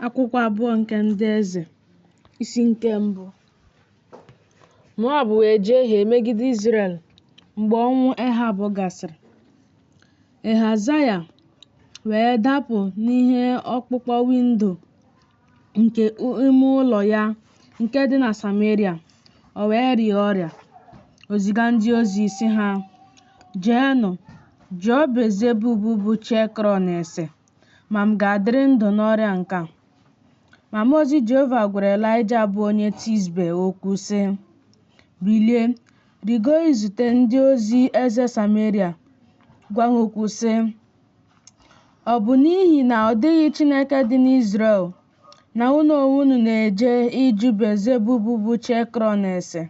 Akwụkwọ abụọ nke Ndị Eze, isi nke mbụ. Moab wee jehie megide Izrel mgbe ọnwụ Ehab gasịrị. Ehazaya wee dapụ n'ihe ọkpụkpọ windo nke ime ụlọ ya nke dị na Sameria, o wee rịa ọrịa. O ziga ndị ozi, sị ha, Jeenụ, jụọ Belzebub bụ chi Ekrọn ese, ma m ga-adịrị ndụ n'ọrịa nke a. Ma mmụọ ozi Jehova gwara Elaịja bụ onye Tisbe okwu, sị, Bilie, rịgoo izute ndị ozi eze Sameria, gwa ha okwu, sị, Ọ bụ n'ihi na ọ dịghị Chineke dị n'Izrel na unu onwe unu na-eje ịjụ Belzebub bụ chi Ekrọn ese?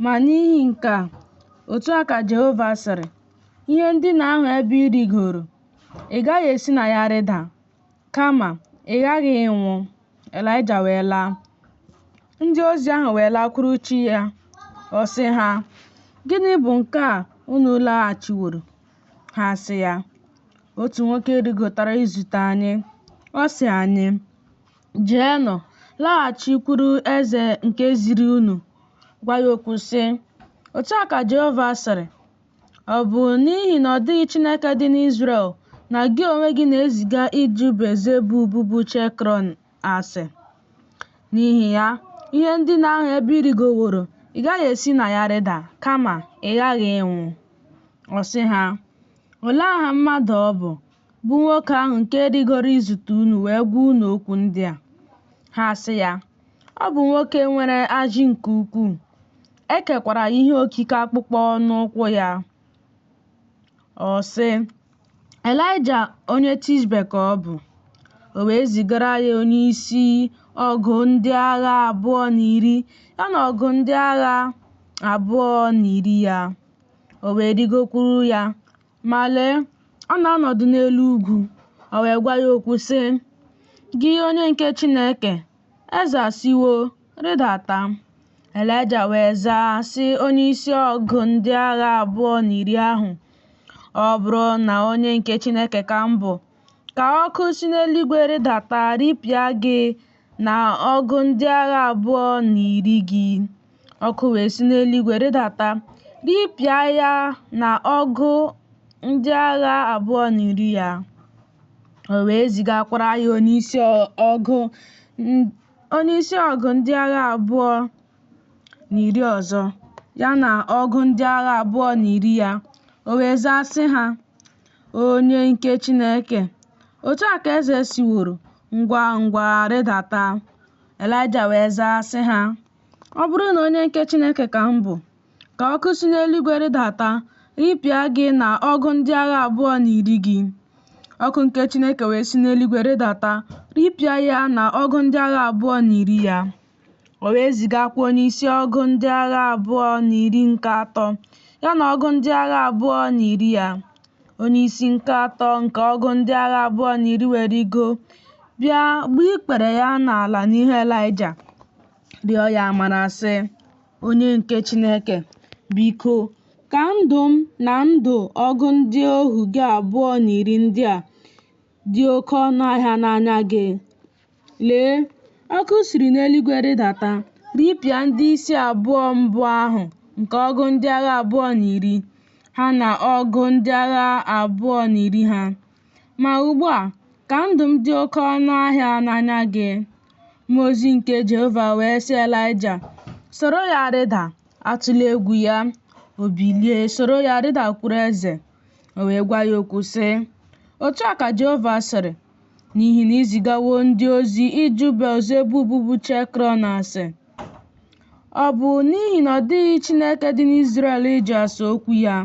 Ma n'ihi nke a, otu a ka Jehova sịrị, Ihe ndina ahụ ebe ị rịgoro, ị gaghị esi na ya rịda, kama ị ghaghị ịnwụ. Elaịja wee laa. Ndị ozi ahụ wee lakwuru chi ya. Ọ sị ha, Gịnị bụ nke a unu laghachiworo? Ha sị ya, Otu nwoke rịgotara izute anyị. Ọ sị anyị, Jeenụ, laghachikwuru eze nke ziri unu, gwa ya okwu sị, Otu a ka Jehova sịrị, Ọ bụ n'ihi na ọ dịghị Chineke dị n'Izrel na gị onwe gị na-eziga ịjụ Belzebub bụ chi Ekrọn ase? N'ihi ya, ihe ndina ahụ ebe ị rịgoworo, ị gaghị esi na ya rịda, kama ị ghaghị ịnwụ. Ọ sị ha, Olee aha mmadụ ọ bụ, bụ nwoke ahụ nke rịgoro izute unu wee gwa unu okwu ndị a? Ha sị ya, Ọ bụ nwoke nwere ajị nke ukwuu, e kekwara ihe okike akpụkpọ n'ụkwụ ya. Ọ sị, Elaịja onye Tishbe ka ọ bụ. O wee zigara ya onyeisi ọgụ ndị agha abụọ na iri ya na ọgụ ndị agha abụọ na iri ya. O wee rịgokwuru ya, ma lee, ọ na-anọdụ n'elu ugwu. O wee gwa ya okwu sị, Gị onye nke Chineke, eze asịwo, Rịdata. Elaịja wee zaa sị onyeisi ọgụ ndị agha abụọ na iri ahụ, Ọ bụrụ na onye nke Chineke ka m bụ, ka ọkụ si n'eluigwe rịdata ripịa gị na ọgụ ndị agha abụọ na iri gị. Ọkụ wee si n'eluigwe rịdata ripịa ya na ọgụ ndị agha abụọ na iri ya. O wee zigakwara ya onyeisi ọgụ ndị agha abụọ na iri ọzọ, ya na ọgụ ndị agha abụọ na iri ya. O wee zaa sị ha, Onye nke Chineke, otu a ka eze sịworo, Ngwa ngwa rịdata. Elaịja wee zaa sị ha, Ọ bụrụ na onye nke Chineke ka m bụ, ka ọkụ si n'eluigwe rịdata ripịa gị na ọgụ ndị agha abụọ na iri gị. Ọkụ nke Chineke wee si n'eluigwe rịdata ripịa ya na ọgụ ndị agha abụọ na iri ya. O wee zigakwa onyeisi ọgụ ndị agha abụọ na iri nke atọ, ya na ọgụ ndị agha abụọ na iri ya. Onyeisi nke atọ nke ọgụ ndị agha abụọ na iri wee rịgo bịa gbuo ikpere ya n'ala n'ihu Elaịja, rịọ ya amara sị, Onye nke Chineke, biko, ka ndụ m na ndụ ọgụ ndị ohu gị abụọ na iri ndị a dị oke ọnụ ahịa n'anya gị. Lee, ọkụ siri n'eluigwe rịdata, ripịa ndị isi abụọ mbụ ahụ nke ọgụ ndị agha abụọ na iri ha na ọgụ ndị agha abụọ na iri ha. Ma ugbu a, ka ndụ m dị oke ọnụ ahịa n'anya gị. Mmụọ ozi nke Jehova wee sị Elaịja, Soro ya rịda, atụla egwu ya. O bilie soro ya rịdakwuru eze. O wee gwa ya okwu sị, Otu a ka Jehova sịrị, N'ihi na i zigawo ndị ozi ịjụ Belzebub bụ chi Ekrọn ase, ọ bụ n'ihi na ọ dịghị Chineke dị n'Izrel ịjụ ase okwu ya?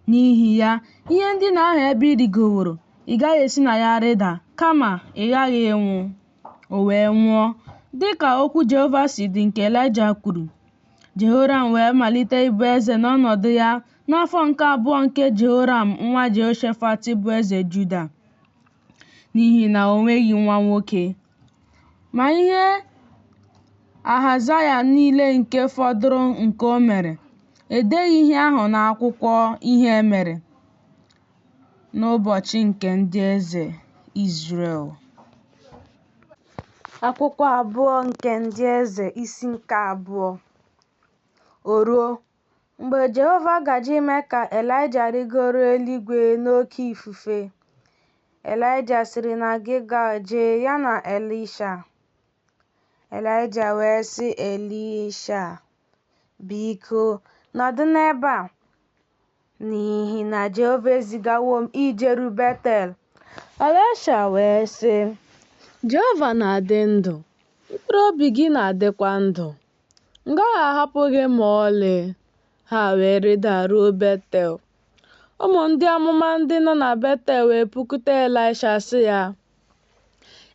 N'ihi ya, ihe ndina ahụ ebe ị rịgoworo, ị gaghị esi na ya rịda, kama ị ghaghị ịnwụ. O wee nwụọ, dị ka okwu Jehova si dị nke Elaịja kwuru. Jehoram wee malite ịbụ eze n'ọnọdụ ya n'afọ nke abụọ nke Jehoram nwa Jehoshafat bụ eze Juda, n'ihi na o nweghị nwa nwoke. Ma ihe Ahazaya niile nke fọdụrụ nke o mere, e deghị ihe ahụ n'akwụkwọ ihe e mere n'ụbọchị nke ndị eze Izrel. Akwụkwọ abụọ nke Ndị Eze isi nke abụọ. O ruo, mgbe Jehova gaje ime ka Elaịja rịgoruo eluigwe n'oke ifufe, Elaịja siri na Gilgal jee, ya na Elisha. Elaịja wee sị Elisha, Biko, nọdụ n'ebe a, n'ihi na Jehova ezigawo m ijeru Betel. Elisha wee sị, Jehova na-adị ndụ, mkpụrụ obi gị na-adịkwa ndụ. M gaghị ahapụ gị ma ọlị. Ha wee rịda ruo Betel. Ụmụ ndị amụma ndị nọ na Betel wee pụkwute Elisha sị ya,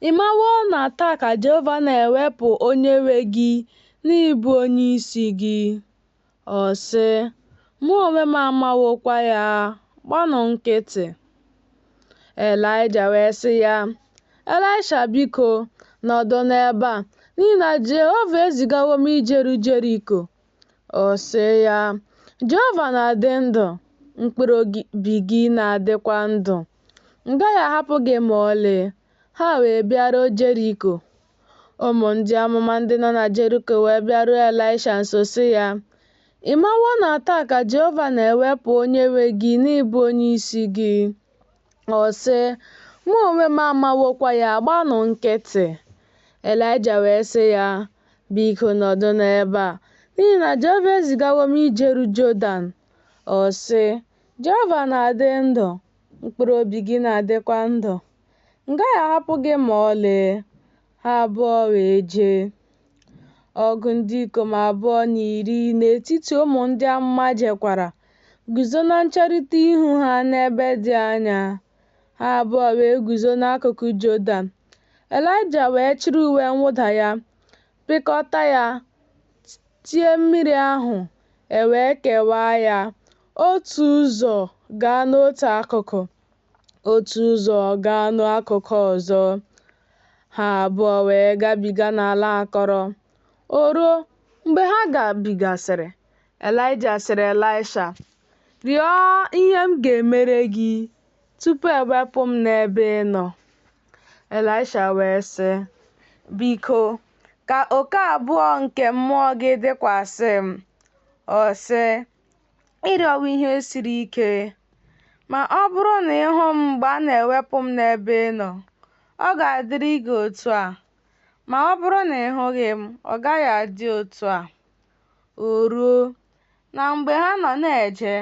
Ị mawo na taa ka Jehova na-ewepụ onyenwe gị n'ịbụ onyeisi gị? Ọ sị, Mụ onwe m amawokwa ya, gbanụ nkịtị. Elaịja wee sị ya, Elisha, biko, nọdụ n'ebe a, n'ihi na Jehova ezigawo m ijeru Jeriko. Ọ sị ya, Jehova na-adị ndụ, mkpụrụ obi gị na-adịkwa ndụ. M gaghị ahapụ gị ma ọlị. Ha wee bịaruo Jeriko. Ụmụ ndị amụma ndị nọ na Jeriko wee bịaruo Elisha nso sị ya, Ị mawo na taa ka Jehova na-ewepụ onyenwe gị n'ịbụ onyeisi gị? Ọ sị, Mụ onwe m amawokwa ya, gbanụ nkịtị. Elaịja wee sị ya, Biko nọdụ n'ebe a, n'ihi na Jehova ezigawo m ijeru Jọdan. Ọ sị, Jehova na-adị ndụ, mkpụrụ obi gị na-adịkwa ndụ. M gaghị ahapụ gị ma ọlị. Ha abụọ wee jee. Ọgụ ndị ikom abụọ na iri n'etiti ụmụ ndị amụma jekwara, guzo na ncherịta ihu ha n'ebe dị anya. Ha abụọ wee guzo n'akụkụ Jọdan. Elaịja wee chịrị uwe mwụda ya, pịkọta ya, tie mmiri ahụ, e wee kewaa ya, otu ụzọ gaa n'otu akụkụ, otu ụzọ gaa n'akụkụ ọzọ. Ha abụọ wee gabiga n'ala akọrọ. O ruo, mgbe ha gabigasịrị, Elaịja sịrị Elisha, Rịọ ihe m ga-emere gị tupu ewepụ m n'ebe ị nọ. Elisha wee sị, Biko, ka oke abụọ nke mmụọ gị dịkwasị m. Ọ sị, Ị rịọwo ihe siri ike. Ma ọ bụrụ na ị hụ m mgbe a na-ewepụ m n'ebe ị nọ, ọ ga-adịrị gị otu a. Ma ọ bụrụ na ị hụghị m, ọ gaghị adị otu a. O ruo, na mgbe ha nọ na-eje,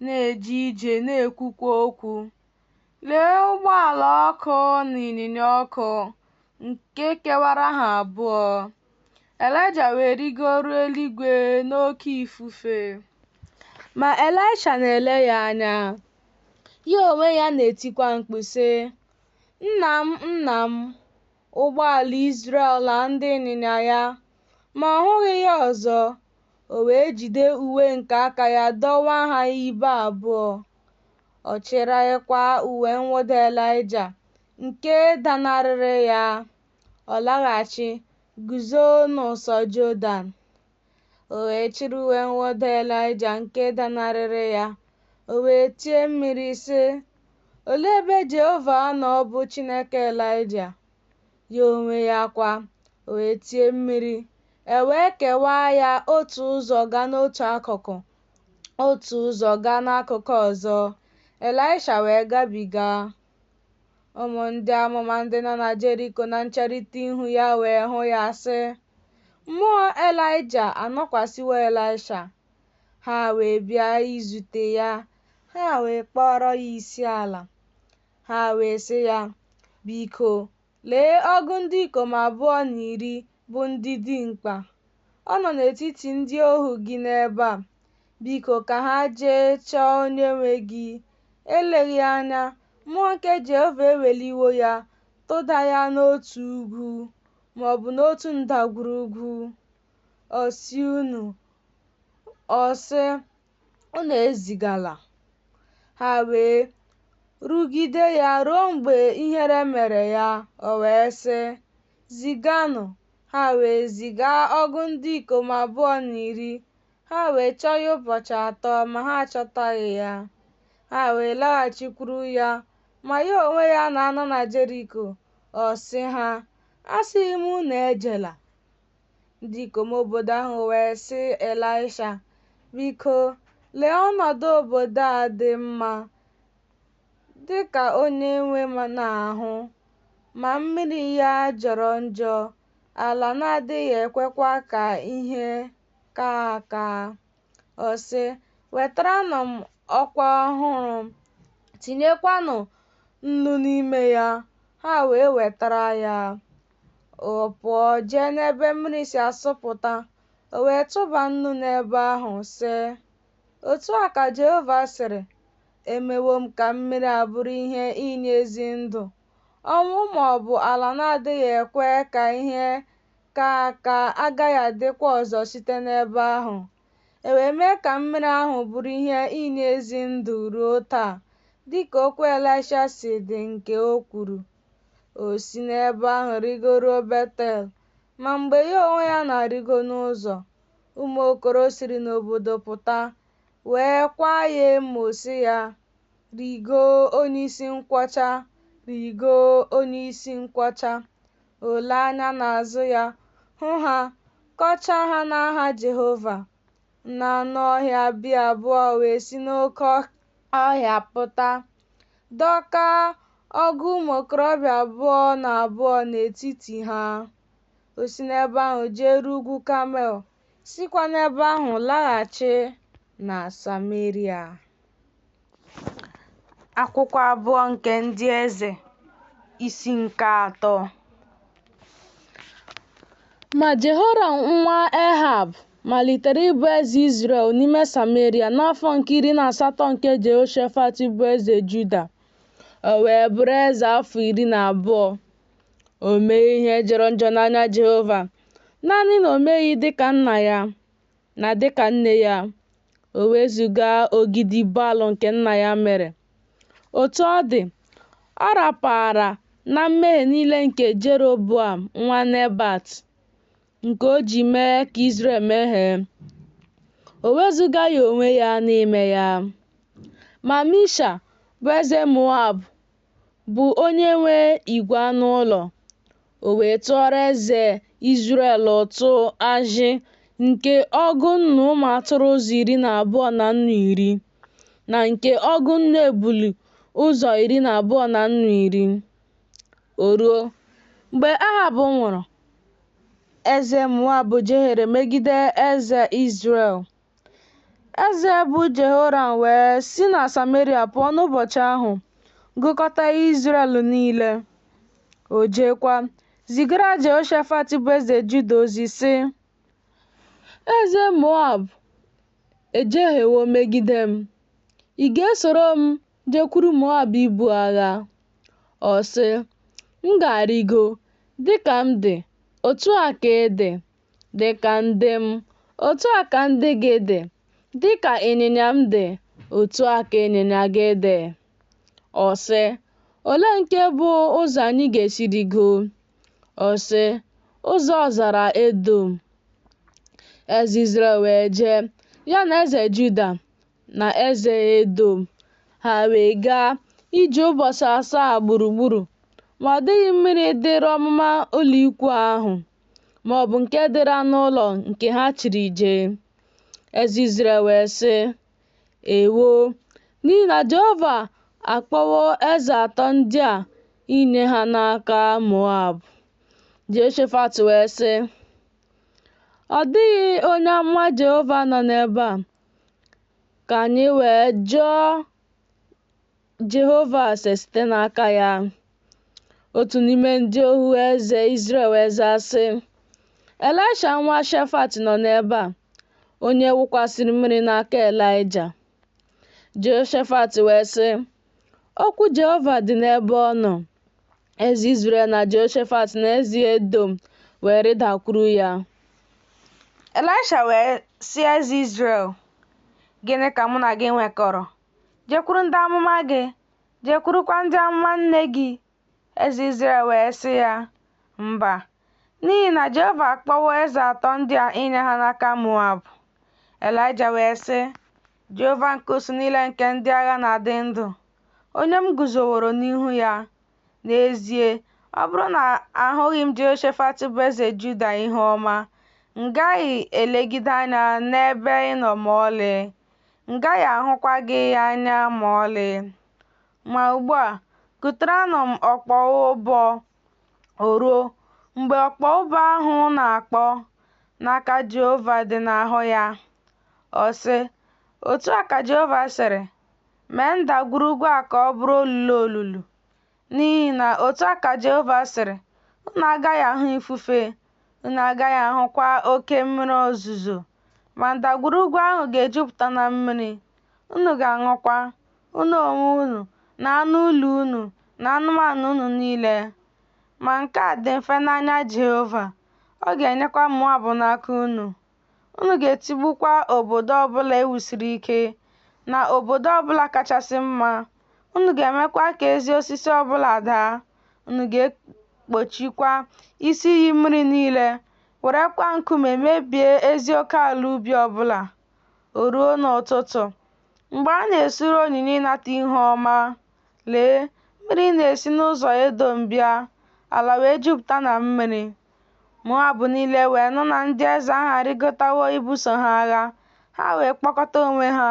na-eje ije na-ekwukwa okwu, lee ụgbọala ọkụ na ịnyịnya ọkụ nke kewara ha abụọ. Elaịja wee rịgoruo eluigwe n'oke ifufe. Ma Elisha na-ele ya anya, ya onwe ya na-etikwa mkpu, sị, Nna m, nna m, ụgbọala Izrel na ndị ịnyịnya ya! Ma ọ hụghị ya ọzọ. O wee jide uwe nke aka ya dọwaa ha ibe abụọ. Ọ chịrịkwa uwe mwụda Elaịja nke danarịrị ya. Ọ laghachi, guzo n'ụsọ Jọdan. O wee chịrị uwe mwụda Elaịja nke danarịrị ya. O wee tie mmiri, sị, Olee ebe Jehova nọ bụ Chineke Elaịja? Ya onwe ya kwa, o wee tie mmiri, e wee kewaa ya otu ụzọ gaa n'otu akụkụ, otu ụzọ gaa n'akụkụ ọzọ. Elisha wee gabiga. Ụmụ ndị amụma ndị nọ na Jeriko na ncherịta ihu ya wee hụ ya, sị, Mmụọ Elaịja anọkwasịwo Elisha. Ha wee bịa izute ya, ha wee kpọọrọ ya isiala. Ha wee sị ya, Biko, lee ọgụ ndị ikom abụọ na iri bụ ndị dimkpa. Ọ nọ n'etiti ndị ohu gị n'ebe a. Biko, ka ha jee chọọ onyenwe gị. Eleghị anya, mmụọ nke Jehova eweliwo ya tụda ya n'otu ugwu ma ọ bụ n'otu ndagwurugwu. Ọ sị, Unu ezigala. Ha wee rugide ya ruo mgbe ihere mere ya, o wee sị, Ziganụ. Ha wee ziga ọgụ ndị ikom abụọ na iri. Ha wee chọọ ya ụbọchị atọ, ma ha achọtaghị ya. Ha wee laghachikwuru ya, ma ya onwe ya na-anọ na Jeriko. Ọ sị ha, Asịghị m unu ejela? Ndị ikom obodo ahụ wee sị Ịlaịsha, Biko, lee ọnọdụ obodo a dị mma, dị ka onyenwe m na-ahụ, ma mmiri ya jọrọ njọ, ala na-adịghị ekwekwa ka ihe kaa aka. Ọ sị, Wetaranụ m ọkwa ọhụrụ, tinyekwanụ nnu n'ime ya. Ha wee wetara ya. Ọ pụọ jee n'ebe mmiri si asọpụta, o wee tụba nnu n'ebe ahụ, sị, Otu a ka Jehova sịrị, Emewo m ka mmiri a bụrụ ihe inye ezi ndụ, ọnwụ ma ọ bụ ala na-adịghị ekwe ka ihe kaa aka agaghị adịkwa ọzọ site n'ebe ahụ. E wee mee ka mmiri ahụ bụrụ ihe inye ezi ndụ ruo taa, dị ka okwu Elisha si dị nke o kwuru. O si n'ebe ahụ rịgoruo Betel. Ma mgbe ya onwe ya na-arịgo n'ụzọ, ụmụ okoro siri n'obodo pụta, wee kwaa ya emo sị ya, Rigoo, onye isi nkwọcha! Rigoo, onye isi nkwọcha! O lee anya n'azụ ya, hụ ha, kọchaa ha n'aha Jehova. Nne anụ ọhịa bịa abụọ wee si n'oke ọhịa pụta, dọkaa ọgụ ụmụ okorobịa abụọ na abụọ n'etiti ha. O si n'ebe ahụ jeruo ugwu Kamel, sikwa n'ebe ahụ laghachi na Sameria. Akwụkwọ abụọ nke Ndị Eze, isi nke atọ. Ma Jehoram nwa Ehab malitere ịbụ eze Izrel n'ime Sameria n'afọ nke 18 nke Jehoshafat bụ eze Juda. O wee bụrụ eze afọ 12. O mee ihe jọrọ njọ n'anya Jehova, naanị na o meghị dịka nna ya na dịka nne ya. O wezuga ogidi Baal nke nna ya mere. Otu ọ dị, ọ rapaara na mmehie niile nke Jeroboam nwa Nebat, nke o ji mee ka Izrel mehie. O wezugaghị onwe ya n'ime ya. Ma Misha, bụ eze Moab, bụ onye nwe igwe anụ ụlọ. O wee tụọrọ eze Izrel ụtụ ajị nke ọgụ nnu ụmụ atụrụ ụzọ 12 na nnu iri, na nke ọgụ nnu ebule ụzọ 12 na nnu iri. O ruo, mgbe Ehab nwụrụ, eze Moab jehiere megide eze Izrel. Eze bụ Jehoram wee si na Sameria pụọ n'ụbọchị ahụ, gụkọta Izrel niile. O jeekwa, zigara Jehoshafat bụ eze Juda ozi, sị, Eze Moab ejehiewo megide m. Ị ga-esoro m jekwuru Moab ibu agha? Ọ sị, M ga-arịgo, dị ka m dị, otu a ka ị dị, dị ka ndị m, otu a ka ndị gị dị, dị ka ịnyịnya m dị, otu a ka ịnyịnya gị dị. Ọ sị, Olee nke bụ ụzọ anyị ga-esi rịgo? Ọ sị, Ụzọ ọzara Edọm. Eze Izrel wee jee, ya na eze Juda na eze Edọm. Ha wee gaa ije ụbọchị asaa gburugburu, ma ọ dịghị mmiri dịrị ọmụma ụlọikwuu ahụ, ma ọ bụ nke dịrị anụ ụlọ nke ha chịrị jee. Eze Izrel wee sị, Ewo, n'ihi na Jehova akpọwo eze atọ ndị a inye ha n'aka Moab. Jehoshafat wee sị, Ọ dịghị onye amụma Jehova nọ n'ebe a, ka anyị wee jụọ Jehova ase site n'aka ya. Otu n'ime ndị ohu eze Izrel wee zaa sị, Elisha nwa Shefat nọ n'ebe a, onye wụkwasịrị mmiri n'aka Elaịja. Jehoshafat wee sị, Okwu Jehova dị n'ebe ọ nọ. Eze Izrel na Jehoshafat na eze Edọm wee rịdakwuru ya. Elisha wee sị eze Izrel, Gịnị ka mụ na gị nwekọrọ? Jekwuru ndị amụma gị, jekwurukwa ndị amụma nne gị. Eze Izrel wee sị ya, Mba, n'ihi na Jehova akpọwo eze atọ ndị a inye ha n'aka Moab. Elaịja wee sị, Jehova nke usuu niile nke ndị agha na-adị ndụ, onye m guzoworo n'ihu ya. N'ezie, Ọ bụrụ na ahụghị m Jehoshafat bụ eze Juda ihu ọma, m gaghị elegide anya n'ebe ị nọ ma ọlị, m gaghị ahụkwa gị anya ma ọlị. Ma ugbu a, kuterenụ m ọkpọ ụbọ. O ruo, mgbe ọkpọ ụbọ ahụ na-akpọ, na aka Jehova dị n'ahụ ya, ọ sị, Otu a ka Jehova sịrị, Mee ndagwurugwu a ka ọ bụrụ olulu olulu. N'ihi na otu a ka Jehova sịrị, Unu agaghị ahụ ifufe, unu agaghị ahụkwa oke mmiri ozuzo, ma ndagwurugwu ahụ ga-ejupụta na mmiri, unu ga-aṅụkwa, unu onwe unu, na anụ ụlọ unu, na anụmanụ unu niile. Ma nke a dị mfe n'anya Jehova, ọ ga-enyekwa Moab n'aka unu. Unu ga-etigbukwa obodo ọ bụla e wusiri ike, na obodo ọ bụla kachasị mma. Unu ga-emekwa ka ezi osisi ọ bụla daa. Unu ga-ekpochikwa isi iyi mmiri niile, werekwa nkume mebie ezi oke ala ubi ọ bụla. O ruo n'ụtụtụ, mgbe a na-esure onyinye ịnata ihu ọma, lee, mmiri na-esi n'ụzọ Edọm bịa, ala wee jupụta na mmiri. Moab niile wee nụ na ndị eze ahụ arịgotawo ibuso ha agha, ha wee kpọkọta onwe ha,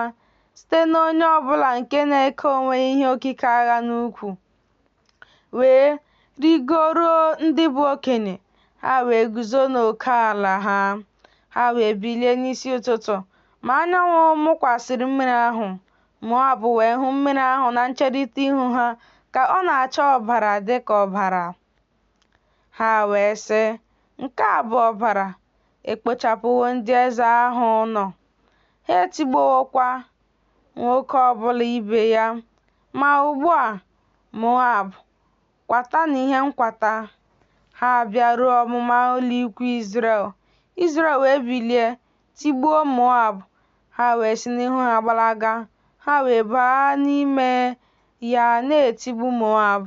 site n'onye ọ bụla nke na-eke onwe ya ihe okike agha n'ukwu, wee rịgoruo ndị bụ okenye, ha wee guzo n'oke ala ha. Ha wee bilie n'isi ụtụtụ, ma anyanwụ mụkwasịrị mmiri ahụ. Moab wee hụ mmiri ahụ na ncherịta ihu ha ka ọ na-acha ọbara dị ka ọbara. Ha wee sị, Nke a bụ ọbara, e kpochapụwo ndị eze ahụ nọ, ha etigbukpọwokwa nwoke ọ bụla ibe ya. Ma ugbu a, Moab, kwatanụ ihe nkwata. Ha bịaruo ọmụma ụlọikwu Izrel. Izrel wee bilie, tigbuo Moab, ha wee si n'ihu ha gbalaga, ha wee baa n'ime ya na-etigbu Moab.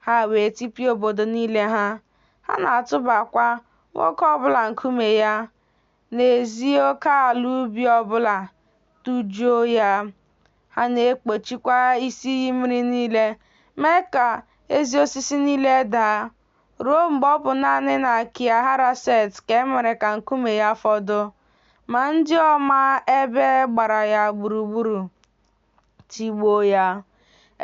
Ha wee tipịa obodo niile ha, ha na-atụbakwa nwoke ọ bụla nkume ya n'ezi oke ala ubi ọ bụla, tụjuo ya. Ha na-ekpochikwa isi iyi mmiri niile, mee ka ezi osisi niile daa, ruo mgbe ọ bụ naanị na Kia Haraset ka e mere ka nkume ya fọdụ. Ma ndị ọma ebe gbara ya gburugburu, tigbuo ya.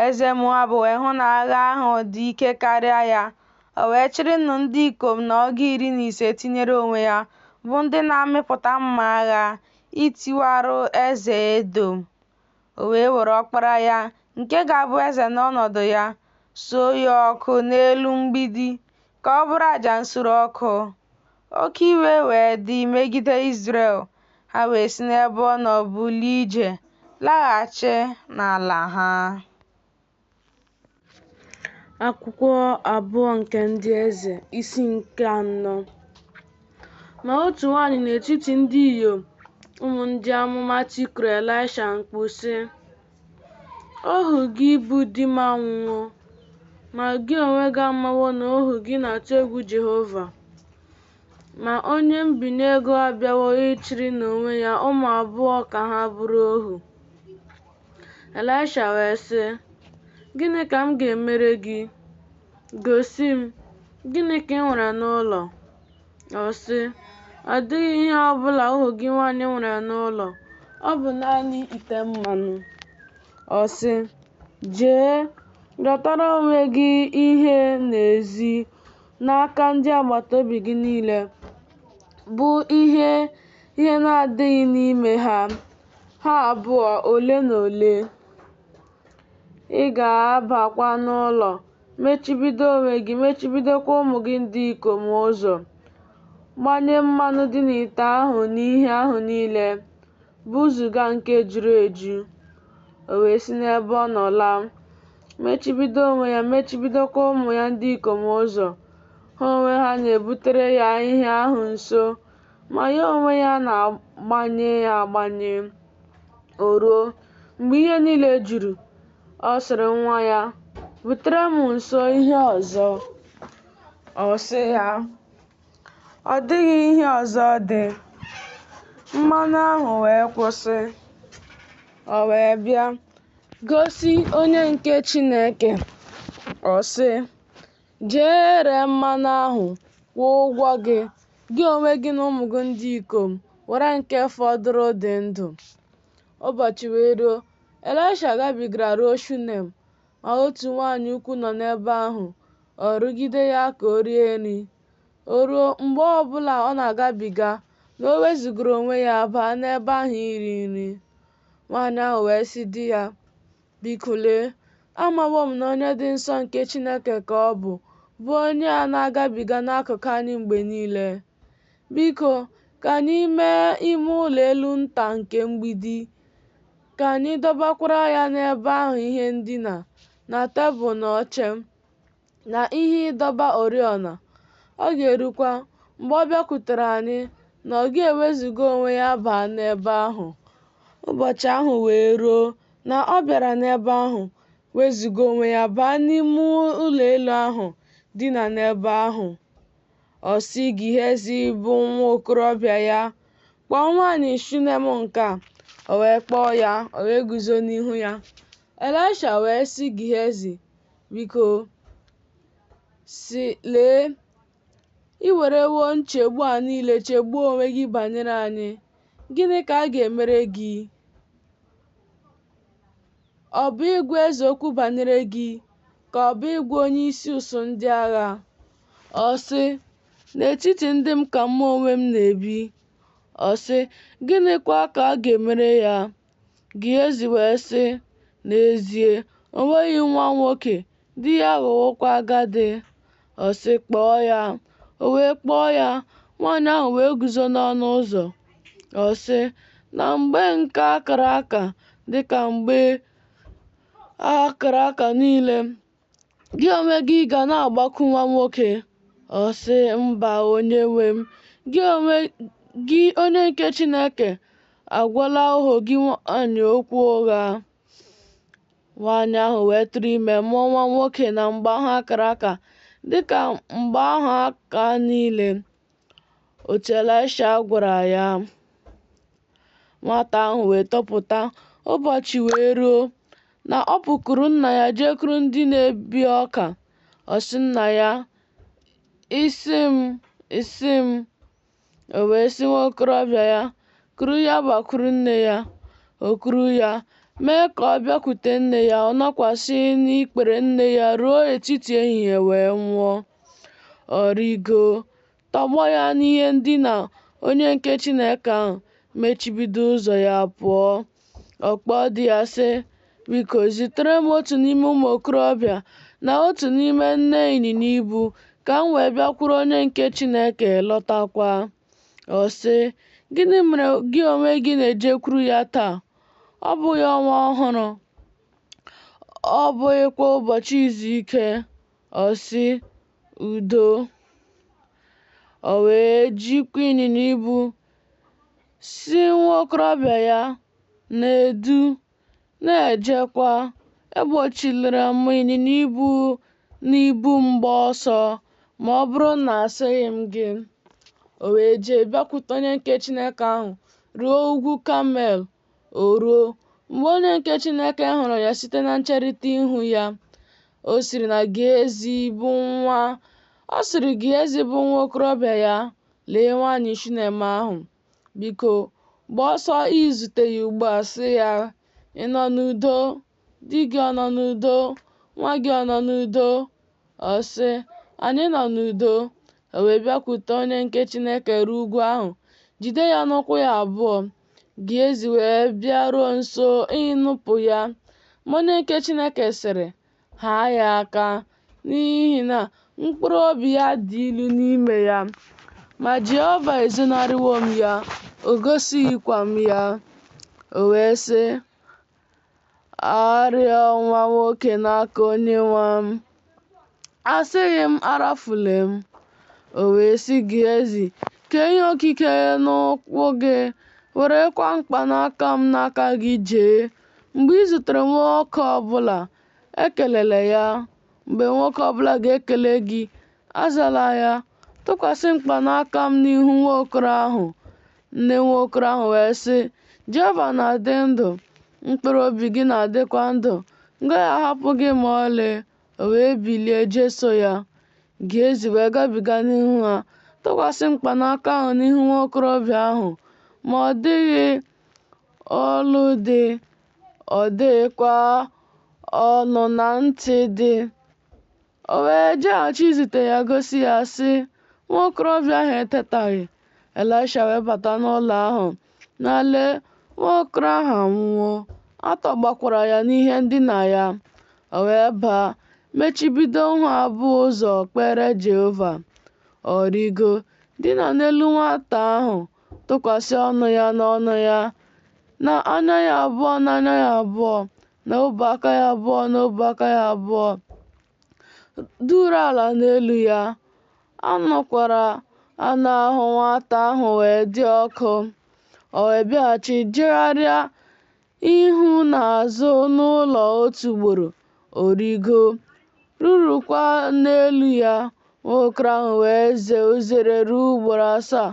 Eze Moab wee hụ na agha ahụ dị ike karịa ya, o wee chịrị nnu ndị ikom na ọgụ iri na ise tinyere onwe ya, bụ ndị na-amịpụta mma agha, itiwarụ eze Edọm. O wee were ọkpara ya, nke ga-abụ eze n'ọnọdụ ya, suo ya ọkụ n'elu mgbidi, ka ọ bụrụ aja nsure ọkụ. Oke iwe wee dị megide Izrel, ha wee si n'ebe ọ nọ bulie ije, laghachi n'ala ha. Akwụkwọ abụọ nke Ndị Eze, isi nke anọ. Ma otu nwanyị n'etiti ndị inyom ụmụ ndị amụma tikuru Elisha mkpu, sị, Ohu gị bụ di m anwụwo, ma gị onwe gị amawo na ohu gị na-atụ egwu Jehova. Ma onye mbinye ego abịawo ịchịrị n'onwe ya ụmụ abụọ ka ha bụrụ ohu. Elisha wee sị, Gịnị ka m ga-emere gị? Gosi m, gịnị ka ị nwere n'ụlọ? Ọ sị, Ọ dịghị ihe ọ bụla ohu gị nwaanyị nwere n'ụlọ, ọ bụ naanị ite mmanụ. Ọ sị, Jee, rịọtara onwe gị ihe n'ezi n'aka ndị agbata obi gị niile, bụ ihe ihe na-adịghị n'ime ha, ha abụọ ole na ole. Ị ga-abakwa n'ụlọ, mechibido onwe gị, mechibidokwa ụmụ gị ndị ikom ụzọ. Gbanye mmanụ dị n'ite ahụ n'ihe ahụ niile, buzuga nke juru eju. O wee si n'ebe ọ nọ laa, mechibido onwe ya, mechibidokwa ụmụ ya ndị ikom ụzọ. Ha onwe ha na-ebutere ya ihe ahụ nso, ma ya onwe ya na-agbanye ya agbanye. O ruo, mgbe ihe niile juru, ọ sịrị nwa ya, Butere m nso ihe ọzọ. Ọ sị ya, Ọ dịghị ihe ọzọ dị. Mmanụ ahụ wee kwụsị. O wee bịa gosi onye nke Chineke. Ọ sị, Jee ree mmanụ ahụ, kwụọ ụgwọ gị, gị onwe gị na ụmụ gị ndị ikom, were nke fọdụrụ dị ndụ. Ụbọchị wee ruo, Elisha gabigara ruo Shunem, ma otu nwaanyị ukwu nọ n'ebe ahụ, ọ rụgide ya ka o rie nri. O ruo, mgbe ọ bụla ọ na-agabiga, na o wezugara onwe ya baa n'ebe ahụ iri nri. Nwaanyị ahụ wee sị di ya, Biko lee, amawo m na onye dị nsọ nke Chineke ka ọ bụ, bụ onye a na-agabiga n'akụkụ anyị mgbe niile. Biko, ka anyị mee ime ụlọ elu nta nke mgbidi, ka anyị dọbakwara ya n'ebe ahụ ihe ndina, na tebụl na oche, na ihe ịdọba oriọna. Ọ ga-erukwa, mgbe ọ bịakwutere anyị, na ọ ga-ewezuga onwe ya baa n'ebe ahụ. Ụbọchị ahụ wee ruo na ọ bịara n'ebe ahụ, wezuga onwe ya baa n'ime ụlọ elu ahụ, dina n'ebe ahụ. Ọ sị Gihezi bụ nwa okorobịa ya, Kpọọ nwaanyị Shunem nke a. O wee kpọọ ya, o wee guzo n'ihu ya. Elisha wee sị Gihezi, Biko, sị, lee, i werewo nchegbu a niile chegbuo onwe gị banyere anyị. Gịnị ka a ga-emere gị? Ọ bụ ịgwa eze okwu banyere gị, ka ọ bụ ịgwa onye isi usuu ndị agha? Ọ sị, N'etiti ndị m ka mụ onwe m na-ebi. Ọ sị, Gịnịkwa ka a ga-emere ya? Gihezi wee sị, N'ezie, o nweghị nwa nwoke, di ya aghọwokwa agadi. Ọ sị, Kpọọ ya. O wee kpọọ ya, nwaanyị ahụ wee guzo n'ọnụ ụzọ. Ọ sị, Na mgbe nke a kara aka, dị ka mgbe a kara aka niile, gị onwe gị ga na-agbakwu nwa nwoke. Ọ sị, Mba, onyenwe m, gị onwe gị onye nke Chineke agwala ohu gị nwaanyị okwu ụgha. Nwaanyị ahụ wee tụrụ ime mụọ nwa nwoke na mgbe ahụ a kara aka dịka mgbe ahụ aka niile, otu Elisha gwara ya. Nwata ahụ wee topụta, ụbọchị wee ruo na ọ pụkwuru nna ya jekwuru ndị na-ebi ọka. Ọ sị nna ya, Isi m, isi m. O wee sị nwa okorobịa ya, Kuru ya gbakwuru nne ya. O kuru ya, mee ka ọ bịakwute nne ya, ọ nọkwasị n'ikpere nne ya ruo etiti ehihie wee nwụọ. Ọ rịgoo, tọgbọ ya n'ihe ndina onye nke Chineke ahụ, mechibido ụzọ ya pụọ. Ọ kpọọ di ya sị, Biko zitere m otu n'ime ụmụ okorobịa na otu n'ime nne ịnyịnya ibu ka m wee bịakwuru onye nke Chineke lọtakwa. Ọ sị, Gịnị mere gị onwe gị na-ejekwuru ya taa? Ọ bụghị ọnwa ọhụrụ, ọ bụghịkwa ụbọchị izu ike. Ọ sị, Udo. O wee jikwa ịnyịnya ibu sị nwa okorobịa ya, Na-edu, na-ejekwa, egbochilere m ịnyịnya ibu n'ibu m gbaa ọsọ, ma ọ bụrụ na asịghị m gị. O wee jee bịakwute onye nke Chineke ahụ ruo ugwu Kamel. O ruo, mgbe onye nke Chineke hụrụ ya site na ncherịta ihu ya, o sịrị na Gihezi bụ nwa ọ sịrị Gihezi bụ nwa okorobịa ya, Lee nwaanyị Shunem ahụ. Biko, gbaa ọsọ izute ya ugbu a, sị ya, Ị nọ n'udo? Di gị ọ nọ n'udo? Nwa gị ọ nọ n'udo? Ọ sị, Anyị nọ n'udo. O wee bịakwute onye nke Chineke ruo ugwu ahụ, jide ya n'ụkwụ ya abụọ. Gihezi wee bịaruo nso ịnụpụ ya. Ma onye nke Chineke sịrị, Haa ya aka, n'ihi na mkpụrụ obi ya dị ilu n'ime ya. Ma Jehova ezonarịwo m ya, o gosighịkwa m ya. O wee sị, Arịọ nwa nwoke n'aka onyenwe m. Asịghị m arafula m. O wee sị Gihezi, Kee ihe okike n'ụkwụ gị, werekwa mkpanaka m n'aka gị jee. Mgbe i zutere nwoke ọbụla, ekelela ya. Mgbe nwoke ọbụla ga-ekele gị, azala ya. Tụkwasị mkpanaka m n'ihu nwa okoro ahụ. Nne nwa okoro ahụ wee sị, Jehova na-adị ndụ, mkpụrụ obi gị na-adịkwa ndụ, m gaghị ahapụ gị ma ọlị. O wee bilie jeso ya. Gehazi wee gabiga n'ihu ha, tụkwasị mkpanaka ahụ n'ihu nwa okorobịa ahụ, ma ọ dịghị olu dị, ọ dịghịkwa ọnụ na ntị dị. O wee jeghachi izute ya gosi ya, sị, Nwa okorobịa ahụ etetaghị. Elisha wee bata n'ụlọ ahụ, na lee, nwa okoro ahụ anwụwo, a tọgbọkwara ya n'ihe ndina ya. O wee baa, mechibido ha abụọ ụzọ kpere Jehova. Ọ rịgo, dina n'elu nwata ahụ, tụkwasị ọnụ ya n'ọnụ ya, na anya ya abụọ n'anya ya abụọ, na ọbụ aka ya abụọ n'ọbụ aka ya abụọ, duru ala n'elu ya. A nụkwara anụ ahụ nwata ahụ wee dị ọkụ. O wee bịaghachi jegharịa ihu na azụ n'ụlọ otu ugboro, ọ rịgo, rurukwa n'elu ya. Nwa okoro ahụ wee zee uzere ruo ugboro asaa.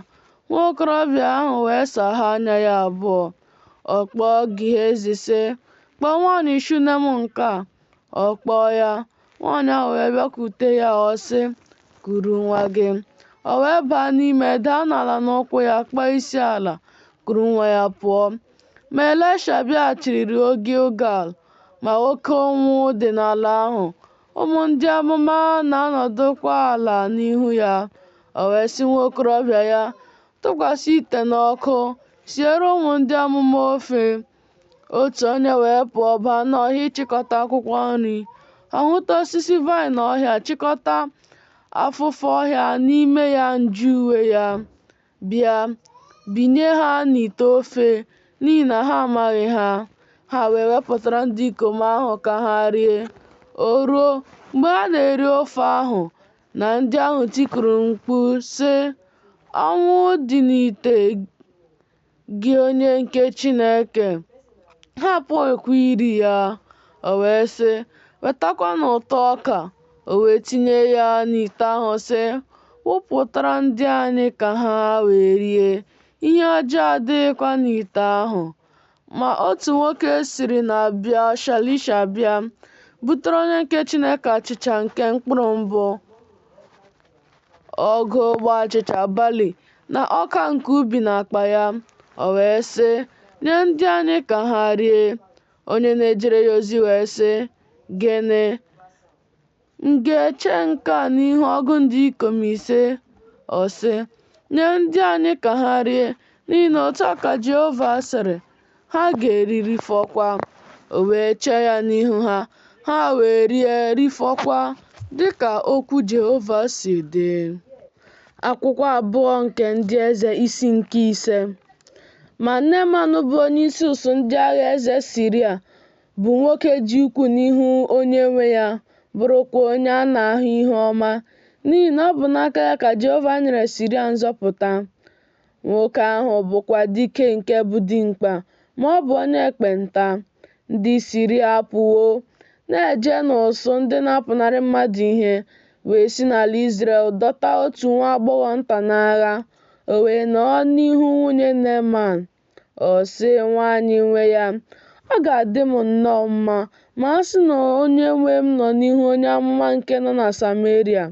Nwa okorobịa ahụ wee saghee anya ya abụọ. Ọ kpọọ Gehazi sị, Kpọọ nwaanyị Shunem nke a. Ọ kpọọ ya. Nwaanyị ahụ wee bịakwute ya, ọ sị, Kuru nwa gị. O wee baa n'ime, daa n'ala n'ụkwụ ya, kpọọ isi ala, kuru nwa ya pụọ. Ma Elisha bịaghachiri ruo Gilgal, ma oke ụnwụ dị n'ala ahụ. Ụmụ ndị amụma na-anọdụkwa ala n'ihu ya. O wee sị nwa okorobịa ya, Tụkwasị ite n'ọkụ, siere ụmụ ndị amụma ofe. Otu onye wee pụọ baa n'ọhịa ịchịkọta akwụkwọ nri. Ọ hụta osisi vaịn ọhịa, chịkọta afụfụ ọhịa n'ime ya nju uwe ya, bịa, binye ha n'ite ofe, n'ihi na ha amaghị ha. Ha wee wepụtara ndị ikom ahụ ka ha rie. O ruo, mgbe ha na-eri ofe ahụ, na ndị ahụ tikuru mkpu, sị, Ọnwụ dị n'ite gị onye nke Chineke. Ha apụghịkwa iri ya. O wee sị, Wetakwanụ ụtụ ọka. O wee tinye ya n'ite ahụ, sị, Wụpụtara ndị anyị ka ha wee rie. Ihe ọjọọ adịghịkwa n'ite ahụ. Ma otu nwoke siri na Bel-shalisha bịa, butere onye nke Chineke achịcha nke mkpụrụ mbụ, ọgụ ogbe achịcha bali na ọka nke ubi n'akpa ya. O wee sị, Nye ndị anyị ka ha rie. Onye na-ejere ya ozi wee sị, Gịnị? M ga-eche nke a n'ihu ọgụ ndị ikom ise? Ọ sị, Nye ndị anyị ka ha rie, n'ihi na otu a ka Jehova sịrị, Ha ga-eri rifọkwa. O wee chee ya n'ihu ha, ha wee rie rifọkwa, dị ka okwu Jehova si dị. Akwụkwọ abụọ nke Ndị Eze isi nke ise. Ma Neeman bụ onyeisi ụsụụ ndị agha eze Siria bụ nwoke dị ukwuu n'ihu onyenwe ya, bụrụkwa onye a na-ahụ ihu ọma, n'ihi na ọ bụ n'aka ya ka Jehova nyere Siria nzọpụta. Nwoke ahụ bụkwa dike nke bụ dimkpa, ma ọ bụ onye ekpenta. Ndị Siria apụwo, na-eje n'ụsụụ ndị na-apụnarị mmadụ ihe, wee si n'ala Izrel dọta otu nwa agbọghọ nta n'agha, o wee nọọ n'ihu nwunye Neeman. Ọ sị nwaanyị nwe ya, Ọ ga-adị m nnọọ mma ma a sị na onyenwe m nọ n'ihu onye amụma nke nọ na Sameria.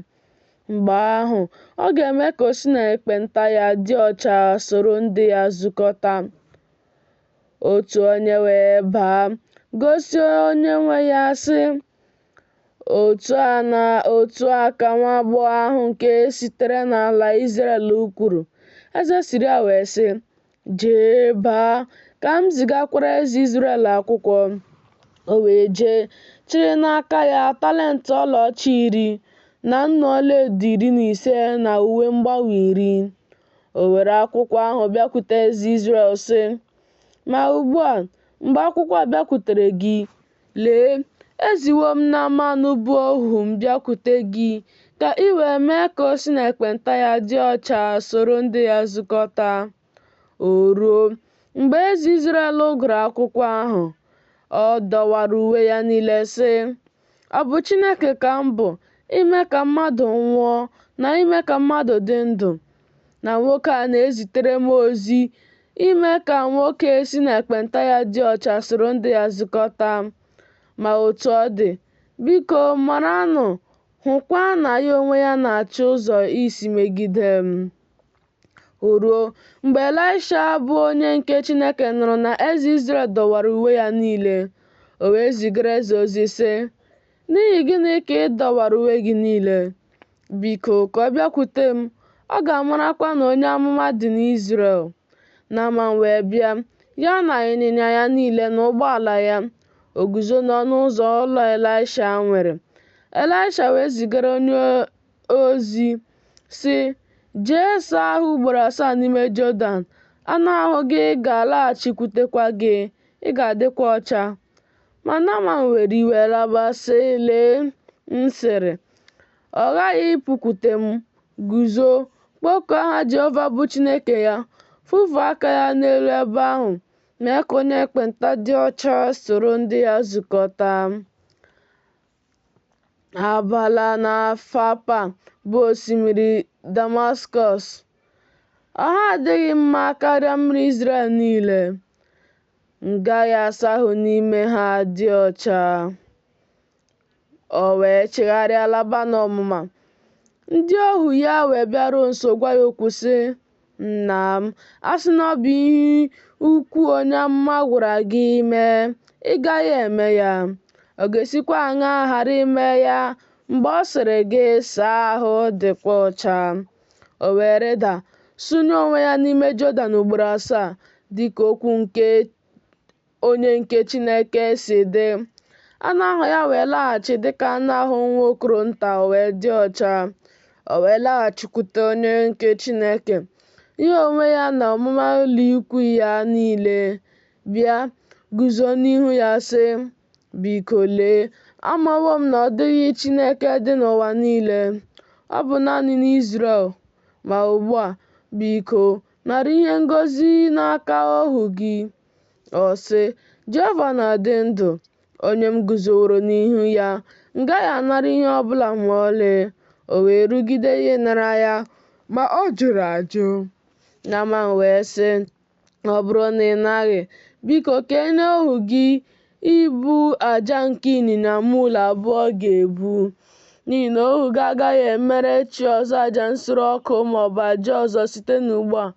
Mgbe ahụ, ọ ga-eme ka o si n'ekpenta ya dị ọcha soro ndị ya zukọta. Otu onye wee baa, gosi onye nwe ya, sị, Otu a ka nwa agbọghọ ahụ nke sitere n'ala Izrel kwuru. Eze Siria wee sị, Jee baa, ka m zigakwara eze Izrel akwụkwọ. O wee jee, chịrị n'aka ya talent ọlaọcha iri, na nnu ọlaedo 15 na uwe mgbanwe iri. O were akwụkwọ ahụ bịakwute eze Izrel, sị, Ma ugbu a, mgbe akwụkwọ a bịakwutere gị, lee, eziwo m Naaman bụ ohu m bịakwute gị, ka i wee mee ka o si n'ekpenta ya dị ọcha soro ndị ya zukọta. O ruo, mgbe eze Izrel gụrụ akwụkwọ ahụ, ọ dọwara uwe ya niile, sị, Ọ bụ Chineke ka m bụ ime ka mmadụ nwụọ na ime ka mmadụ dị ndụ, na nwoke a na-ezitere m ozi ime ka nwoke si n'ekpenta ya dị ọcha soro ndị ya zukọta. Ma otu ọ dị, biko maranụ hụkwa na ya onwe ya na-achọ ụzọ isi megide m. O ruo, mgbe Elisha bụ onye nke Chineke nụrụ na eze Izrel dọwara uwe ya niile, o wee zigara eze ozi, sị, N'ihi gịnị ka ị dọwara uwe gị niile? Biko, ka ọ bịakwute m, ọ ga-amarakwa na onye amụma dị n'Izrel. Naaman wee bịa, ya na ịnyịnya ya niile na ụgbọala ya, o guzo n'ọnụ ụzọ ụlọ Elisha nwere. Elisha wee zigara onye ozi, sị, Jee saa ahụ ugboro asaa n'ime Jọdan, anụ ahụ gị ga-alaghachikwutekwa gị, ị ga-adịkwa ọcha. Ma Naaman were iwe laba, sị, Lee, m sịrị, Ọ ghaghị ịpụkwute m, guzo, kpọkuo aha Jehova bụ Chineke ya, fufee aka ya n'elu ebe ahụ, mee ka onye ekpenta dị ọcha soro ndị ya zukọta. Abana na Fapa bụ osimiri Damaskọs. Ọ ha adịghị mma karịa mmiri Izrel niile? M gaghị asa ahụ n'ime ha dị ọcha? O wee chigharịa laba n'ọmụma. Ndị ohu ya wee bịaruo nso gwa ya okwu sị, Nna m, a sị na ọ bụ ihe ukwu onye amụma gwara gị mee, ị gaghị eme ya? Ọ ga-esikwa aṅaa ghara ime ya mgbe ọ sịrị gị, Saa ahụ, dịkwa ọcha? O wee rịda, sụnye onwe ya n'ime Jọdan ugboro asaa, dị ka okwu nke onye nke Chineke si dị. Anụ ahụ ya wee laghachi dịka anụ ahụ nwa okoro nta, o wee dị ọcha. O wee laghachikwute onye nke Chineke, ya onwe ya na ọmụma ụlọ ikwu ya niile, bịa, guzo n'ihu ya, sị, Biko lee, amawo m na ọ dịghị Chineke dị n'ụwa niile, ọ bụ naanị n'Izrel. Ma ugbu a, biko, nara ihe ngosi n'aka ohu gị. Ọ sị, Jehova na-adị ndụ, onye m guzoworo n'ihu ya, m gaghị anara ihe ọ bụla ma ọlị. O wee rụgide ya ịnara ya, ma ọ jụrụ ajụ. Naaman wee sị, Ọ bụrụ na ị naghị, biko ka e nye ohu gị ibu aja nke ịnyịnya mul abụọ ga-ebu. N'ihi na ohu gị agaghị emere chi ọzọ aja nsure ọkụ ma ọ bụ aja ọzọ site n'ugbu a,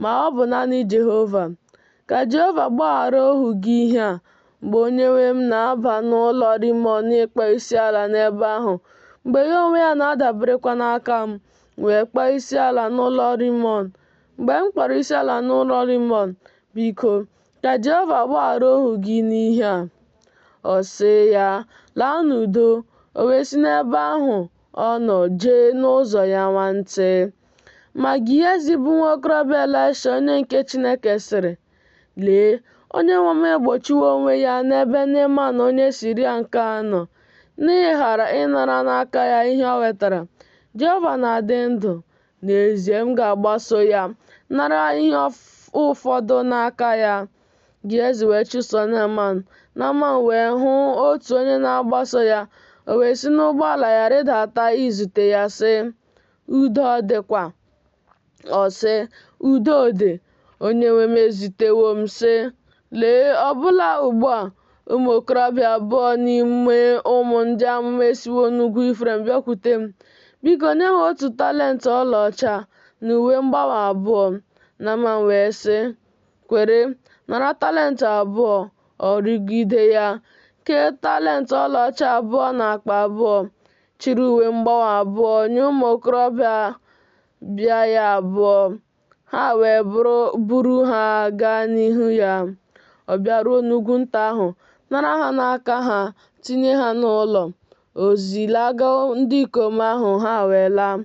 ma ọ bụ naanị Jehova. Ka Jehova gbaghara ohu gị ihe a, mgbe onyenwe m na-aba n'ụlọ Rimọn ịkpọ isiala n'ebe ahụ, mgbe ya onwe ya na-adaberekwa n'aka m, wee kpọọ isiala n'ụlọ Rimọn. Mgbe m kpọrọ isiala n'ụlọ Rimọn, biko, ka Jehova gbaghara ohu gị n'ihe a. Ọ sị ya, Laa n'udo. O wee si n'ebe ahụ ọ nọ jee n'ụzọ ya nwantị. Ma Gehezi bụ nwa okorobịa Elisha onye nke Chineke sịrị, Lee, onyenwe m egbochiwo onwe ya n'ebe Neeman onye Siria nke a nọ, n'ịghara ịnara n'aka ya ihe o wetara. Jehova na-adị ndụ, n'ezie m ga-agbaso ya, nara ihe ụfọdụ n'aka ya. Gehezi wee chụso Neeman. Neeman wee hụ otu onye na-agbaso ya, o wee si n'ụgbọala ya rịdata izute ya, sị, Udo ọ dịkwa? Ọ sị, Udo dị. Onyenwe m ezitewo m, sị, Lee, ọbụla ugbu a, ụmụ okorobịa abụọ n'ime ụmụ ndị amụma esiwo n'ugwu Ifrem bịakwute m. Biko nye ha otu talent ọlaọcha na uwe mgbanwe abụọ. Naaman wee sị, Kwere, nara talent abụọ. Ọ rụgide ya, kee talent ọlaọcha abụọ n'akpa abụọ, chịrị uwe mgbanwe abụọ nye ụmụ okorobịa bịa ya abụọ. Ha wee buru ha gaa n'ihu ya. Ọ bịaruo n'ugwu nta ahụ, nara ha n'aka ha, tinye ha n'ụlọ. O zilaga ndị ikom ahụ, ha wee laa.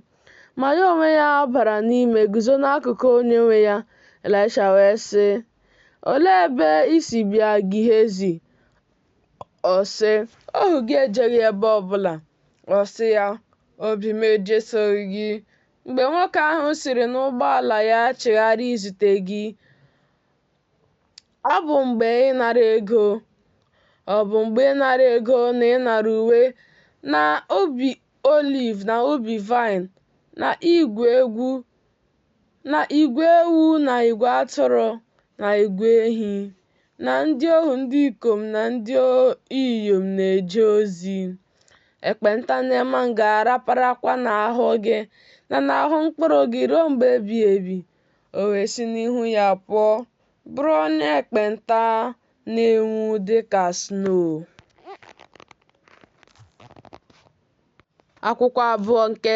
Ma ya onwe ya bara n'ime guzo n'akụkụ onyenwe ya. Elisha wee sị, Olee ebe i si bịa, Gehezi? Ọ sị, Ohu gị ejeghị ebe ọbụla. Ọ sị ya, Obi m ejesoghị gị mgbe nwoke ahụ siri n'ụgbọala ya chigharịa izute gị. Ọ bụ mgbe ị nara ego, ọ bụ mgbe ị nara ego na ị nara uwe na ubi oliv na ubi vaịn na igwe ewu na igwe atụrụ na igwe ehi na ndị ohu ndị ikom na ndị inyom na-eje ozi. Ekpenta Neeman ga-araparakwa n'ahụ gị na n'ahụ mkpụrụ gị ruo mgbe ebighị ebi. O wee si n'ihu ya pụọ, bụrụ onye ekpenta na-enwu dị ka snoo. Akwụkwọ abụọ nke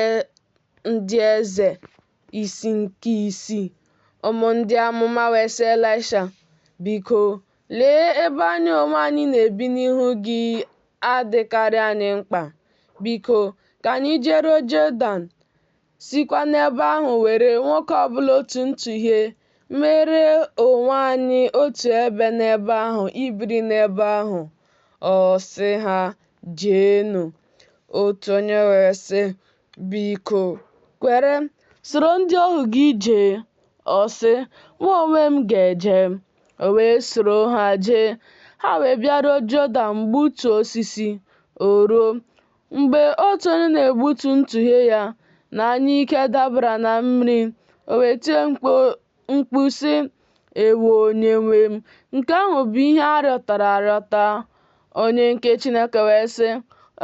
Ndị Eze, isi nke isii. Ụmụ ndị amụma wee sị Elisha, Biko, lee, ebe anyị onwe anyị na-ebi n'ihu gị adịkarị anyị mkpa. Biko, ka anyị jeruo Jọdan, sikwa n'ebe ahụ were nwoke ọ bụla otu ntụhie, meere onwe anyị otu ebe n'ebe ahụ, ibiri n'ebe ahụ. Ọ sị ha, Jeenụ. Otu onye wee sị, Biko, kwere, soro ndị ohu gị jee. Ọ sị, Mụ onwe m ga-eje. O wee soro ha jee. Ha wee bịaruo Jọdan gbutuo osisi. O ruo, mgbe otu onye na-egbutu ntụhie ya, na anyụike dabara na mmiri, o wee tie mkpu sị, Ewo, onyenwe m, nke ahụ bụ ihe a rịọtara arịọta. Onye nke Chineke wee sị,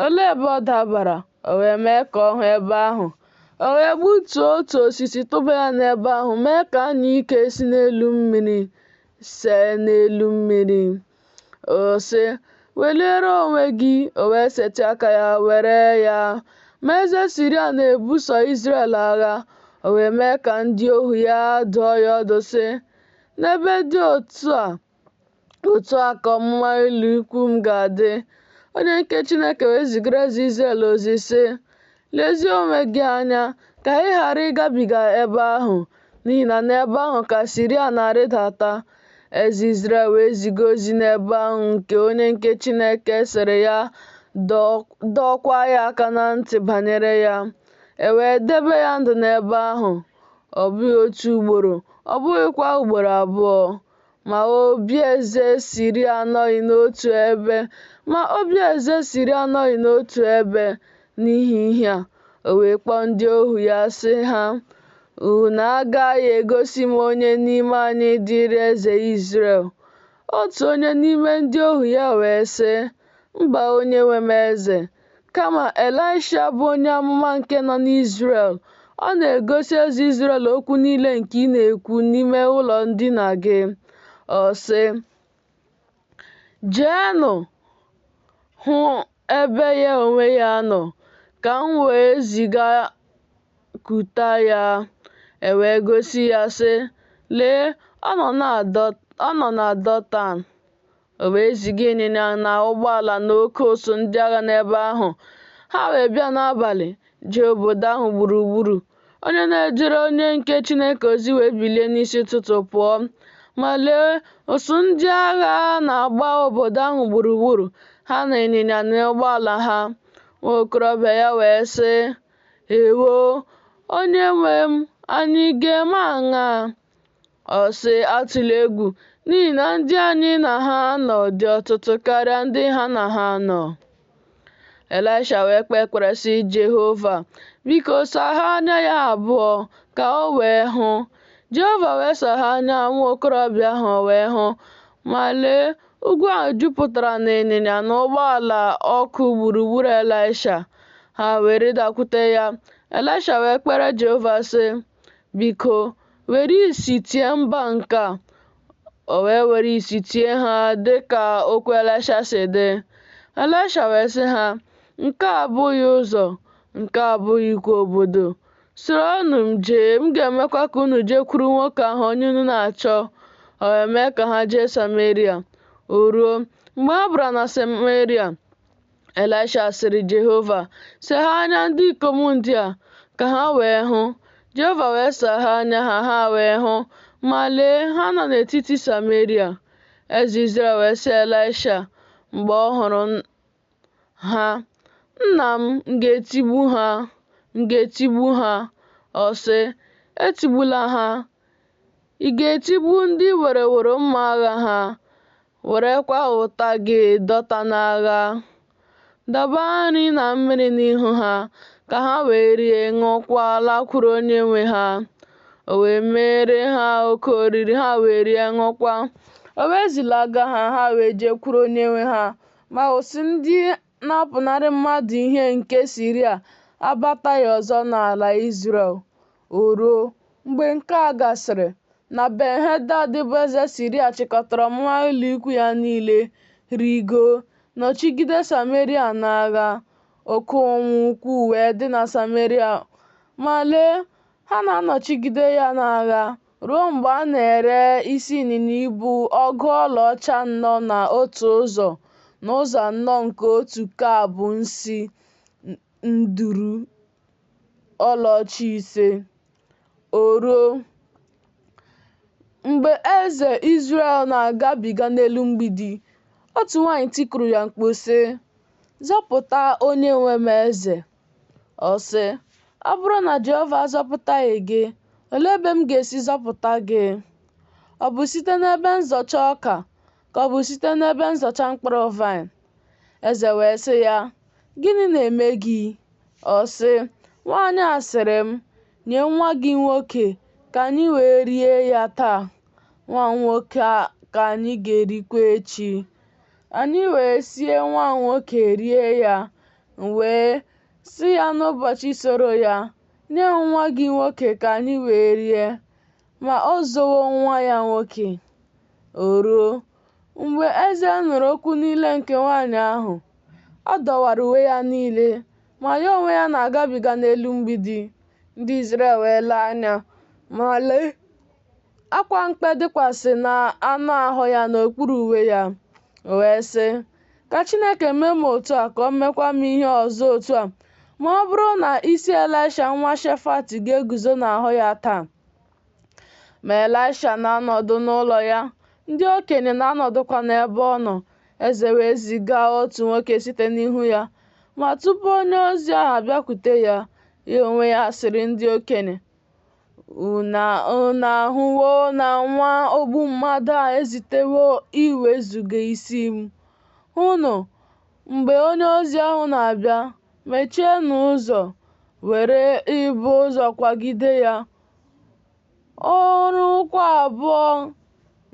Olee ebe ọ dabara? O wee mee ka ọ hụ ebe ahụ. O wee gbutuo otu osisi tụba ya n'ebe ahụ, mee ka anyụike si n'elu mmiri see n'elu mmiri. Ọ sị, Weliere onwe gị. O wee setị aka ya were ya. Ma eze Siria na-ebuso Izrel agha. O wee mee ka ndị ohu ya dụọ ya ọdụ, sị, N'ebe dị otu a, otu a ka ọmụma ụlọ ikwu m ga-adị. Onye nke Chineke wee zigara eze Izrel ozi, sị, Lezie onwe gị anya ka ị ghara ịgabiga ebe ahụ, n'ihi na n'ebe ahụ ka Siria na-arịdata. Eze Izrel wee ziga ozi n'ebe ahụ nke onye nke Chineke sịrị ya, dọọkwa ya aka na ntị banyere ya. E wee debe ya ndụ n'ebe ahụ, ọ bụghị otu ugboro, ọ bụghịkwa ugboro abụọ. Ma obi eze Siria anọghị n'otu ebe, ma obi eze Siria anọghị n'otu ebe n'ihi ihe a. O wee kpọọ ndị ohu ya sị ha, Unu agaghị egosi m onye n'ime anyị dịrị eze Izrel? Otu onye n'ime ndị ohu ya wee sị, Mba, onyenwe m eze, kama Elisha bụ onye amụma nke nọ n'Izrel, ọ na-egosi eze Izrel okwu niile nke ị na-ekwu n'ime ụlọ ndina gị. Ọ sị, Jeenụ hụ ebe ya onwe ya nọ, ka m wee ziga kuta ya. E wee gosi ya, sị, Lee, ọ nọ na Dọtan. O wee ziga ịnyịnya na ụgbọala na oke ụsụụ ndị agha n'ebe ahụ. Ha wee bịa n'abalị, jee obodo ahụ gburugburu. Onye na-ejere onye nke Chineke ozi wee bilie n'isi ụtụtụ pụọ. Ma lee, ụsụụ ndị agha na-agba obodo ahụ gburugburu, ha na ịnyịnya na ụgbọala ha. Nwa okorobịa ya wee sị, Ewo, onyenwe m, anyị ga-eme aṅaa? Ọ sị, Atụla egwu, n'ihi na ndị anyị na ha nọ dị ọtụtụ karịa ndị ha na ha nọ. Elisha wee kpee ekpere sị, Jehova, biko saghee anya ya abụọ ka o wee hụ. Jehova wee saghee anya nwa okorobịa ahụ, o wee hụ. Ma lee, ugwu ahụ jupụtara n'ịnyịnya na ụgbọala ọkụ gburugburu Elisha. Ha wee rịdakwute ya. Elisha wee kpere Jehova sị, Biko, were isi tie mba nke a. O wee were isi tie ha dị ka okwu Elisha si dị. Elisha wee sị ha, Nke a abụghị ụzọ, nke a abụghịkwa obodo. Soronụ m jee, m ga-emekwa ka unu jekwuru nwoke ahụ onye unu na-achọ. O wee mee ka ha jee Sameria. O ruo, mgbe ha bara na Sameria, Elisha sịrị Jehova, Saghee anya ndị ikom ndị a, ka ha wee hụ. Jehova wee saghee anya ha, ha wee hụ, ma lee, ha nọ n'etiti Sameria. Eze Izrel wee sị Elisha mgbe ọ hụrụ ha, Nna m, m ga-etigbu ha? M ga-etigbu ha? Ọ sị, Etigbula ha. Ị ga-etigbu ndị wereworo mma agha ha, werekwa ụta gị dọta n'agha? Dọba nri na mmiri n'ihu ha, ka ha wee rie, ṅụọkwa, lakwuru onyenwe ha. O wee meere ha oke oriri, ha wee rie, ṅụọkwa. O wee zilaga ha, ha wee jekwuru onyenwe ha. Ma ụsụụ ndị na-apụnara mmadụ ihe nke Siria abataghị ọzọ n'ala Izrel. O ruo, mgbe nke a gasịrị, na Ben-hedad bụ eze Siria chịkọtara ọmụma ụlọikwu ya niile, rịgoo, nọchigide Sameria n'agha. Oke ụnwụ ukwuu wee dị na Sameria, ma lee, ha na-anọchigide ya n'agha, ruo mgbe a na-ere isi ịnyịnya ibu ọgụ ọlaọcha anọ na otu ụzọ n'ụzọ anọ nke otu kab nsị nduru ọlaọcha ise. O ruo, mgbe eze Izrel na-agabiga n'elu mgbidi, otu nwaanyị tikuru ya mkpu, sị, Zọpụta onyenwe m eze! Ọ sị, Ọ bụrụ na Jehova azọpụtaghị gị, olee ebe m ga-esi zọpụta gị? Ọ bụ site n'ebe nzọcha ọka, ka ọ bụ site n'ebe nzọcha mkpụrụ vaịn? Eze wee sị ya, Gịnị na-eme gị? Ọ sị, Nwaanyị a sịrị m, Nye nwa gị nwoke, ka anyị wee rie ya taa, nwa m nwoke ka anyị ga-erikwa echi. Anyị wee sie nwa m nwoke rie ya. M wee sị ya n'ụbọchị soro ya, Nye m nwa gị nwoke ka anyị wee rie. Ma o zowo nwa ya nwoke. O ruo, mgbe eze nụrụ okwu niile nke nwaanyị ahụ, ọ dọwara uwe ya niile, ma ya onwe ya na-agabiga n'elu mgbidi. Ndị Izrel wee lee anya, ma lee, akwa mkpe dịkwasị n'anụ ahụ ya n'okpuru uwe ya. O wee sị, Ka Chineke mee m otu a, ka o meekwa m ihe ọzọ otu a, ma ọ bụrụ na isi Elisha nwa Shefat ga-eguzo n'ahụ ya taa. Ma Elisha na-anọdụ n'ụlọ ya, ndị okenye na-anọdụkwa n'ebe ọ nọ. Eze wee ziga otu nwoke site n'ihu ya. Ma tupu onye ozi ahụ abịakwute ya, ya onwe ya sịrị ndị okenye, Unu ahụwo na nwa ogbu mmadụ a ezitewo iwezuga isi m? Hụnụ, mgbe onye ozi ahụ na-abịa, mechienụ ụzọ, were ibo ụzọ kwagide ya. Ọrụ ụkwụ abụọ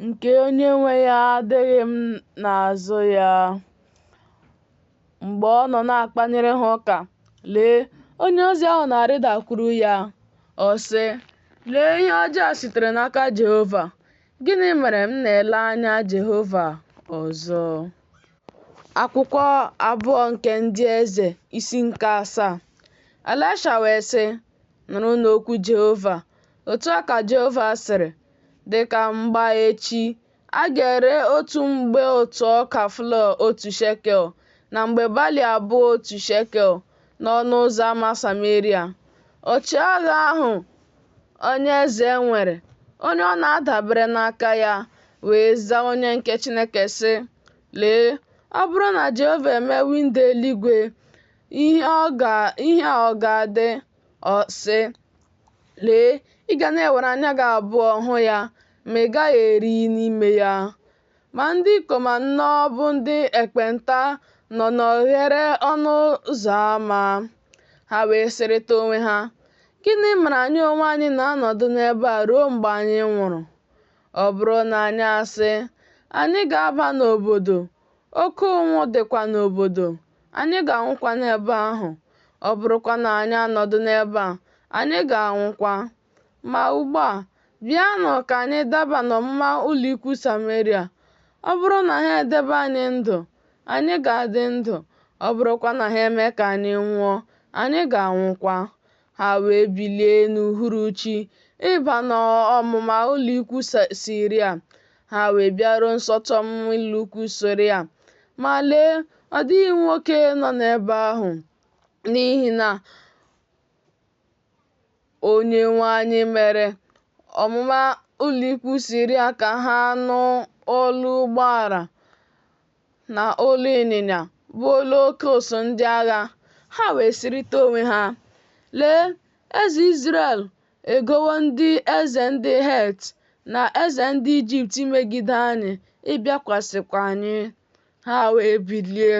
nke onyenwe ya adịghị m n'azụ ya. Mgbe ọ nọ na-akpanyere ha ụka, lee, onye ozi ahụ na-arịdakwuru ya. Ọ sị, Lee, ihe ọjọọ a sitere n'aka Jehova. Gịnị mere m na-ele anya Jehova ọzọ? Akwụkwọ abụọ nke Ndị Eze, isi nke asaa. Elisha wee sị, Nụrụnụ okwu Jehova. Otu a ka Jehova sịrị, Dị ka mgba echi, a ga-ere otu mgbe ụtụ ọka flọ otu shekel, na mgbe bali abụọ otu shekel, n'ọnụ ụzọ ama Sameria. Ọchịagha ahụ onye eze nwere, onye ọ na-adabere n'aka ya, wee zaa onye nke Chineke, sị, Lee, ọ bụrụ na Jehova emee windo eluigwe, ihe a ọ ga-adị? Ọ sị, Lee, ị ga na-ewere anya gị abụọ hụ ya, ma ị gaghị eri n'ime ya. Ma ndị ikom anọ bụ ndị ekpenta nọ n'oghere ọnụ ụzọ ama. Ha wee sịrịta onwe ha, Gịnị mere anyị onwe anyị na-anọdụ n'ebe a ruo mgbe anyị nwụrụ? Ọ bụrụ na anyị asị, Anyị ga-aba n'obodo, oke ụnwụ dịkwa n'obodo, anyị ga-anwụkwa n'ebe ahụ. Ọ bụrụkwa na anyị anọdụ n'ebe a, anyị ga-anwụkwa. Ma ugbu a, bịanụ ka anyị daba n'ọmụma ụlọikwu Sameria. Ọ bụrụ na ha edebe anyị ndụ, anyị ga-adị ndụ, ọ bụrụkwa na ha emee ka anyị nwụọ, anyị ga-anwụkwa. Ha wee bilie n'uhuruchi ịba n'ọmụma ụlọikwu Siria. Ha wee bịaruo nsọtụ ọmụma ụlọikwu Siria. Ma lee, ọ dịghị nwoke nọ n'ebe ahụ, n'ihi na Onyenwe anyị mere ọmụma ụlọikwu Siria ka ha nụ olu ụgbọala na olu ịnyịnya, bụ olu oke ụsụ ndị agha. Ha wee sịrịta onwe ha, Lee, eze Izrel egowo ndị eze ndị Het na eze ndị Ijipt imegide anyị, ịbịakwasịkwa anyị. Ha wee bilie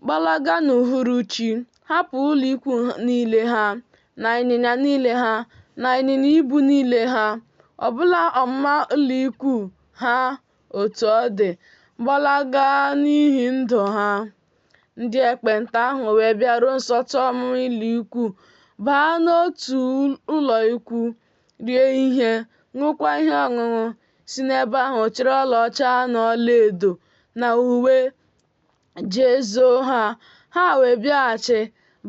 gbalaga n'uhuruchi, hapụ ụlọikwu niile ha, na ịnyịnya niile ha, na ịnyịnya ibu niile ha, ọbụna ọmụma ụlọikwu ha otu ọ dị, gbalaga n'ihi ndụ ha. Ndị ekpenta ahụ wee bịaruo nsọtụ ọmụma ụlọikwuu, baa n'otu ụlọikwuu, rie ihe, ṅụọkwa ihe ọṅụṅụ, si n'ebe ahụ chịrị ọlaọcha na ọlaedo na uwe jee zoo ha. Ha wee bịaghachi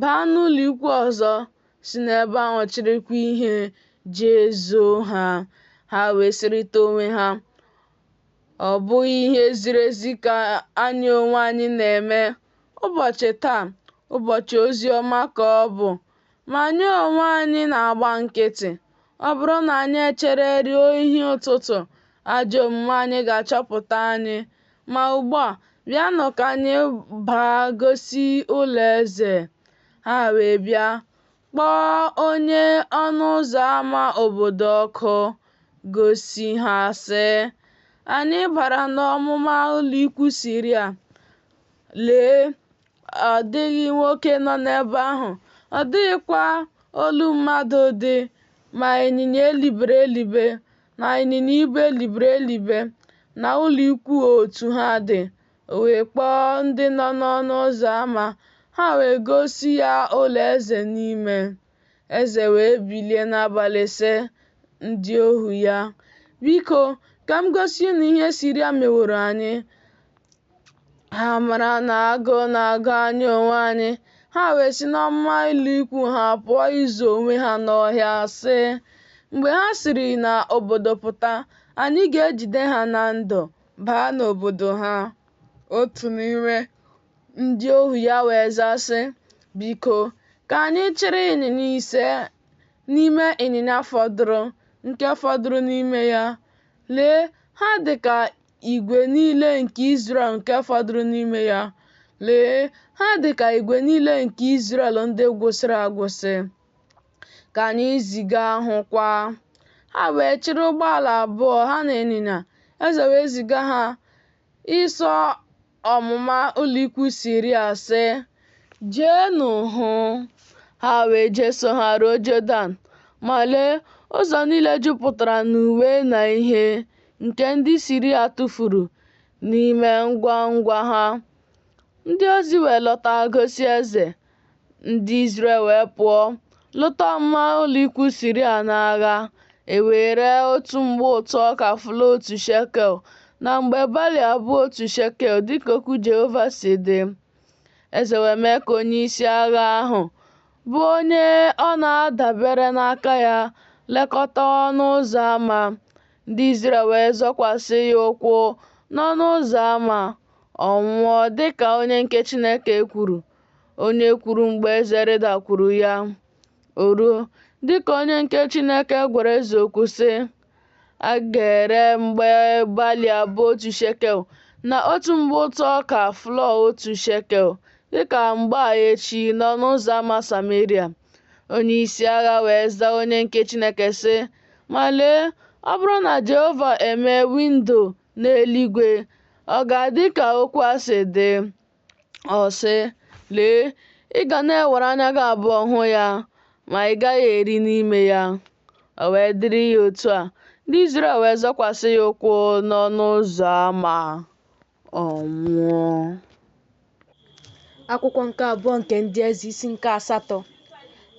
baa n'ụlọikwuu ọzọ, si n'ebe ahụ chịrịkwa ihe jee zoo ha. Ha wee sịrịta onwe ha, Ọ bụghị ihe ziri ezi ka anyị onwe anyị na-eme. Ụbọchị taa, ụbọchị ozi ọma ka ọ bụ, ma anyị onwe anyị na-agba nkịtị. Ọ bụrụ na anyị echere ruo ihe ụtụtụ, ajọ omume anyị ga-achọpụta anyị. Ma ugbu a, bịanụ ka anyị baa gosi ụlọ eze. Ha wee bịa, kpọọ onye ọnụ ụzọ ama obodo ọkụ, gosi ha, sị, Anyị bara n'ọmụma ụlọikwu Siria. Lee, ọ dịghị nwoke nọ n'ebe ahụ, ọ dịghịkwa olu mmadụ dị, ma ịnyịnya elibere elibe na ịnyịnya ibu elibere elibe na ụlọikwuu otu ha dị. O wee kpọọ ndị nọ n'ọnụ ụzọ ama, ha wee gosi ya ụlọ eze n'ime. Eze wee bilie n'abalị sị ndị ohu ya, Biko, ka m gosi unu ihe Siria meworo anyị. Ha mara na agụụ na-agụ anyị onwe anyị. Ha wee si n'ọmụma ụlọikwuu ha pụọ izo onwe ha n'ọhịa, sị, Mgbe ha siri n'obodo pụta, anyị ga-ejide ha na ndụ, baa n'obodo ha. Otu n'ime ndị ohu ya wee zaa, sị, Biko, ka anyị chịrị ịnyịnya ise n'ime ịnyịnya fọdụrụ, nke fọdụrụ n'ime ya. Lee, ha dị ka igwe niile nke Izrel nke fọdụrụ n'ime ya. Lee, ha dị ka igwe niile nke Izrel ndị gwụsịrị agwụsị. Ka anyị ziga hụkwa. Ha wee chịrị ụgbọala abụọ, ha na ịnyịnya. Eze wee ziga ha ịsọ ọmụma ụlọikwu Siria, sị, Jeenụ hụ. Ha wee jeso ha ruo Jọdan, ma lee, ụzọ niile jupụtara n'uwe na ihe, nke ndị Siria tụfuru n'ime ngwa ngwa ha. Ndị ozi wee lọta gosi eze. Ndị Izrel wee pụọ, lụta ọmụma ụlọikwu Siria n'agha. E wee ree otu mgbe ụtụ ọka flọ otu shekel, na mgbe bali abụọ otu shekel, dịka okwu Jehova si dị. Eze wee mee ka onyeisi agha ahụ, bụ onye ọ na-adabere n'aka ya, lekọta ọnụ ụzọ ama. Ndị Izrel wee zọkwasị ya ụkwụ n'ọnụ ụzọ ama, ọ nwụọ dị ka onye nke Chineke kwuru, onye kwuru mgbe eze rịdakwuru ya. O ruo, dị ka onye nke Chineke gwara eze okwu, sị, A ga-ere mgbe bali abụọ otu shekel, na otu mgbe ụtụ ọka flọ otu shekel, dịka mgbe a echi n'ọnụ ụzọ ama Sameria. Onye isi agha wee zaa onye nke Chineke sị, Ma lee, ọ bụrụ na Jehova emee windo n'eluigwe, ọ ga-adị ka okwu a si dị? Ọ sị, Lee, ị ga na-ewere anya gị abụọ hụ ya, ma ị gaghị eri n'ime ya. O wee dịrị ya otu a. Ndị Izrel wee zọkwasị ya ụkwụ n'ọnụ ụzọ ama, ọ nwụọ. Akwụkwọ nke abụọ nke ndị eze isi nke asatọ.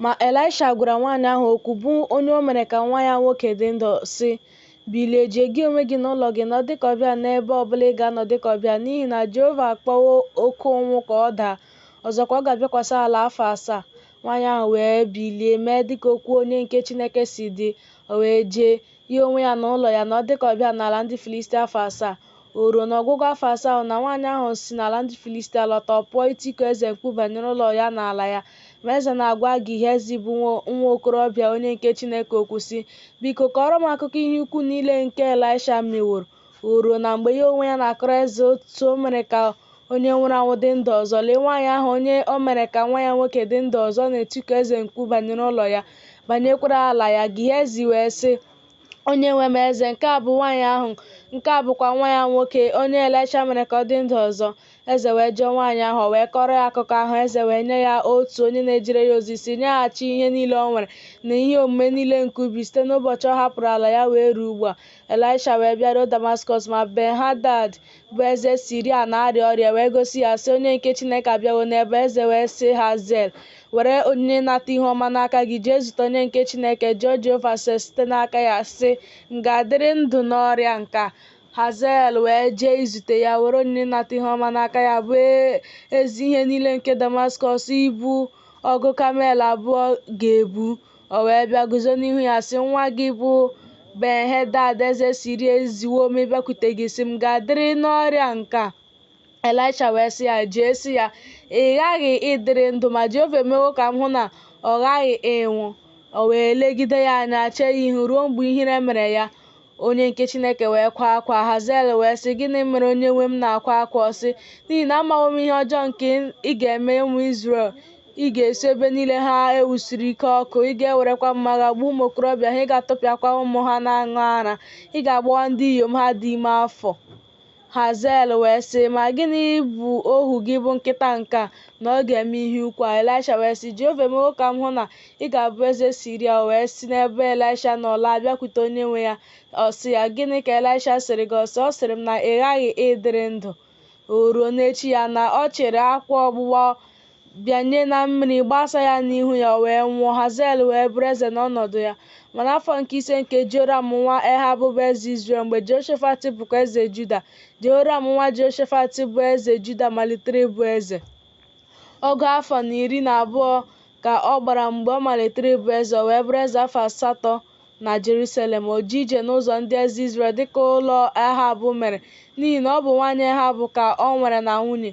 Ma Elisha gwara nwaanyị ahụ okwu, bụ onye o mere ka nwa ya nwoke dị ndụ, sị, Bilie, jee gị onwe gị na ụlọ gị nọọ dịka ọbịa n'ebe ọ bụla ị ga-anọ dịka ọbịa, n'ihi na Jehova akpọwo oke ụnwụ ka ọ daa, ọzọkwa ọ ga-abịakwasị ala afọ asaa. Nwaanyị ahụ wee bilie mee dịka okwu onye nke Chineke si dị, o wee jee, ya onwe ya na ụlọ ya, nọọ dịka ọbịa n'ala ndị Filistia afọ asaa. O ruo n'ọgwụgwụ afọ asaa ahụ na nwaanyị ahụ si n'ala ndị Filistia lọta, ọ pụọ itiku eze mkpu banyere ụlọ ya na ala ya. Ma eze na-agwa Gehezi bụ nwa okorobịa onye nke Chineke okwu, sị, Biko, kọọrọ m akụkọ ihe ukwu niile nke Elisha meworo. O ruo na mgbe ya onwe ya na-akọrọ eze otu o mere ka onye nwụrụ anwụ dị ndụ ọzọ, lee nwaanyị ahụ onye o mere ka nwa ya nwoke dị ndụ ọzọ na-etiku eze mkpu banyere ụlọ ya, banyekwara ala ya. Gehezi wee sị, Onye nwe m eze, nke a bụ nwaanyị ahụ, nke a bụkwa nwa ya nwoke, onye Elisha mere ka ọ dị ndụ ọzọ. Eze wee jụọ nwaanyị ahụ, o wee kọọrọ ya akụkọ ahụ. Eze wee nye ya otu onye na-ejere ya ozi, sị, Nyeghachi ihe niile o nwere, na ihe omume niile nke ubi, site n'ụbọchị ọ hapụrụ ala ya wee ruo ugbu a. Ịlaịsha wee bịaruo Damaskọs, ma Ben-hedad bụ eze Siria na-arịa ọrịa, e wee gosi ya, sị, Onye nke Chineke abịawo n'ebe a. Eze wee sị Hazael, Were onyinye ịnata ihu ọma n'aka gị, jee zute onye nke Chineke, jụọ Jehova ase site n'aka ya, sị, M ga-adịrị ndụ n'ọrịa nke a? Hazael wee jee izute ya, were onyinye ịnata ihu ọma n'aka ya, bụ ezi ihe niile nke Damaskọs ibu ọgụ kamel abụọ ga-ebu. O wee bịa guzo n'ihu ya, sị, Nwa gị bụ Ben-hedad eze Siria eziwo m ịbịakwute gị, sị, M ga-adịrị n'ọrịa nke a? Ịlaịsha wee sị ya, Jee sị ya, Ị ghaghị ịdịrị ndụ, ma Jehova emewo ka m hụ na ọ ghaghị ịnwụ. O wee legide ya anya, chee ya ihu ruo mgbe ihere mere ya. Onye nke Chineke wee kwaa akwa. Hazael wee sị, Gịnị mere onye nwe m na-akwa akwa? Ọ sị, N'ihi na amawo m ihe ọjọọ nke ị ga-eme ụmụ Izrel. Ị ga-esu ebe niile ha e wusiri ike ọkụ, ị ga-ewerekwa mma agha gbuo ụmụ okorobịa ha, ị ga-atụpịakwa ụmụ ha na-aṅụ ara, ị ga-agbawa ndị inyom ha dị ime afọ. Hazael wee sị, Ma gịnị bụ ohu gị bụ nkịta nke a, na ọ ga-eme ihe ukwu a? Ịlaịsha wee sị, Jehova emewo ka m hụ na ị ga-abụ eze Siria. O wee si n'ebe Ịlaịsha nọ laa bịakwute onyenwe ya. Ọ sị ya, Gịnị ka Ịlaịsha sịrị gị? Ọ sị, Ọ sịrị m na ị ghaghị ịdịrị ndụ. O ruo n'echi ya na ọ chịrị akwa ọgbụgba bịanye na mmiri, gbasa ya n'ihu ya, o wee nwụọ. Hazael wee bụrụ eze n'ọnọdụ ya. Ma n'afọ nke ise nke Joram nwa Ehab bụ eze Izrel, mgbe Jehoshafat bụkwa eze Juda, Jehoram nwa Jehoshafat bụ eze Juda malitere ịbụ eze. Ọgụ afọ na iri na abụọ ka ọ gbara mgbe ọ malitere ịbụ eze, o wee bụrụ eze afọ asatọ na Jerusalem. O jee ije n'ụzọ ndị eze Izrel dịka ụlọ Ehab mere, n'ihi na ọ bụ nwaanyị Ehab ka o nwere na nwunye.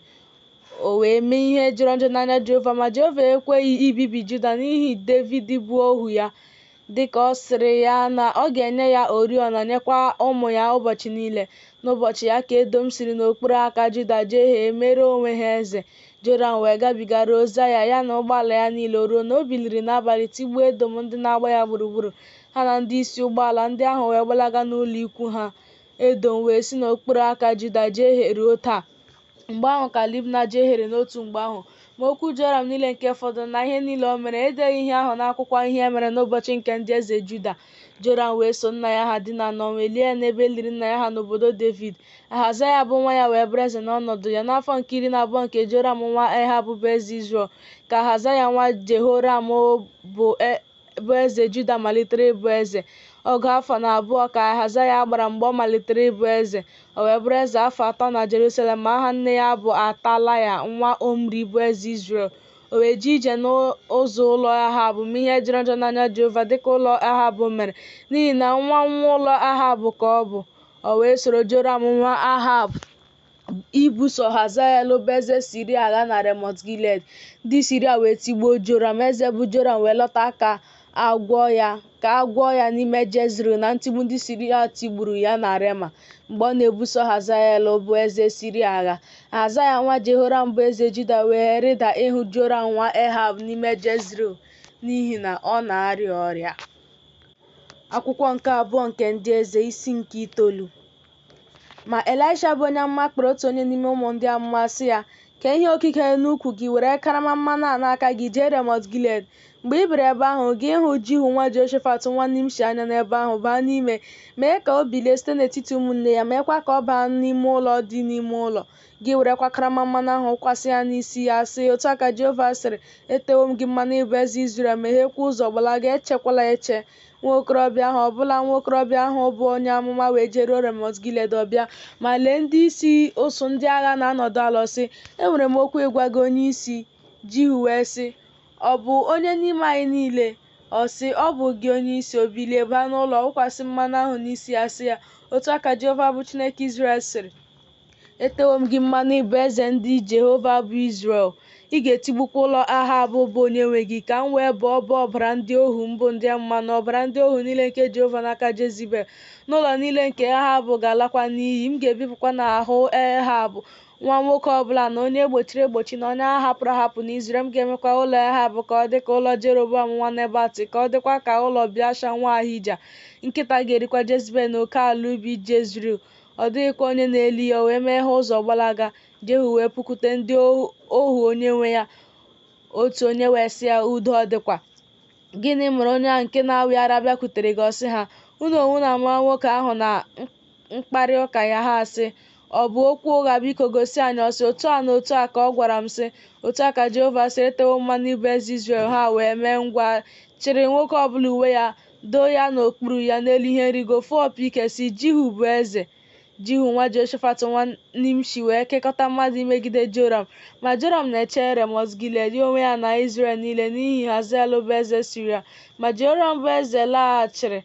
O wee mee ihe jọrọ njọ n'anya Jehova, ma Jehova ekweghị ibibi Juda n'ihi Devid bụ ohu ya, dị ka ọ sịrị ya na ọ ga-enye ya oriọna, nyekwa ụmụ ya ụbọchị niile. N'ụbọchị ya ka Edọm siri n'okpuru aka Juda jehie, mere onwe ha eze. Joram wee gabiga ruo Zaịa, ya na ụgbọala ya niile. O ruo na o biliri n'abalị tigbuo Edọm ndị na-agba ya gburugburu, ha na ndị isi ụgbọala ndị ahụ wee gbalaga n'ụlọ ikwu ha. Edọm wee si n'okpuru aka Juda jehie ruo taa. Mgbe ahụ ka Libna jehiere n'otu mgbe ahụ. Ma okwu Joram niile nke fọdụrụ, na ihe niile o mere, e deghị ihe ahụ n'akwụkwọ ihe mere n'ụbọchị nke ndị eze Juda. Joram wee so nna ya ha dina n'ọnwụ, e lie ya n'ebe e liri nna ya ha n'obodo Devid. Ahazaya bụ nwa ya wee bụrụ eze n'ọnọdụ ya. N'afọ nke iri na abụọ nke Joram nwa Ehab bụ eze Izrel, ka Ahazaya nwa Jehoram bụ eze Juda malitere ịbụ eze. Ọgụ afọ na abụọ ka Ahazaya gbara mgbe ọ malitere ịbụ eze. O wee bụrụ eze afọ atọ na Jerusalem, ma aha nne ya bụ Atalaya nwa Omri bụ eze Izrel. O wee jee ije n'ụzọ ụlọ Ehab, mee ihe jọrọ njọ n'anya Jehova, dịka ụlọ Ehab mere, n'ihi na nwa nwa ụlọ Ehab ka ọ bụ. O wee soro Joram nwa Ehab ibuso Hazael bụ eze Siria agha na Remọt Gilead. Ndị Siria wee tigbuo Joram. Eze bụ Joram wee lọta ka a gwọọ ya n'ime Jezril na ntigbu ndị Siria tigburu ya na Rema, mgbe ọ na-ebuso Hazael bụ eze Siria agha. Ahazaya nwa Jehoram bụ eze Juda wee rịda ịhụ Joram nwa Ehab n'ime Jezril, n'ihi na ọ na-arịa ọrịa. Akwụkwọ nke abụọ nke ndị eze, isi nke itoolu. Ma Elisha bụ onye amụma kpọrọ otu onye n'ime ụmụ ndị amụma, sị ya, Kee ihe okike n'ukwu gị, were karama mmanụ a n'aka gị jee Remọt Gilead. Mgbe ị bịara ebe ahụ, gị hụ Jihu nwa Jehoshafat nwa Nimshi anya n'ebe ahụ, baa n'ime, mee ka o bilie site n'etiti ụmụnne ya, meekwa ka ọ baa n'ime ụlọ dị n'ime ụlọ. Gị werekwa karama mmanụ ahụ wụkwasị ya n'isi ya, sị, Otu a ka Jehova sịrị, Etewo m gị mmanụ ịbụ eze Izrel, mehiekwa ụzọ, gbalaga, echekwala eche. Nwa okorobịa ahụ ọbụla nwa okorobịa ahụ bụ onye amụma wee jeruo Remọt Gilead, ọ bịa, ma lee ndị isi ụsụ ndị agha na-anọdụ ala. Ọ sị, Enwere m okwu ịgwa gị, onyeisi. Jihu wee sị, Ọ bụ onye n'ime anyị niile? Ọ sị, Ọ bụ gị, onyeisi. O bilie baa n'ụlọ, wụkwasị mmanụ ahụ n'isi ya, sị ya, Otu a ka Jehova bụ Chineke Izrel sịrị, Etewo m gị mmanụ ịbụ eze ndị Jehova bụ Izrel, ị ga-etigbukwa ụlọ Ehab bụ onyenwe gị, ka m wee bọọ ọbọ ọbara ndị ohu m bụ ndị amụma na ọbara ndị ohu niile nke Jehova n'aka Jezibel. N'ụlọ niile nke Ehab ga-alakwa n'iyi, m ga-ebipụkwa n'ahụ Ehab nwa nwoke ọ bụla na onye e gbochiri egbochi na onye a hapụrụ ahapụ n'Izrel. M ga-emekwa ụlọ Ehab ka ọ dị ka ụlọ Jeroboam nwa Nebat, ka ọ dịkwa ka ụlọ Beasha nwa Ahija. Nkịta ga-erikwa Jezibel n'oke ala ubi Jezril. Ọ dịghịkwa onye na-eli ya. O wee meghee ụzọ gbalaga. Jehu wee pụkwute ndị ohu onyenwe ya. Otu onye wee sị ya, Udo ọ dịkwa? Gịnị mere onye ahụ nke na-awị ara bịakwutere gị? Ọ sị ha, Unu onwe unu amara nwoke ahụ na mkparị ụka ya. Ha sị, Ọ bụ okwu ụgha, biko gosi anyị. Ọ sị, Otu a na otu a ka ọ gwara m, sị, Otu a ka Jehova sịrị, Etewo m mmanụ ịbụ eze Izrel. Ha wee mee ngwa chịrị nwoke ọ bụla uwe ya, doo ya n'okpuru ya n'elu ihe nrigo, fụọ opi ike, sị, Jihu bụ eze. Jihu nwa Jehoshafat nwa Nimshi wee kekọta mmadụ imegide Joram. Ma Joram na-eche Remọt Gilead, ya onwe ya na Izrel niile, n'ihi Hazael bụ eze Siria. Ma Jehoram bụ eze laghachiri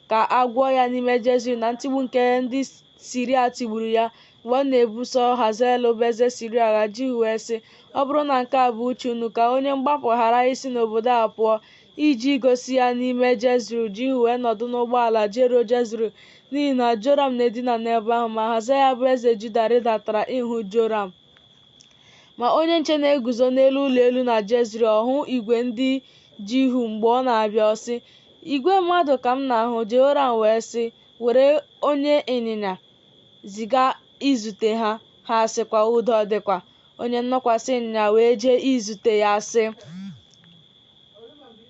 ka a gwọọ ya n'ime Jezril na ntigbu nke ndị Siria tigburu ya mgbe ọ na-ebuso Hazael bụ eze Siria agha. Jihu wee sị, Ọ bụrụ na nke a bụ uche unu, ka onye mgbapụ ghara isi n'obodo a pụọ iji gosi ya n'ime Jezril. Jihu wee nọdụ n'ụgbọala jeruo Jezril, n'ihi na Joram na-edina n'ebe ahụ. Ma Ahazaya bụ eze Juda rịdatara ịhụ Joram. Ma onye nche na-eguzo n'elu ụlọ elu na Jezril, ọ hụ igwe ndị Jihu mgbe ọ na-abịa, ọ sị, Igwe mmadụ ka m na-ahụ. Jehoram wee sị, Were onye ịnyịnya ziga izute ha. Ha sịkwa, Udo ọ dịkwa? Onye nnọkwasị ịnyịnya wee jee izute ya, sị,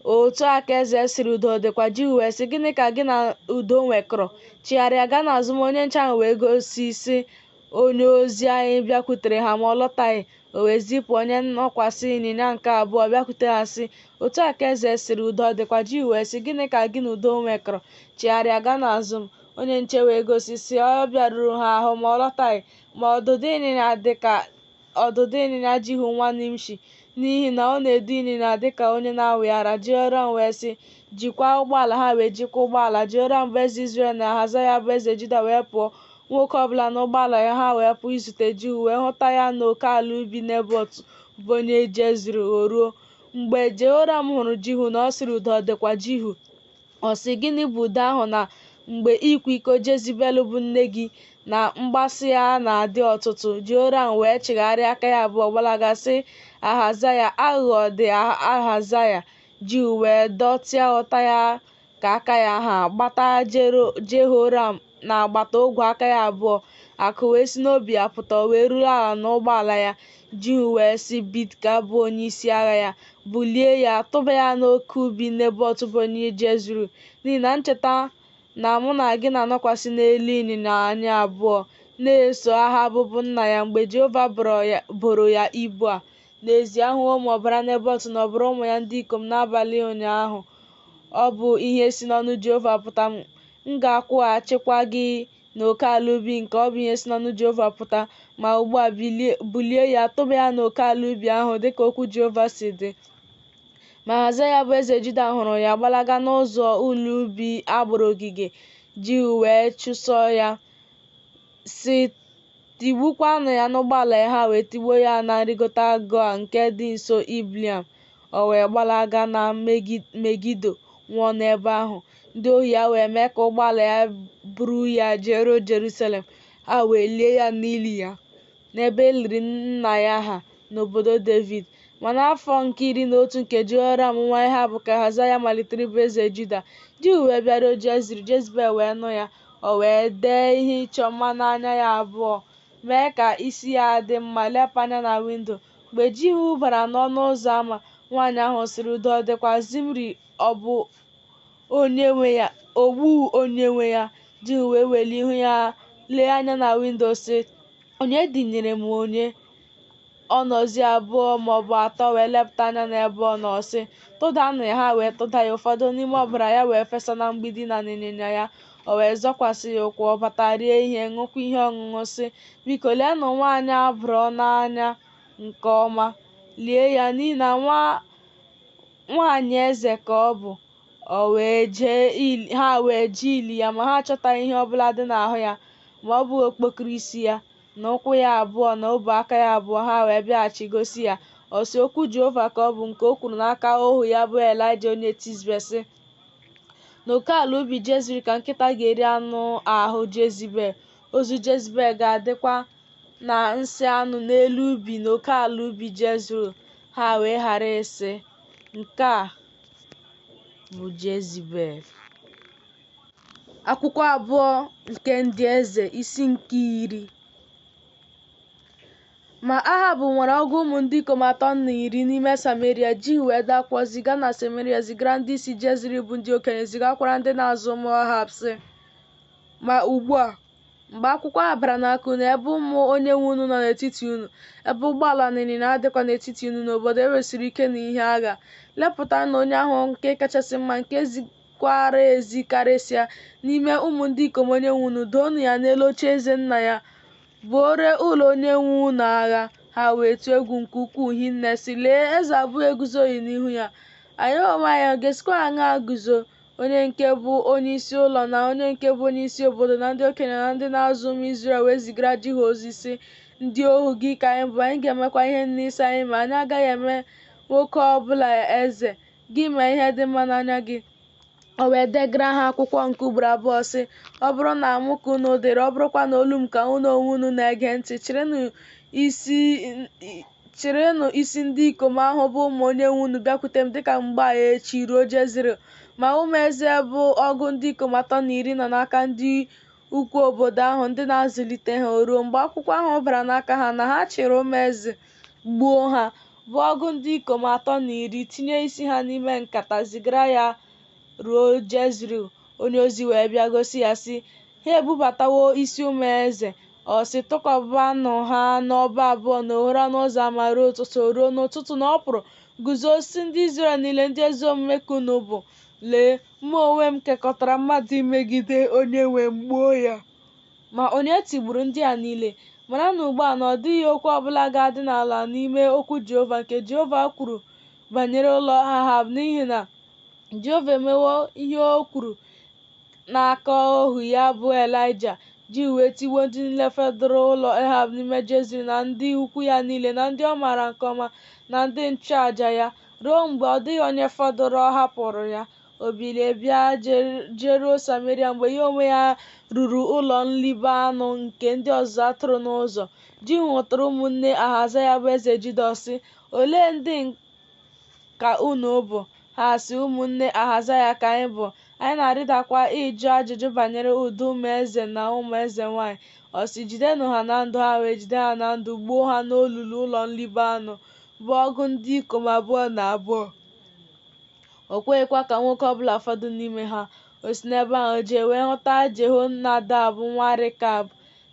Otu a ka eze sịrị, Udo ọ dịkwa? Jihu wee sị, Gịnị ka gị na udo nwekọrọ? Chigharịa gaa n'azụ m. Onye nche ahụ wee gosi, sị, Onye ozi anyị bịakwutere ha, ma ọ lọtaghị. O wee zipụ onye nnọkwasị ịnyịnya nke abụọ bịakwute ha, sị, Otu a ka eze sịrị, Udo ọ dịkwa? Jihu wee sị, Gịnị ka gị na udo nwekọrọ? Chigharịa gaa n'azụ m. Onye nche wee gosi, sị, Ọ bịaruru ha ahụ, ma ọ lọtaghị. Ma ọdụdụ ịnyịnya dị ka ọdụdụ ịnyịnya Jihu nwa Nimshi, n'ihi na ọ na-edu ịnyịnya dị ka onye na-awị ara. Jehoram wee sị, Jikwaa ụgbọala. Ha wee jikwaa ụgbọala. Jehoram bụ eze Izrel na Ahazaya bụ eze Juda wee pụọ, nwoke ọbụla n'ụgbọala ya. Ha wee pụọ izute Jihu, wee hụta ya n'oke ala ubi Nebọt bụ onye Jezril. O ruo, mgbe Jehoram hụrụ Jihu, na ọ sịrị, Udo ọ dịkwa, Jihu? Ọ sị, Gịnị bụ udo ahụ na mgbe ịkwa iko Jezibel bụ nne gị na mgbasị ya na-adị ọtụtụ? Jehoram wee chigharịa aka ya abụọ gbalaga, sị Ahazaya, Aghụghọ dị Ahazaya. Jihu wee dọtịa ụta ya ka aka ya ha, gbata Jehoram n'agbata ogwe aka ya abụọ. Akụ wee si n'obi ya pụta, o wee ruru ala n'ụgbọala ya. Jihu wee sị Bidka bụ onyeisi agha ya, Bulie ya, tụba ya n'oke ubi Nebọt bụ onye Jezril, n'ihi na ncheta na mụ na gị na-anọkwasị n'elu ịnyịnya anyị abụọ, na-eso Ahab bụ nna ya mgbe Jehova boro ya ibu a. N'ezie, ahụwo m ọbara Nebọt na ọbara ụmụ ya ndị ikom n'abalị ụnyaahụ. Ọ bụ ihe si n'ọnụ Jehova pụta, m ga-akwụghachikwa gị n'oke ala ubi nke ọ bụ ihe si n'ọnụ Jehova pụta. Ma ugbu a, bulie ya, tụba ya n'oke ala ubi ahụ, dịka okwu Jehova si dị. Ma Ahazaya bụ eze Juda hụrụ ya, gbalaga n'ụzọ ụlọ ubi a gbara ogige. Jihu wee chụso ya, sị, Tigbukwanụ ya n'ụgbọala ya. Ha wee tigbuo ya na nrịgota Gua nke dị nso Ibleam. O wee gbalaga na Megido, nwụọ n'ebe ahụ. Ndị ohu ya wee mee ka ụgbọala ya buru ya jeruo Jerusalem. Ha wee lie ya n'ili ya, n'ebe e liri nna ya ha, n'obodo Devid. Ma n'afọ nke 11 nke Jehoram nwa Ehab ka Ahazaya malitere ịbụ eze Juda. Jihu wee bịaruo Jezril, Jezibel wee nụ ya. O wee dee ihe ịchọ mma n'anya ya abụọ, mee ka isi ya dị mma, lepụ anya na windo. Mgbe Jihu bara n'ọnụ ụzọ ámá, nwaanyị ahụ sịrị, Udo ọ dịkwa, Zimri ogbu onye nwe ya? Jihu wee welie ihu ya lee anya na windo, sị, Onye dịnyere m onye? Ọnozi abụọ maọbụ atọ wee lepụta anya n'ebe ọ nọ, sị, Tụdanụ ya. Ha wee tụda ya, ụfọdụ n'ime ọbara ya wee fesa na mgbidi na n'ịnyịnya ya. O wee zọkwasị ya ụkwụ, ọ bata rie ihe, ṅụkwa ihe ọṅụṅụ, sị, Biko leenụ nwaanyị a bụrụ n'anya nke ọma, lie ya, n'ihi na nwaanyị eze ka ọ bụ. Ha wee jee ili ya, ma ha achọtaghị ihe ọbụla dị n'ahụ ya, ma ọ bụghị okpokoro isi ya, na ụkwụ ya abụọ, na ọbụ aka ya abụọ. Ha wee bịaghachi gosi ya. Ọ sị, Okwu Jehova ka ọ bụ, nke o kwuru n'aka ohu ya bụ Elaịja onye Tisbe, sị, N'oke ala ubi Jezril ka nkịta ga-eri anụ ahụ Jezibel, ozu Jezibel ga-adịkwa na nsị anụ n'elu ubi n'oke ala ubi Jezril. Ha wee ghara ịsị, Nke a bụ Jezibel. Akwụkwọ abụọ nke Ndị Eze, isi nke 10. Ma Ehab nwere ọgụ ụmụ ndị ikom 110 n'ime Sameria. Jihu wee dee akwụkwọ ziga na Sameria, zigara ndị isi Jezril bụ ndị okenye, zigakwara ndị na-azụ ụmụ Ehab, sị: Ma ugbu a, mgbe akwụkwọ a bara n'aka unu, ebe ụmụ onyenwe unu nọ n'etiti unu, ebe ụgbọala na ịnyịnya dịkwa n'etiti unu n'obodo e wusiri ike na ihe agha, lepụtanụ onye ahụ nke kachasị mma, nke zikwara ezi karịsịa, n'ime ụmụ ndị ikom onyenwe unu, doonụ ya n'elu ocheeze nna ya, buoro ụlọ onyenwe unu agha. Ha wee tụọ egwu nke ukwuu hinne, sị, Lee, eze abụọ eguzoghị n'ihu ya. Anyị onwe anyị ọ ga-esikwa aṅaa guzo? Onye nke bụ onyeisi ụlọ na onye nke bụ onyeisi obodo na ndị okenye na ndị na-azụ ụmụ Izrel wee zigara Jihu ozi, sị, Ndị ohu gị ka anyị bụ, anyị ga-emekwa ihe niile ị sị anyị mee. Anyị agaghị eme nwoke ọ bụla eze. Gị mee ihe dị mma n'anya gị. O wee degara ha akwụkwọ nke ugboro abụọ, sị, Ọ bụrụ na mụ ka unu dịrị, ọ bụrụkwa na olu m ka unu onwe unu na-ege ntị, chịrịnụ isi ndị ikom ahụ bụ ụmụ onyenwe unu bịakwute m dịka mgbe a echi ruo Jezril. Ma ụmụ eze bụ ọgụ ndị ikom 110 nọ n'aka ndị ukwu obodo ahụ, ndị na-azụlite ha. O ruo, mgbe akwụkwọ ahụ bara n'aka ha, na ha chịrị ụmụ eze gbuo ha, bụ ọgụ ndị ikom 110, tinye isi ha n'ime nkata, zigara ya ruo Jezril. Onye ozi wee bịa gosi ya, sị, Ha ebubatawo isi ụmụ eze. Ọ sị, Tụkọbanụ ha n'ọba abụọ n'oghere ọnụ ụzọ ama ruo ụtụtụ. O ruo n'ụtụtụ na ọ pụrụ guzo, sị ndị Izrel niile, Ndị ezi omume ka unu bụ. Lee, mụ onwe m kekọtara mmadụ imegide onyenwe m, gbuo ya. Ma onye tigburu ndị a niile? Maranụ ugbu a na ọ dịghị okwu ọ bụla ga-adị n'ala n'ime okwu Jehova nke Jehova kwuru banyere ụlọ Ehab, n'ihi na Jehova emewo ihe o kwuru n'aka ohu ya bụ Elaịja. Jihu wee tigbuo ndị niile fọdụrụ ụlọ Ehab n'ime Jezril, na ndị ukwu ya niile, na ndị ọ maara nke ọma, na ndị nchụaja ya, ruo mgbe ọ dịghị onye fọdụrụ ọ hapụrụ ya. O bilie bịa jeruo Sameria. Mgbe ya onwe ya ruru ụlọ nlibe anụ nke ndị ọzụzụ atụrụ n'ụzọ, Jihu hụtara ụmụnne Ahazaya bụ eze Juda. Ọ sị, Olee ndị ka unu bụ? Ha sị, Ụmụnne Ahazaya ka anyị bụ, anyị na-arịdakwa ịjụ ajụjụ banyere udo ụmụ eze na ụmụ eze nwanyị. Ọ sị, Jidenụ ha na ndụ. Ha wee jide ha na ndụ, gbuo ha n'olulu ụlọ nlibe anụ, bụ ọgụ ndị ikom 22. O kweghịkwa ka nwoke ọbụla fọdụ n'ime ha. O si n'ebe ahụ jee wee hụta Jehonadab nwa Rekab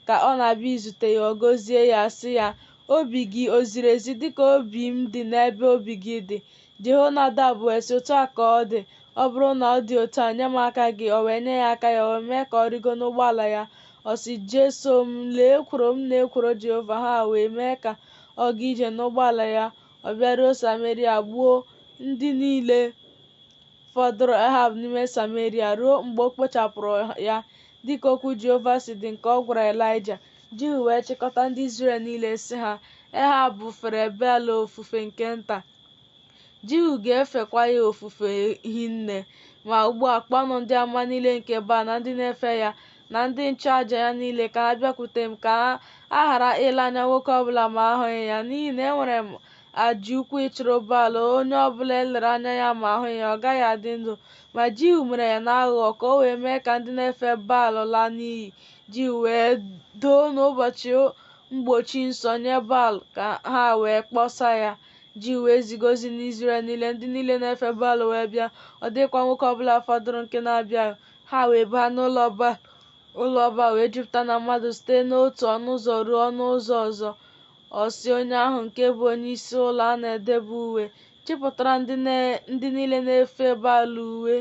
ka ọ na-abịa izute ya, ọ gọzie ya, sị ya, Obi gị o ziri ezi dị ka obi m dị n'ebe obi gị dị? Jehonadab wee sị, Otu a ka ọ dị, ọ bụrụ na ọ dị otu a, nye m aka gị. O wee nye ya aka ya, o wee mee ka ọ rịgo n'ụgbọala ya. Ọ sị, Jeso m, lee ekworo m na-ekworo Jehova. Ha wee mee ka ọ gaa ije n'ụgbọala ya. Ọ bịaruo Sameria, gbuo ndị niile fọdụrụ Ehab n'ime Sameria, ruo mgbe o kpochapụrụ ya, dịka okwu Jehova si dị nke ọ gwara Elaịja. Jihu wee chịkọta ndị Izrel niile, sị ha, Ehab fere Bel ofufe nke nta, Jihu ga-efekwa ya ofufe hinne. Ma ugbu a, kpọọnụ ndị amụma niile nke Baal na ndị na-efe ya na ndị nchụaja ya niile ka ha bịakwute m, ka a ghara ile anya nwoke ọbụla ma ahụghị ya, n'ihi na enwere m aja ukwu ịchụrụ Baal, onye ọbụla e lere anya ya ma ahụghị ya, ọ gaghị adị ndụ. Ma Jihu mere ya n'aghụghọ, ka o wee mee ka ndị na-efe Baal laa n'iyi. Jihu wee doo n'ụbọchị mgbochi nsọ nye Baal, ka ha wee kpọsa ya. Jihu wee ziga ozi n'Izrel niile, ndị niile na-efe Baal wee bịa, ọ dịghịkwa nwoke ọbụla fọdụrụ nke na-abịaghị. Ha wee baa n'ụlọ Baal, ụlọ Baal wee jupụta na mmadụ site n'otu ọnụ ụzọ ruo ọnụ ụzọ ọzọ. Ọ sị onye ahụ nke bụ onyeisi ụlọ a na-edebe uwe, Chịpụtara ndị niile na-efe Baal uwe.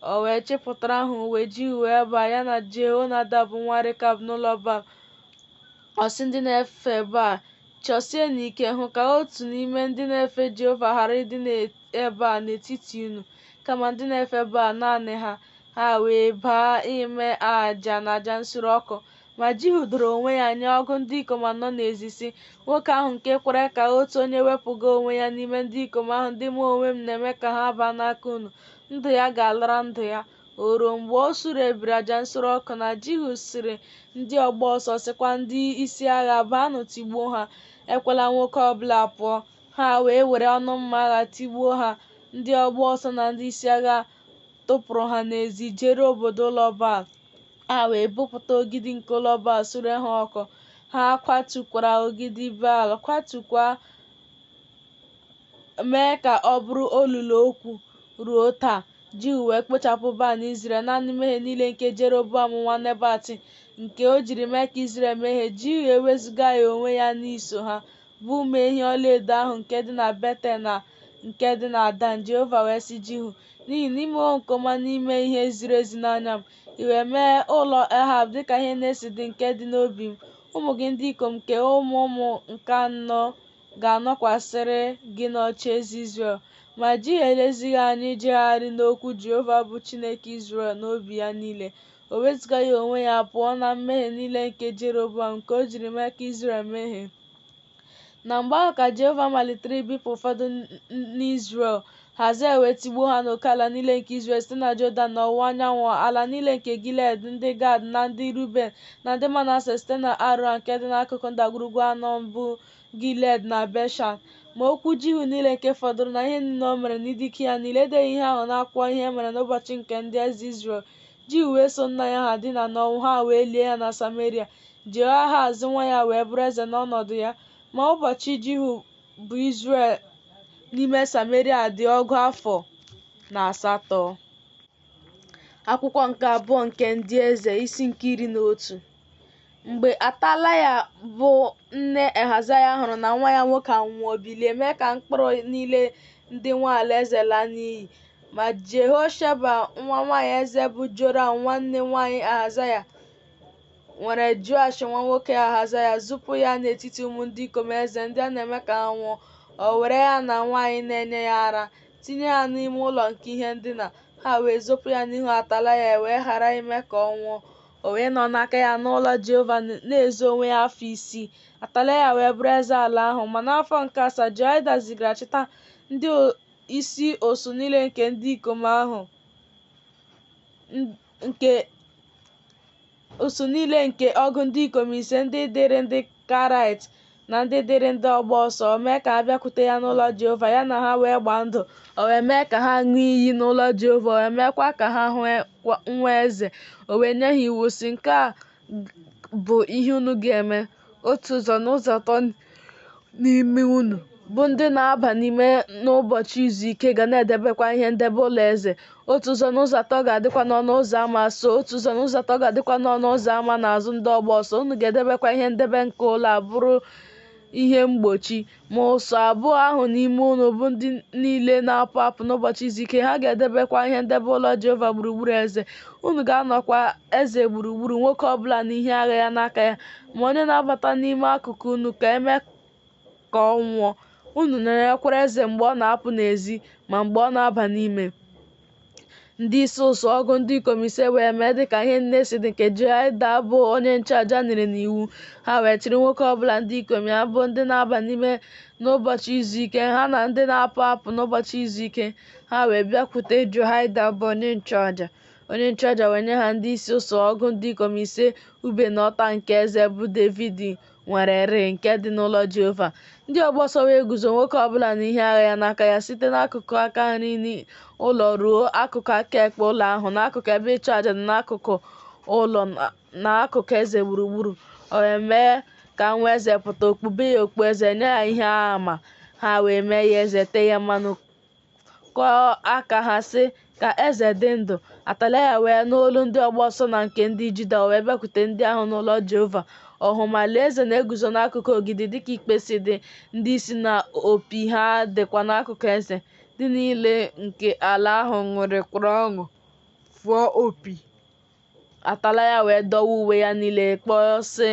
O wee chịpụtara ha uwe. Jihu wee baa, ya na Jehonadab nwa Rekab n'ụlọ Baal. Ọ sị ndị na-efe Baal, Chọsienụ ike hụ ka otu n'ime ndị na-efe Jehova ghara ịdị ebe a n'etiti unu, kama ndị na-efe Baal naanị ha. Ha wee baa ime aja na aja nsure ọkụ. Ma Jihu doro onwe ya nye ọgụ ndị ikom anọ n'ezi, sị, Nwoke ahụ nke kwere ka otu onye wepụga onwe ya n'ime ndị ikom ahụ ndị mụ onwe m na-eme ka ha baa n'aka unu, ndụ ya ga-alara ndụ ya. O ruo, mgbe o surebiri aja nsure ọkụ, na Jihu sịrị ndị ọgba ọsọ, sịkwa ndị isi agha, Baanụ tigbuo ha, ekwela nwoke ọbụla pụọ. Ha wee were ọnụ mma agha tigbuo ha, ndị ọgba ọsọ na ndị isi agha. tụpụrụ ha n'ezi jeruo obodo ụlọ Baal. Ha wee bupụta ogidi nke ụlọ Baal sure ha ọkụ. Ha kwatukwara ogidi Baal, kwatukwa mee ka ọ bụrụ olulu ogwu ruo taa. Jihu wee kpochapụ Baal n'Izrel, naanị mmehie niile nke Jeroboam nwa Nebat, nke o jiri mee ka Izrel mehie, Jihu ewezugaghị onwe ya n'iso ha, bụ ụmụ ehi ọlaedo ahụ nke dị na Betel na nke dị na Dan. Jehova wee sị Jihu, N'ihi na i mewo nke ọma n'ime ihe ziri ezi n'anya m, i wee mee ụlọ Ehab dịka ihe na-esi dị nke dị n'obi m, ụmụ gị ndị ikom nke ụmụ ụmụ nke anọ ga-anọkwasịrị gị n'ocheeze Izrel. Ma Jihu elezighị anya ijegharị n'okwu Jehova bụ Chineke Izrel n'obi ya niile. O wezugaghị onwe ya pụọ na mmehie niile nke Jeroboam, nke o jiri mee ka Izrel mehie. Na mgbe ahụ ka Jehova malitere ibipụ ụfọdụ n'Izrel. Hazael wee tigbuo ha n'oke ala niile nke Izrel site na Jọdan n'ọwụwa anyanwụ, ala niile nke Gilead, ndị Gad na ndị Ruben na ndị Manase site na Aroa nke dị n'akụkụ ndagwurugwu Anọn bụ Gilead na Beshan. Ma okwu Jihu niile nke fọdụrụ na ihe niile o mere na ịdị ike ya niile, edeghị ihe ahụ n'akwụkwọ ihe e mere n'ụbọchị nke ndị eze Izrel. Jihu wee so nna ya ha dina n'ọnwụ, ha wee lie ya na Sameria. Jehoahaz nwa ya wee bụrụ eze n'ọnọdụ ya. Ma ụbọchị Jihu bụ Izrel n'ime Sameria dị ọgụ afọ na asatọ. Akwụkwọ nke abụọ nke ndị eze isi nke 11. Mgbe Atalaya bụ nne Ehazaya hụrụ na nwa ya nwoke anwụọ, o bilie mee ka mkpụrụ niile ndị nwe alaeze laa n'iyi. Ma Jehosheba nwa nwanyị eze bụ Joram nwanne nwanyị Ahazaya were Joash nwa nwoke Ahazaya zipụ ya n'etiti ụmụ ndị ikom eze ndị a na-eme ka ha nwụọ. O were ya na nwanyị na-enye ya ara, tinye ha n'ime ụlọ nke ihe ndina. Ha wee zopụ ya n'ihu Atalaya, e wee ghara ime ka ọ nwụọ. O wee nọ n'aka ya n'ụlọ Jehova na-ezo onwe ya afọ isii. Atalaya wee bụrụ eze ala ahụ. Ma n'afọ nke asaa, Jehoiada zigara chịta ndị isi usuu niile nke ndị ikom ahụ nke usuu niile nke ọgụ ndị ikom ise ndị dịrị ndị Karait na ndị dịrị ndị ọgba ọsọ, o mee ka ha bịakwute ya n'ụlọ Jehova, ya na ha wee gbaa ndụ, o wee mee ka ha ṅụọ iyi n'ụlọ Jehova, o wee meekwa ka ha hụ nwa eze. O wee nye ha iwu, sị, Nke a bụ ihe unu ga-eme, otu ụzọ n'ụzọ atọ n'ime unu, bụ ndị na-aba n'ime n'ụbọchị izu ike, ga na-edebekwa ihe ndebe ụlọ eze. Otu ụzọ n'ụzọ atọ ga-adịkwa n'ọnụ ụzọ ama so, otu ụzọ n'ụzọ atọ ga-adịkwa n'ọnụ ụzọ ama n'azụ ndị ọgba ọsọ. Unu ga-edebekwa ihe ndebe nke ụlọ a bụrụ ihe mgbochi. Ma ụsụ abụọ ahụ n'ime unu bụ ndị niile na-apụ apụ n'ụbọchị izu ike, ha ga-edebekwa ihe ndebe ụlọ Jehova gburugburu eze. Unu ga-anọkwa eze gburugburu, nwoke ọ bụla na ihe agha ya n'aka ya. Ma onye na-abata n'ime akụkụ unu ka e mee ka ọ nwụọ. Unu nọnyekwara eze mgbe ọ na-apụ n'ezi, ma mgbe ọ na-aba n'ime. Ndị isi ụsụ ọgụ ndị ikom ise wee mee dịka ihe niile si dị nke Jehoiada bụ onye nchụaja nyere n'iwu. Ha wee chịrị nwoke ọbụla ndị ikom ya bụ ndị na-aba n'ime n'ụbọchị izu ike, ha na ndị na-apụ apụ n'ụbọchị izu ike. Ha wee bịakwute Jehoiada bụ onye nchụaja. Onye nchụaja wee nye ha ndị isi ụsụ ọgụ ndị ikom ise ube na ọta nke eze bụ Devid nwererị nke dị n'ụlọ Jehova. Ndị ọgba ọsọ wee guzo nwoke ọbụla na ihe agha ya n'aka ya site n'akụkụ aka nri ụlọ ruo akụkụ aka ekpe ụlọ ahụ, n'akụkụ ebe ịchụ aja na n'akụkụ ụlọ n'akụkụ eze gburugburu. O wee mee ka nwa eze pụta, o kpube ya okpu eze, nye ya ihe ama. Ha wee mee ya eze, tee ya mmanụ, kụọ aka ha sị, Ka eze dị ndụ! Atalaya wee nụ olu ndị ọgba ọsọ na nke ndị Juda, o wee bịakwute ndị ahụ n'ụlọ Jehova. Ọ hụ, ma lee, eze na-eguzo n'akụkụ ogidi dịka ikpe si dị, ndị isi na opi ha dịkwa n'akụkụ eze. Ndị niile nke ala ahụ ṅụrịkwara ọṅụ, fụọ opi. Atalaya wee dọwa uwe ya niile, kpọọ sị,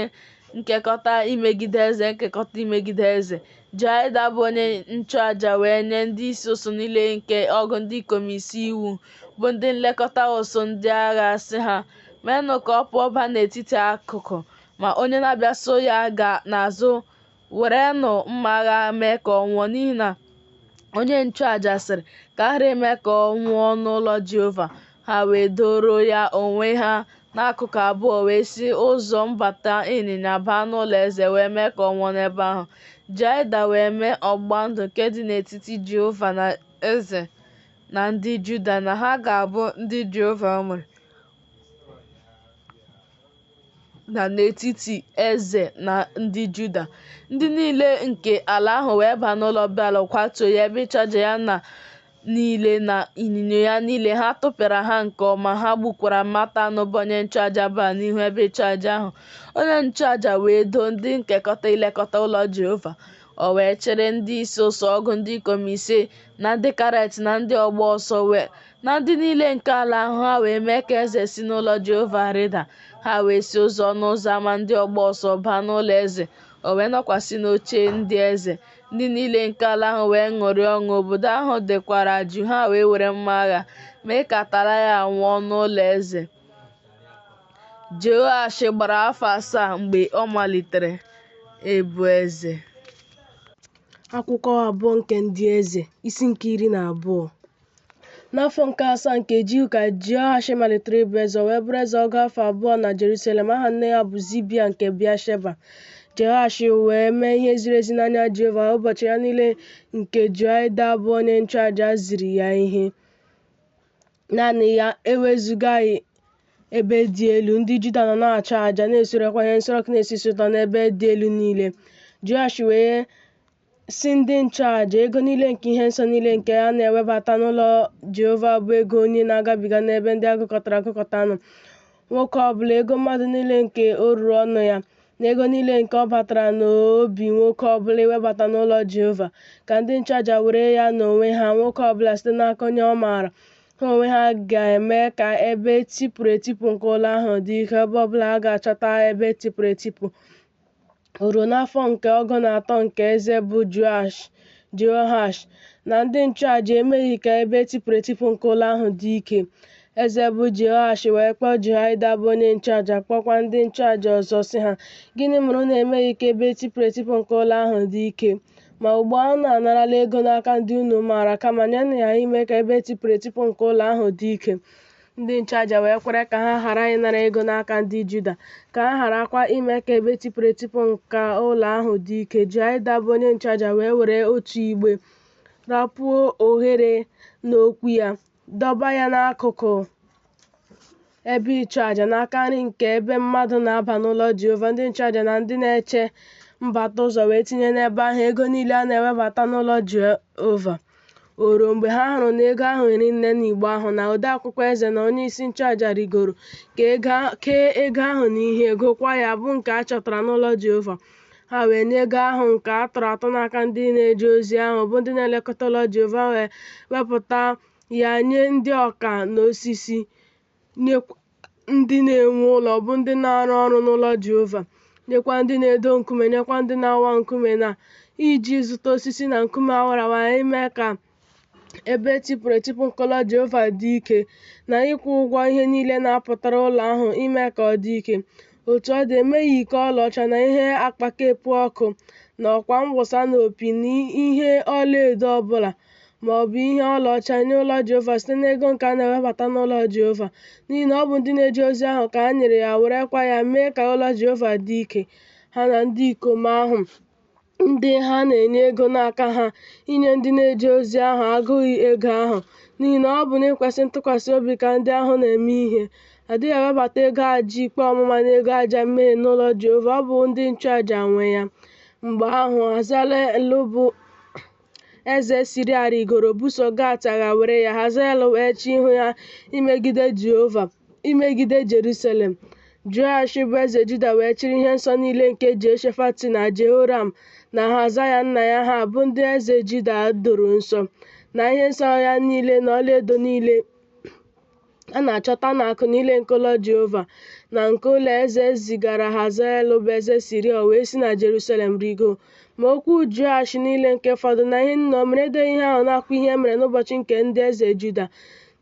Nkekọta imegide eze, nkekọta imegide eze. Jehoiada bụ onye nchụaja wee nye ndị isi ụsụ niile nke ọgụ ndị ikom ise iwu, bụ ndị nlekọta ụsụ ndị agha, sị ha, Meenụ ka ọ pụọ baa n'etiti akụkụ, ma onye na-abịa so ya n'azụ werenụ mma agha mee ka ọ nwụọ, n'ihi na onye nchụaja sịrị, Ka a ghara ime ka ọ nwụọ n'ụlọ Jehova. Ha wee doro ya onwe ha n'akụkụ abụọ wee si ụzọ mbata ịnyịnya baa n'ụlọ eze wee mee ka ọ nwụọ n'ebe ahụ. Jehoiada wee mee ọgbụgba ndụ nke dị n'etiti Jehova na eze. na ndị Juda, na ha ga-abụ ndị Jehova nwere, na n'etiti eze na ndị Juda. Ndị niile nke ala ahụ wee baa n'ụlọ Beal kwatuo ya, ebe ịchụaja ya na niile na onyinyo ya niile, ha tụpịara ha nke ọma, ha gbukwara Matan bụ onye nchụaja Baal n'ihu ebe ịchụaja ahụ. Onye nchụaja wee doo ndị nkekọta ilekọta ụlọ Jehova. O wee chịrị ndị isi ụsụ ọgụ ndị ikom ise na ndị Karet na ndị ọgba ọsọ na ndị niile nke ala ahụ, ha wee mee ka eze si n'ụlọ Jehova rịda. Ha wee si ụzọ ọnụ ụzọ ama ndị ọgba ọsọ baa n'ụlọ eze. O wee nọkwasị n'oche ndị eze. Ndị niile nke ala ahụ wee ṅụrịa ọṅụ, obodo ahụ dịkwara jụụ. Ha wee were mma agha mee ka Atalaya nwụọ n'ụlọ eze. Jehoash gbara afọ 7 mgbe ọ malitere ịbụ eze. Akwụkwọ abụọ nke ndị eze, isi nke 12. N'afọ nke asaa nke Jihu ka Jehoash malitere ịbụ eze, o wee bụrụ eze ọgụ afọ abụọ na Jerusalem. Aha nne ya bụ Zibia nke Bịasheba. Jehoash wee mee ihe ziri ezi n'anya Jehova ụbọchị ya niile nke Jehoiada bụ onye nchụaja ziri ya ihe. Naanị ya ewezuga ebe dị elu, ndị Juda nọ na-achụ àjà na-esurekwa ihe nsure ọkụ na-esi isi ụtọ n'ebe dị elu niile. Jehoash wee sị ndị nchụaja, ego niile nke ihe nsọ niile nke a na-ewebata n'ụlọ Jehova bụ ego onye na-agabiga n'ebe ndị a gụkọtara agụkọta nọ, nwoke ọbụla, ego mmadụ niile nke o ruru ọnụ ya, na ego niile nke ọ batara n'obi nwoke ọbụla iwebata n'ụlọ Jehova, ka ndị nchụaja were ya n'onwe ha, nwoke ọbụla site n'aka onye ọ maara. Ha onwe ha ga-eme ka ebe e tipụrụ etipụ nke ụlọ ahụ dị ike, ebe ọbụla a ga-achọta ebe e tipụrụ etipụ. O ruo n'afọ nke 13 nke eze bụ Jehoash, na ndị nchụaja emeghị ka ebe e tipụrụ etipụ nke ụlọ ahụ dị ike. Eze bụ Jehoash wee kpọọ Jehoiada bụ onye nchụaja, kpọọkwa ndị nchụaja ọzọ, sị ha, Gịnị mere unu emeghị ka ebe e tipụrụ etipụ nke ụlọ ahụ dị ike? Ma ugbu a unu anarala ego n'aka ndị unu maara, kama nyenụ ya ime ka ebe e tipụrụ etipụ nke ụlọ ahụ dị ike. Ndị nchụaja wee kwere ka ha ghara ịnara ego n'aka ndị Juda, ka ha gharakwa ime ka ebe e tipụrụ etipụ nke ụlọ ahụ dị ike. Jehoiada bụ onye nchụaja wee were otu igbe, rapuo oghere n'okpu ya, dọba ya n'akụkụ ebe ịchụaja n'aka nri nke ebe mmadụ na-aba n'ụlọ Jehova. Ndị nchụaja na ndị na-eche mbata ụzọ wee tinye n'ebe ahụ ego niile a na-ewebata n'ụlọ Jehova. O ruo mgbe ha hụrụ na ego ahụ hiri nne n'igbe ahụ, na odeakwụkwọ eze na onyeisi nchụaja rigoro kee ego ahụ n'ihe, gụọkwa ya, bụ nke a chọtara n'ụlọ Jehova. Ha wee nye ego ahụ nke a tụrụ atụ n'aka ndị na-eje ozi ahụ, bụ ndị na-elekọta ụlọ Jehova, wee wepụta ya nye ndị ọka n'osisi, nyekwa ndị na-ewu ụlọ, bụ ndị na-arụ ọrụ n'ụlọ Jehova, nyekwa ndị na-edo nkume, nyekwa ndị na-awa nkume, na iji zụta osisi na nkume awara awa ime ka ebe e tipụrụ etipụ nke ụlọ Jehova dị ike, na ịkwụ ụgwọ ihe niile na-apụtara ụlọ ahụ ime ka ọ dị ike. Otu ọ dị, emeghị iko ọlaọcha na ihe akpakepụ ọkụ na ọkwa mwụsa na opi na ihe ọlaedo ọbụla, ma ọ bụ ihe ọlaọcha nye ụlọ Jehova site n'ego nke a na-ewebata n'ụlọ Jehova, n'ihi na ọ bụ ndị na-eje ozi ahụ ka a nyere ya, werekwa ya mee ka ụlọ Jehova dị ike, ha na ndị ikom ahụ ndị ha na-enye ego n'aka ha inye ndị na-eje ozi ahụ agụghị ego ahụ, n'ihi na ọ bụ n'ikwesị ntụkwasị obi ka ndị ahụ na-eme ihe. A dịghị ewebata ego aja ikpe ọmụma na ego aja mmehie n'ụlọ Jehova, ọ bụ ndị nchụaja nwe ya. Mgbe ahụ, Hazael bụ eze Siria rigoro buso Gat agha were ya. Hazael wee chee ihu ya imegide Jehova, imegide Jerusalem. Joash bụ eze Juda wee chịrị ihe nsọ niile nke Jehoshafat na Jehoram na Ahazaya nna ya ha bụ ndị eze Juda doro nsọ, na ihe nsọ ya niile na ọlaedo niile a na-achọta n'akụ niile nke ụlọ Jehova na nke ụlọ eze zigara Hazael bụ eze Siria, o wee si na Jerusalem rigo. Ma okwu Joash niile nke fọdụrụ na ihe niile o mere, edeghị ihe ahụ n'akwụkwọ ihe mere n'ụbọchị nke ndị eze Juda.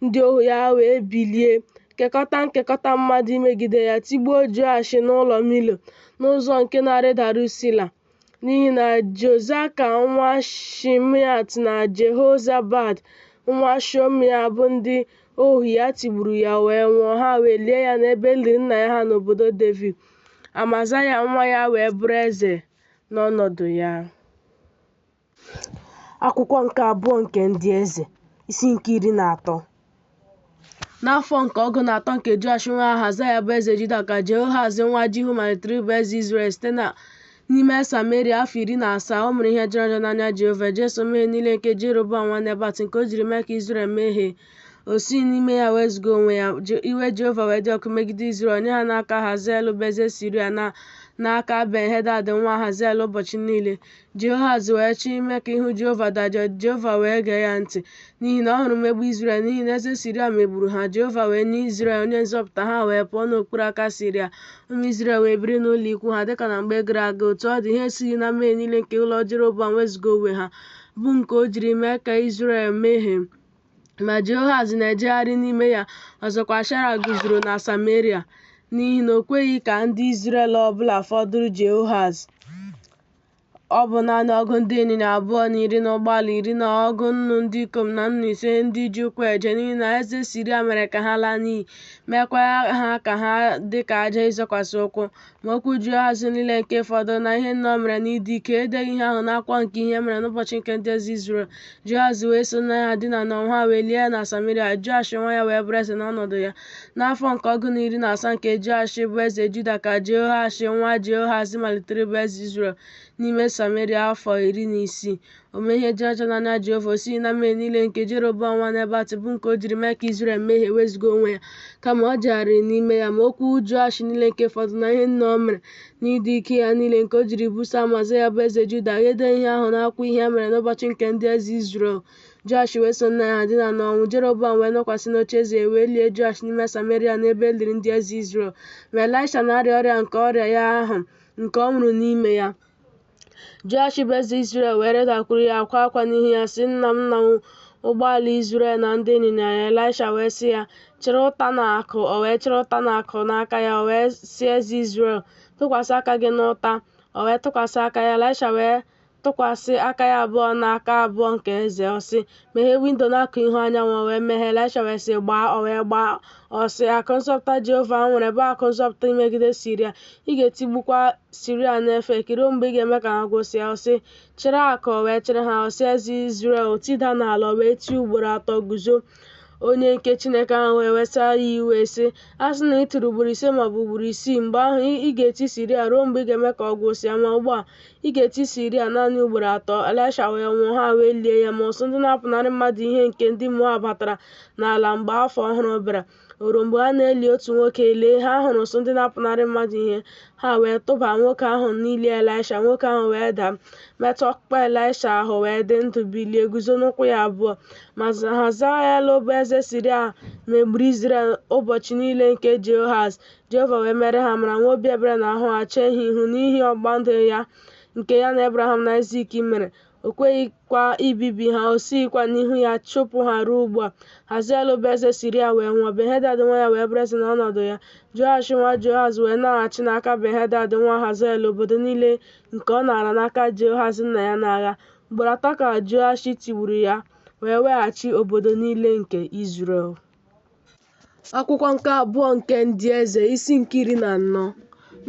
Ndị ohu ya wee bilie kekọta nkekọta mmadụ imegide ya, tigbuo Joash n'ụlọ Milo, n'ụzọ nke na-arịdaru Sila. N'ihi na Jozaka nwa Shimeat na Jehozabad nwa Shomea bụ ndị ohu ya tigburu ya wee nwụọ, ha wee lie ya n'ebe e liri nna ya ha n'obodo Devid. Amazaya nwa ya wee bụrụ eze n'ọnọdụ ya. Akwụkwọ nke abụọ nke ndị eze, isi nke 13. N'afọ nke 13 nke Joash nwa Ahazaya bụ eze Juda ka Jehoahaz nwa Jihu malitere ịbụ eze Izrel site n'ime Sameria afọ 17. O mere ihe jọrọ njọ n'anya Jehova, jeso mmehie niile nke Jeroboam nwa Nebat, nke o jiri mee ka Izrel mehie. O sighị n'ime ya wezụga onwe ya. Iwe Jehova wee dị ọkụ megide Izrel, o nye ha n'aka Hazael bụ eze Siria na n'aka Ben-hedad nwa Hazael ụbọchị niile. Jehoahaz wee chọọ ime ka ihu Jehova dajụọ, Jehova wee gee ya ntị, n'ihi na ọ hụrụ mmegbu Izrel, n'ihi na eze Siria megburu ha. Jehova wee nye Izrel onye nzọpụta, ha wee pụọ n'okpuru aka Siria. Ụmụ Izrel wee biri n'ụlọ ikwu ha dịka na mgbe gara aga. Otu ọ dị, ha esighị na mmehie niile nke ụlọ Jeroboam wezụga onwe ha, bụ nke o jiri mee ka Izrel mehie. Ma Jehoahaz na-ejegharị n'ime ya. Ọzọkwa, Ashera guzoro na Sameria, n'ihi na o kweghị ka ndị Izrel ọbụla fọdụrụ Jehoahaz. Ọ bụ naanị ọgụ ndị ịnyịnya abụọ na iri na ụgbọala iri na ọgụ nnu ndị ikom na 500 ndị ji ụkwụ eje, n'ihi na eze Siria mere ka ha laa n'iyi, meekwa ha ka ha dị ka aja ịzọkwasị ụkwụ. Ma okwu Jehoahaz niile nke fọdụrụ na ihe niile o mere n'ịdị ike, edeghị ihe ahụ n'akwụkwọ nke ihe mere n'ụbọchị nke ndị eze Izrel. Jehoahaz wee so nna ya dina n'ọnwụ, ha wee lie ya na Sameria. Joash nwa ya wee bụrụ eze n'ọnọdụ ya. N'afọ nke 17 nke Joash bụ eze Juda ka Jehoash nwa Jehoahaz malitere ịbụ eze Izrel n'ime Sameria afọ 16. O mee ihe jọrọ njọ n'anya Jehova, o sighị na mmehie niile nke Jeroboam nwa Nebat bụ nke o jiri mee ka Izrel mehie wezụga onwe ya, kama o jegharịrị n'ime ya. Ma okwu Joash niile nke fọdụrụ na ihe niile o mere n'ịdị ike ya niile nke o jiri buso Amazaya bụ eze Juda agha, edeghị ihe ahụ n'akwụkwọ ihe mere n'ụbọchị nke ndị eze Izrel. Joash wee so nna ya ha dina n'ọnwụ, Jeroboam wee nọkwasị n'ocheeze ya, wee lie Joash n'ime Sameria n'ebe e liri ndị eze Izrel. Ma Elisha na-arịa ọrịa nke ọrịa ya ahụ nke ọ nwụrụ n'ime ya. Joash bụ eze Izrel wee rịdakwuru ya kwa akwa n'ihu ya, sị, Nna m, nna m, ụgbọala Izrel na ndị ịnyịnya ya. Elisha wee sị ya, Chịrị ụta na akụ. O wee chịrị ụta na akụ n'aka ya. O wee sị eze Izrel, Tụkwasị aka gị n'ụta. O wee tụkwasị aka ya. Elisha wee tụkwasị aka ya abụọ n'aka abụọ nke eze. Ọ sị, Meghee windo n'akụkụ ihu anyanwụ. O wee meghee. Elisha wee sị, Gbaa. O wee gbaa. Ọ sị, Akụ nzọpụta Jehova nwere bụ akụ nzọpụta imegide Siria. Ị ga-etigbukwa Siria n'Efek ruo mgbe ị ga-eme ka ha gwụsịa. Ọ sị, Chịrị akụ. O wee chịrị ha. Ọ sị eze Izrel, Tida n'ala. O wee tie ugboro atọ, guzo. Onye nke Chineke ahụ wee wesa ya iwe, sị, A sị na ị tiri ugboro ise maọbụ ugboro isii, mgbe ahụ ị ga-eti Siria ruo mgbe ị ga-eme ka ọ gwụsịa. Ma ugbu a, ị ga-eti Siria naanị ugboro atọ. Elisha wee nwụọ, ha wee lie ya. Ma ụsụ ndị na-apụnarị mmadụ ihe nke ndị Moab batara n'ala mgbe afọ ọhụrụ bịara. O ruo mgbe ha na-eli otu nwoke, lee, ha hụrụ ụsụ ndị na-apụnarị mmadụ ihe. Ha wee tụba nwoke ahụ n'ili Elisha. Nwoke ahụ wee daa, metụ ọkpụkpụ Elisha ahụ, wee dị ndụ, bilie guzo n'ụkwụ ya abụọ. Ma Hazael bụ eze Siria megburu Izrel ụbọchị niile nke Jehoahaz. Jehova wee mere ha amara, nwee obi ebere n'ahụ ha, chee ha ihu n'ihi ọgbụgba ndụ ya nke ya na Ebraham na Aịzik mere. O kweghịkwa ibibi ha, o sighịkwa n'ihu ya chụpụ ha ruo ugbu a. Hazael bụ eze Siria wee nwụọ, Ben-hedad nwa ya wee bụrụ eze n'ọnọdụ ya. Joash nwa Jehoahaz wee naghachi n'aka Ben-hedad nwa Hazael obodo niile nke ọ nara n'aka Jehoahaz nna ya n'agha. Ugboro atọ ka Joash tigburu ya wee weghachi obodo niile nke Izrel. Akwụkwọ nke abụọ nke Ndị Eze, isi nke 14.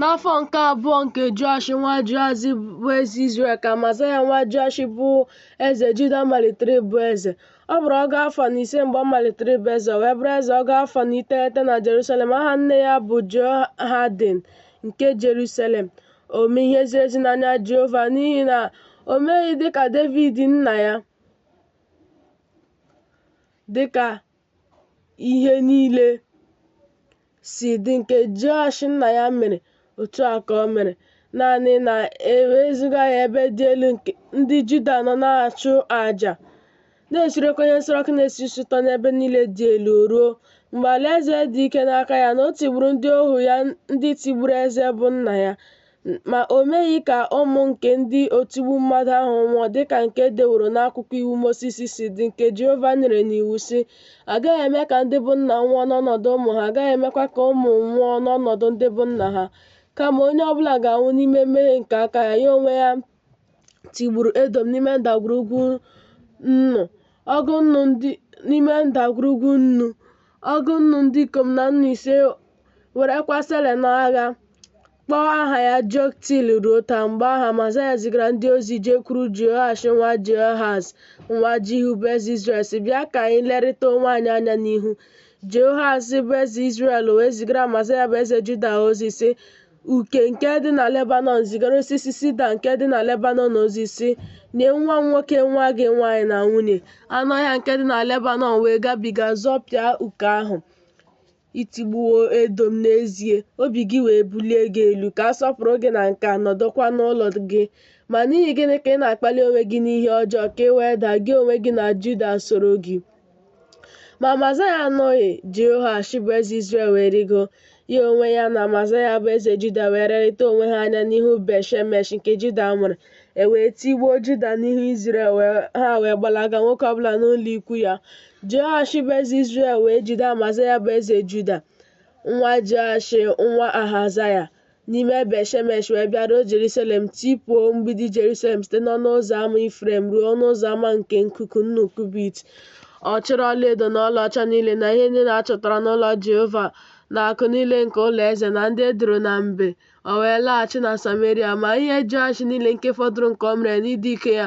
N'afọ nke abụọ nke Joash nwa Jehoahaz bụ eze Izrel ka Amazaya nwa Joash bụ eze Juda malitere ịbụ eze. Ọ gbara ọgụ afọ na ise mgbe ọ malitere ịbụ eze, o wee bụrụ eze ọgụ afọ na iteghete na Jerusalem. Aha nne ya bụ Jehoadin nke Jerusalem. O mee ihe ziri ezi n'anya Jehova, n'ihi na o meghị dịka Devid nna ya, dịka ihe niile si dị nke Joash nna ya mere, otu a ka o mere. Naanị na e wezuga ya ebe dị elu nke ndị Juda nọ na-achụ àjà, na-esurekwa ihe nsure ọkụ na-esi isi ụtọ n'ebe niile dị elu, ruo mgbe alaeze dị ike n'aka ya, na o tigburu ndị ohu ya ndị tigburu eze bụ nna ya. Ma o meghị ka ụmụ nke ndị otigbu mmadụ ahụ nwụọ dịka nke e deworo n'akwụkwọ iwu Mosis si dị, nke Jehova nyere n'iwu, sị, A gaghị eme ka ndị bụ nna nwụọ n'ọnọdụ ụmụ ha, a gaghị emekwa ka ụmụ nwụọ n'ọnọdụ ndị bụ nna ha, kama onye ọ bụla ga-anwụ n'ime mmehie nke aka ya. Ya onwe ya tigburu Edọm n'ime ndagwurugwu Nnu, n'ime ndagwurugwu Nnu, ọgụ nnu ndị ikom na 500, werekwa Sela n'agha. Kpọọ aha ya Joktil ruo taa. Mgbe ahụ, Amazaya zigara ndị ozi jekwuru Jehoash nwa Jehoahaz nwa Jihu bụ eze Izrel, sị, Bịa ka anyị lerịta onwe anyị anya n'ihu. Jehoahaz bụ eze Izrel wee zigara Amazaya bụ eze Juda ozi, sị, Uke nke dị na Lebanọn zigara osisi sida nke dị na Lebanọn ozi, sị, Nye nwa m nwoke nwa gị nwaanyị na nwunye. Anụ ọhịa nke dị na Lebanọn wee gabiga zọpịa uke ahụ. I tigbuwo Edọm n'ezie, obi gị wee bulie gị elu, ka a sọpụrụ gị na nke a, nọdụkwa n'ụlọ gị. Ma n'ihi gịnị ka ị na-akpali onwe gị n'ihe ọjọọ, ka ị wee daa, gị onwe gị na Juda soro gị? Ma Amazaya anụghị, Jehoash bụ eze Izrel wee rịgo, ya onwe ya na Amazaya bụ eze Juda wee lerịta onwe ha anya n'ihu Bet-shemesh nke Juda nwere. E wee tigbuo Juda n'ihu Izrel, ha wee gbalaga, nwoke ọ bụla n'ụlọ ikwu ya. Jehoash bụ eze Izrel wee jide Amazaya bụ eze Juda, nwa Jehoash nwa Ahazaya, n'ime Bet-shemesh wee bịaruo Jerusalem, tipuo mgbidi Jerusalem site n'ọnụ ụzọ ama Ifrem ruo ọnụ ụzọ ama nke nkuku nnu kubit. Ọ chịrị ọlaedo na ọlaọcha niile na ihe niile a chọtara n'ụlọ Jehova na akụ niile nke ụlọ eze na ndị e doro na mbe. O wee laghachi na Sameria. Ma ihe Joash niile nke fọdụrụ nke o mere n'ịdị ike ya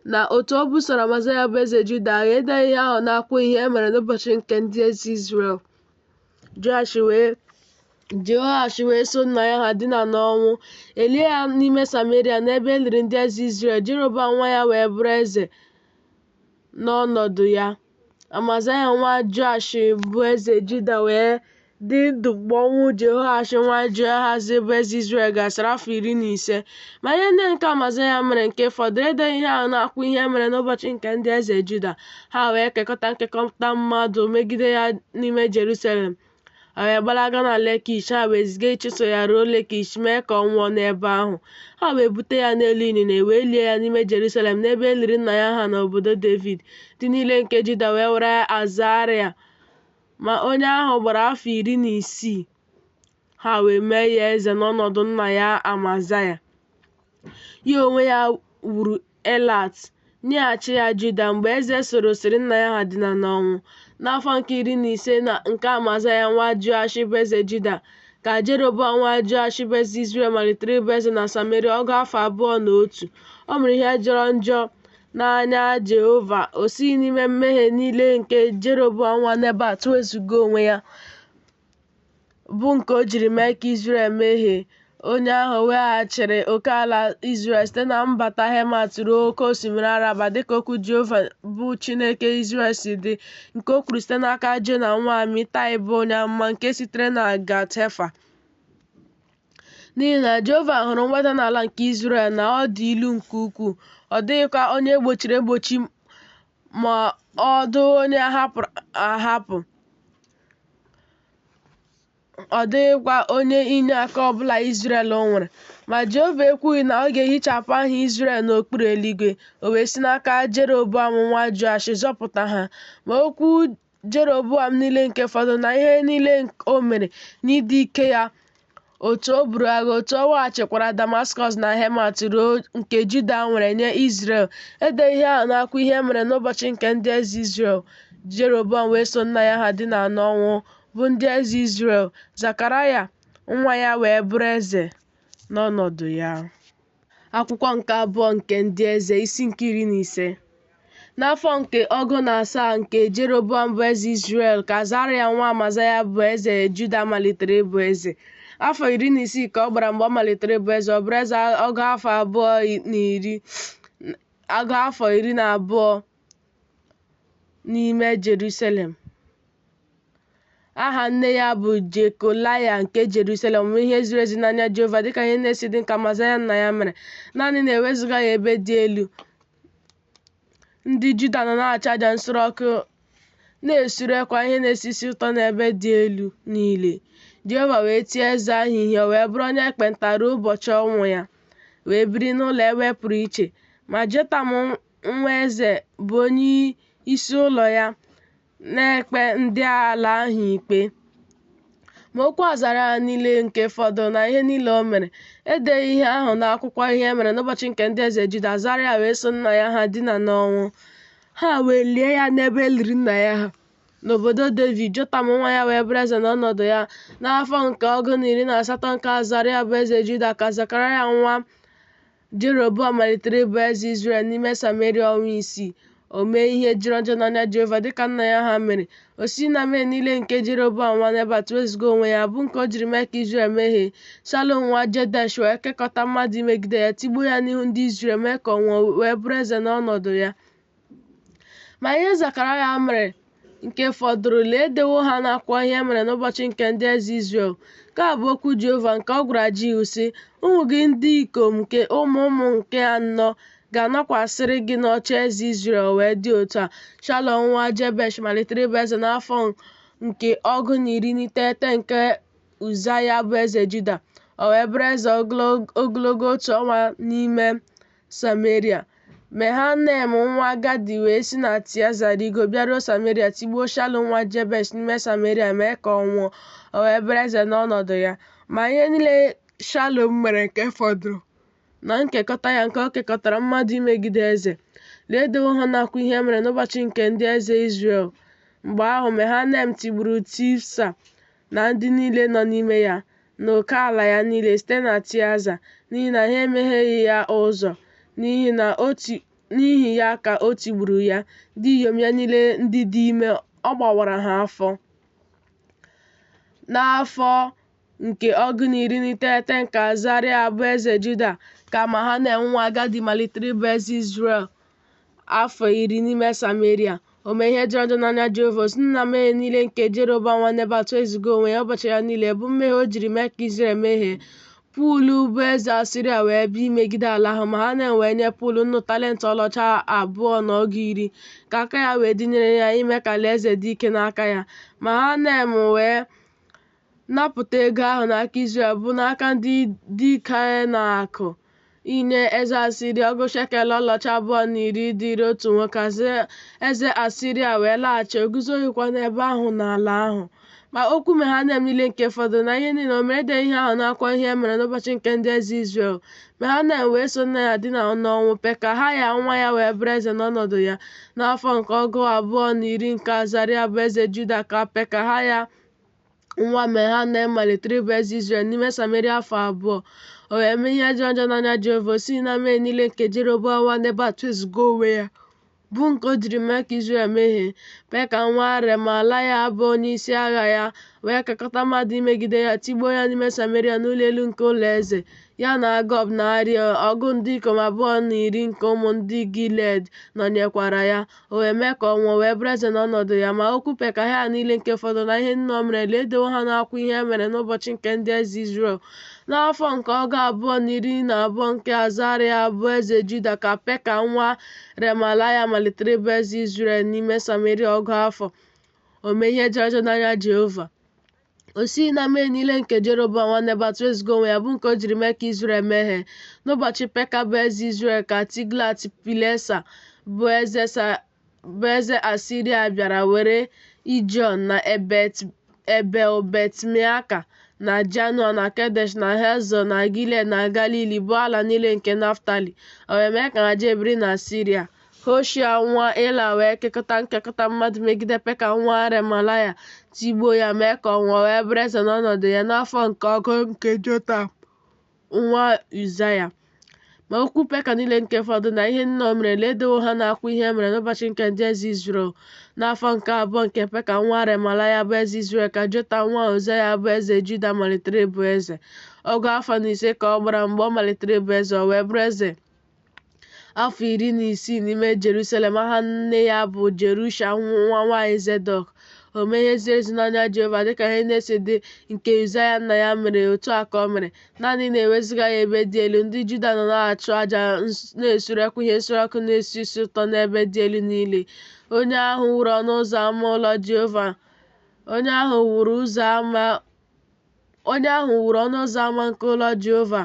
na otu o busoro Amazaya bụ eze Juda agha, e deghị ihe ahụ n'akwụkwọ ihe e mere n'ụbọchị nke ndị eze Izrel. Jehoash wee so nna ya ha dina n'ọnwụ, e lie ya n'ime Sameria n'ebe e liri ndị eze Izrel. Jeroboam nwa ya wee bụrụ eze n'ọnọdụ ya. Amazaya nwa Joash bụ eze Juda wee dị ndụ mgbe ọnwụ Jehoash nwa Jehoahaz bụ eze Izrel gasịrị afọ 15. Ma ihe ndị nke Amazaya mere nke fọdụrụ, e deghị ihe ahụ n'akwụkwọ ihe mere n'ụbọchị nke ndị eze Juda. Ha wee kekọta nkekọta mmadụ megide ya n'ime Jerusalem. O wee gbalaga na Lekish, ha wee ziga ịchụso ya ruo Lekish, mee ka ọ nwụọ n'ebe ahụ. Ha wee bute ya n'elu ịnyịnya, e wee lie ya n'ime Jerusalem, n'ebe e liri nna ya ha n'obodo Devid. Ndị niile nke Juda wee were Azaraya, ma onye ahụ gbara afọ 16, ha wee mee ya eze n'ọnọdụ nna ya Amazaya. Ya onwe ya wuru Elat, nyeghachi ya Juda, mgbe eze sorosịrị nna ya ha dina n'ọnwụ. N'afọ nke 15 nke Amazaya nwa Joash bụ eze Juda, ka Jeroboam nwa Joash bụ eze Izrel malitere ịbụ eze na Sameria ọgụ afọ 21. O mere ihe jọrọ njọ n'anya Jehova, o sighị n'ime mmehie niile nke Jeroboam nwa Nebat wezụga onwe ya, bụ nke o jiri mee ka Izrel mehie. Onye ahụ weghachiri oke ala Izrel site na mbata Hemat ruo oke osimiri Araba, dịka okwu Jehova bụ Chineke Izrel si dị, nke o kwuru site n'aka Jona nwa Amitai bụ onye amụma nke sitere na Gat-Hefa. N'ihi na Jehova hụrụ mweda n'ala nke Izrel na ọ dị ilu nke ukwuu, ọ dịghịkwa onye e gbochiri egbochi ma ọ dị onye a hapụrụ ahapụ. Ọ dịghịkwa onye inyeaka ọ bụla Izrel nwere. Ma Jehova ekwughị na ọ ga-ehichapụ aha Izrel n'okpuru eluigwe, o wee si n'aka Jeroboam nwa Joash zọpụta ha. Ma okwu Jeroboam niile nke fọdụrụ na ihe niile o mere n'ịdị ike ya, otu o buru agha, otu o weghachikwara Damaskọs na Hemat ruo nke Juda nwere nye Izrel, e deghị ihe ahụ n'akwụkwọ ihe e mere n'ụbọchị nke ndị eze Izrel. Jeroboam wee so nna ya ha dina n'ọnwụ, bụ ndị eze Izrel, Zekaraya nwa ya wee bụrụ eze n'ọnọdụ ya. Akwụkwọ nke abụọ nke ndị eze, isi nke 15. N'afọ nke 17 nke Jeroboam bụ eze Izrel ka Azaraya nwa Amazaya bụ eze Juda malitere ịbụ eze. Afọ 16 ka ọ gbara mgbe ọ malitere ịbụ eze. Ọ bụrụ eze ọgụ afọ abụọ na iri, ọgụ afọ 12 n'ime Jerusalem. Aha nne ya bụ Jekolaya nke Jerusalem. O mere ihe ziri ezi n'anya Jehova dịka ihe niile si dị nke Amazaya nna ya mere, naanị na ewezugaghị ebe dị elu. Ndị Juda nọ na-achụ aja nsure ọkụ na-esurekwa ihe na-esi isi ụtọ n'ebe dị elu niile. Jehova wee tie eze ahụ ihe, o wee bụrụ onye ekpenta ruo ụbọchị ọnwụ ya, wee biri n'ụlọ e wepụrụ iche. Ma Jotam nwa eze bụ onye isi ụlọ ya na-ekpe ndị ala ahụ ikpe. Ma okwu Azaraya niile nke fọdụrụ na ihe niile o mere, e deghị ihe ahụ n'akwụkwọ ihe e mere n'ụbọchị nke ndị eze Juda. Azaraya wee so nna ya ha dina n'ọnwụ, ha wee lie ya n'ebe e liri nna ya ha. n'obodo Devid. Jotam nwa ya wee bụrụ eze n'ọnọdụ ya. N'afọ nke 18 nke Azaraya bụ eze Juda ka Zekaraya nwa Jeroboam malitere ịbụ eze Izrel n'ime Sameria ọnwa 6. O mee ihe jọrọ njọ n'anya Jehova dịka nna ya ha mere. O si na mmehie niile nke Jeroboam nwa Nebat wezuga onwe ya, bụ nke o jiri mee ka Izrel mehie. Shalum nwa Jebesh wee kekọta mmadụ imegide ya, tigbuo ya n'ihu ndị Izrel, mee ka ọ nwụọ, wee bụrụ eze n'ọnọdụ ya. Ma ihe Zekaraya mere nke fọdụrụ, lee, e dewo ha n'akwụkwọ ihe e mere n'ụbọchị nke ndị eze Izrel. Nke a bụ okwu Jehova nke ọ gwara Jihu, sị, Ụmụ gị ndị ikom nke ụmụ ụmụ nke anọ ga-anọkwasịrị gị n'oche eze Izrel. O wee dị otu a. Shalum nwa Jebesh malitere ịbụ eze n'afọ nke 19 nke Uzaya bụ eze Juda. O wee bụrụ eze ogologo otu ọnwa n'ime Sameria. Menahem nwa Gadi wee si na Tiaza rịgo bịaruo Sameria, tigbuo Shalum nwa Jebesh n'ime Sameria, mee ka ọ nwụọ. O wee bụrụ eze n'ọnọdụ ya. Ma ihe niile Shalum mere nke fọdụrụ, na nkekọta ya nke o kekọtara mmadụ imegide eze, lee, e dewo ha n'akwụkwọ ihe e mere n'ụbọchị nke ndị eze Izrel. Mgbe ahụ, Menahem tigburu Tifsa na ndị niile nọ n'ime ya, na oke ala ya niile, site na Tiaza, n'ihi na ha emegheghị ya ụzọ. N'ihi ya ka o tigburu ya, ndị inyom ya niile ndị dị ime, ọ gbawara ha afọ. N'afọ nke 19 nke Azaraya bụ eze Juda, ka Menahem nwa Gadi malitere ịbụ eze Izrel afọ 10 n'ime Sameria. O mee ihe jọrọ njọ n'anya Jehova, o si na mmehie niile nke Jeroboam nwa Nebat wezuga onwe ya ụbọchị ya niile, bụ mmehie o jiri mee ka Izrel mehie. Pul bụ eze Asiria wee bịa imegide ala ahụ. Menahem wee nye Pul nnu talent ọlaọcha 10, ka aka ya wee dịnyere ya ime ka alaeze dị ike n'aka ya. Menahem wee napụta ego ahụ n'aka Izrel, bụ n'aka ndị dike na akụ, inye eze Asiria ọgụ shekel ọlaọcha 10 dịrị otu nwoke. Eze Asiria wee laghachi, o guzoghịkwa n'ebe ahụ n'ala ahụ. Ma okwu Menahem niile nke fọdụrụ, na ihe niile o mere, e deghị ihe ahụ n'akwụkwọ ihe e mere n'ụbọchị nke ndị eze Izrel. Menahem wee so nna ya dina n'ọnwụ, Pekahaya nwa ya wee bụrụ eze n'ọnọdụ ya. N'afọ nke 20 nke Azaraya bụ eze Juda ka Pekahaya nwa Menahem malitere ịbụ eze Izrel n'ime Sameria afọ 2. O wee mee ihe jọrọ njọ n'anya Jehova, o sighị na mmehie niile nke Jeroboam nwa Nebat wezuga onwe ya, bụ nke o jiri mee ka Izrel mehie. Peka nwa Remalaya bụ onyeisi agha ya wee kekọta mmadụ imegide ya, tigbuo ya n'ime Sameria n'ụlọ elu nke ụlọ eze. Ya na Agob na Arie, ọgụ ndị ikom 10 nke ụmụ ndị Gilead nọnyekwara ya. O wee mee ka ọ nwụọ, wee bụrụ eze n'ọnọdụ ya. Ma okwu Pekahaya niile nke fọdụrụ, na ihe niile o mere, lee, e dewo ha n'akwụkwọ ihe e mere n'ụbọchị nke ndị eze Izrel. N'afọ nke 22 nke Azaraya bụ eze Juda ka Peka nwa Remalaya malitere ịbụ eze Izrel n'ime Sameria ọgụ afọ. O mee ihe jọrọ njọ n'anya Jehova. O sighị na mmehie niile nke Jeroboam nwa Nebat wezuga onwe ya, bụ nke o jiri mee ka Izrel mehie. N'ụbọchị Peka bụ eze Izrel ka Tiglat-Pilesa bụ eze Asiria bịara were Ijion na Ebel-Bet-Meaka na Janoa na Kedesh na Hezọ na Gilead na Galili, bụ ala niile nke Naftali. O wee mee ka ha jee biri n'Asiria. Hoshea nwa Ela wee kekọta nkekọta mmadụ megide Peka nwa Remalaya, tigbuo ya, mee ka ọ nwụọ, wee bụrụ eze n'ọnọdụ ya n'afọ nke ọgụ nke Jotam nwa Uzaya. Ma okwu Peka niile nke fọdụrụ, na ihe niile o mere, lee, e dewo ha n'akwụkwọ ihe e mere n'ụbọchị nke ndị eze Izrel. N'afọ nke abụọ nke Peka nwa Remalaya bụ eze Izrel ka Jotam nwa Uzaya bụ eze Juda malitere ịbụ eze. Ọgụ afọ na ise ka ọ gbara mgbe ọ malitere ịbụ eze, o wee bụrụ eze afọ 16 n'ime Jerusalem. Aha nne ya bụ Jerusha nwa nwaanyị Zedọk. O mee ihe ziri ezi n'anya Jehova, dịka ihe niile si dị nke Uzaya nna ya mere, otu a ka o mere. Naanị na ewezuga ya ebe dị elu, ndị Juda nọ na-achụ aja na-esurekwa ihe nsure ọkụ na-esi isi ụtọ n'ebe dị elu niile. Onye ahụ wuru ọnụ ụzọ ama ụlọ Jehova, onye ahụ wuru ụzọ ama onye ahụ wuru ọnụ ụzọ ama nke ụlọ Jehova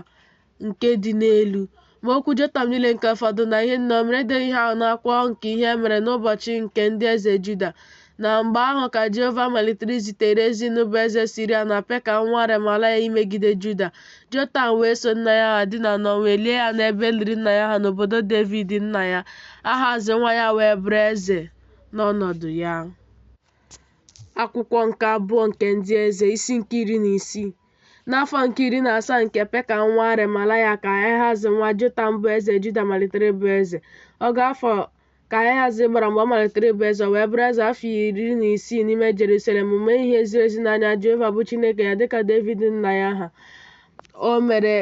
nke dị n'elu. Ma okwu Jotam niile nke fọdụrụ, na ihe niile o mere, e deghị ihe ahụ n'akwụkwọ nke ihe e mere n'ụbọchị nke ndị eze Juda. Na mgbe ahụ ka Jehova malitere izite Rezin bụ eze Siria na Peka nwa Remalaya imegide Juda. Jotam wee so nna ya ha dina n'ọnwụ, e lie ya n'ebe e liri nna ya ha n'obodo Devid nna ya. Ahaz nwa ya wee bụrụ eze n'ọnọdụ ya. Akwụkwọ nke abụọ nke Ndị Eze, isi nke 16. N'afọ nke 17 nke Peka nwa Remalaya ka Ehaz nwa Jotam bụ eze Juda malitere ịbụ eze. Ọgụ afọ ka Ehaz gbara mgbe ọ malitere ịbụ eze, o wee bụrụ eze afọ 16 n'ime Jerusalem. O mee ihe ziri ezi n'anya Jehova bụ Chineke ya, dịka Devid nna ya ha. O mere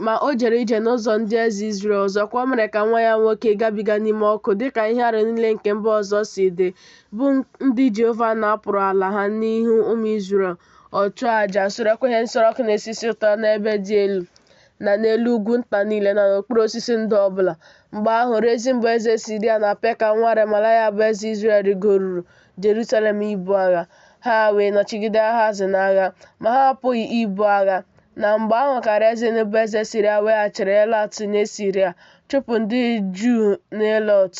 ma o jere ije n'ụzọ ndị eze Izrel. Ọzọkwa, o mere ka nwa ya nwoke gabiga n'ime ọkụ, dịka ihe arụ niile nke mba ọzọ si dị, bụ ndị Jehova napụrụ ala ha n'ihu ụmụ Izrel. Ọ chụọ aja, surekwa ihe nsure ọkụ na-esi isi ụtọ n'ebe dị elu, na n'elu ugwu nta niile, na n'okpuru osisi ndo ọbụla. Mgbe ahụ, Rezin bụ eze Siria na Peka nwa Remalaya bụ eze Izrel rịgoruru Jerusalem ibu agha. Ha wee nọchigide Ahaz n'agha, ma ha apụghị ibu agha. Na mgbe ahụ ka Rezin bụ eze Siria weghachiri Elat nye Siria, chụpụ ndị Juu n'Elọt.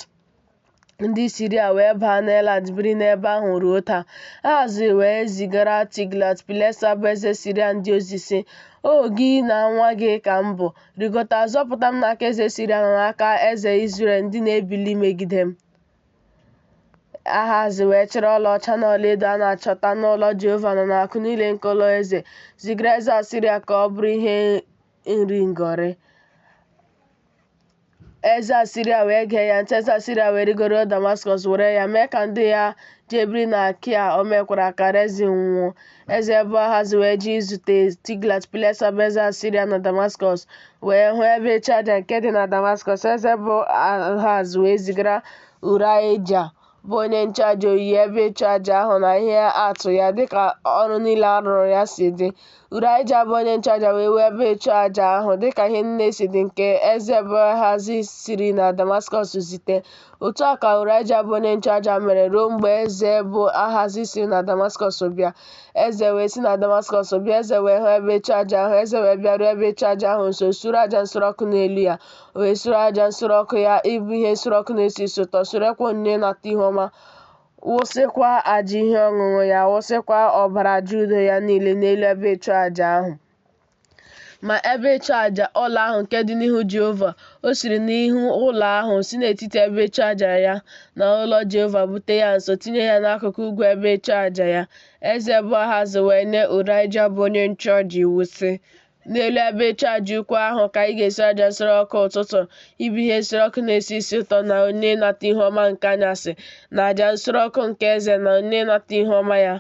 Ndị Siria wee baa n'Elat biri n'ebe ahụ ruo taa. Ahaz wee zigara Tiglat-Pilesa bụ eze Siria ndị ozi, sị, Ohu gị na nwa gị ka m bụ. Rịgota, zọpụta m n'aka eze Siria na n'aka eze Izrel ndị na-ebili megide m. Ahaz wee chịrị ọlaọcha na ọlaedo a na-achọta n'ụlọ Jehova na n'akụ niile nke ụlọ eze zigara eze Asiria ka ọ bụrụ ihe nri ngọrị. Eze Asiria wee gee ya ntị. Eze Asiria wee rịgoro Damaskọs were ya, mee ka ndị ya jee biri na Kia. O mekwara ka Rezin nwụọ. Eze bụ Ahaz wee jee izute Tiglat-Pilesa bụ eze Asiria na Damaskọs, wee hụ ebe ịchụaja nke dị na Damaskọs. Eze bụ Ahaz wee zigara Uraịja bụ onye nchụaja oyiyi ebe ịchụaja ahụ na ihe atụ ya dịka ọrụ niile a rụrụ ya si dị. Uraịja bụ onye nchụaja wee wuo ebe ịchụaja ahụ dịka ihe niile si dị nke eze bụ Ehaz siri na Damaskọs zite. Otu a ka Uraịja bụ onye nchụaja mere ruo mgbe eze bụ Ahaz siri na Damaskọs bịa. Eze wee si na Damaskọs bịa, eze wee hụ ebe ịchụaja ahụ, eze wee bịaruo ebe ịchụaja ahụ nso, sure aja nsure ọkụ n'elu ya. O wee sure aja nsure ọkụ ya ịbụ ihe nsure ọkụ na-esi isi ụtọ, surekwa onyinye ịnata ihu ọma, wụsịkwa aja ihe ọṅụṅụ ya, wụsịkwa ọbara aja udo ya niile n'elu ebe ịchụaja ahụ. Ma ebe ịchụaja ọla ahụ nke dị n'ihu Jehova, o siri n'ihu ụlọ ahụ, si n'etiti ebe ịchụaja ya na ụlọ Jehova bute ya nso, tinye ya n'akụkụ ugwu ebe ịchụaja ya. Eze bụ Ahaz wee nye Uraịja bụ onye nchụaja iwu, sị, N'elu ebe ịchụaja ukwu ahụ ka ị ga-esure aja nsure ọkụ ụtụtụ, ịbụ ihe nsure ọkụ na-esi isi ụtọ na onyinye ịnata ihu ọma nke anyasị, na aja nsure ọkụ nke eze na onyinye ịnata ihu ọma ya,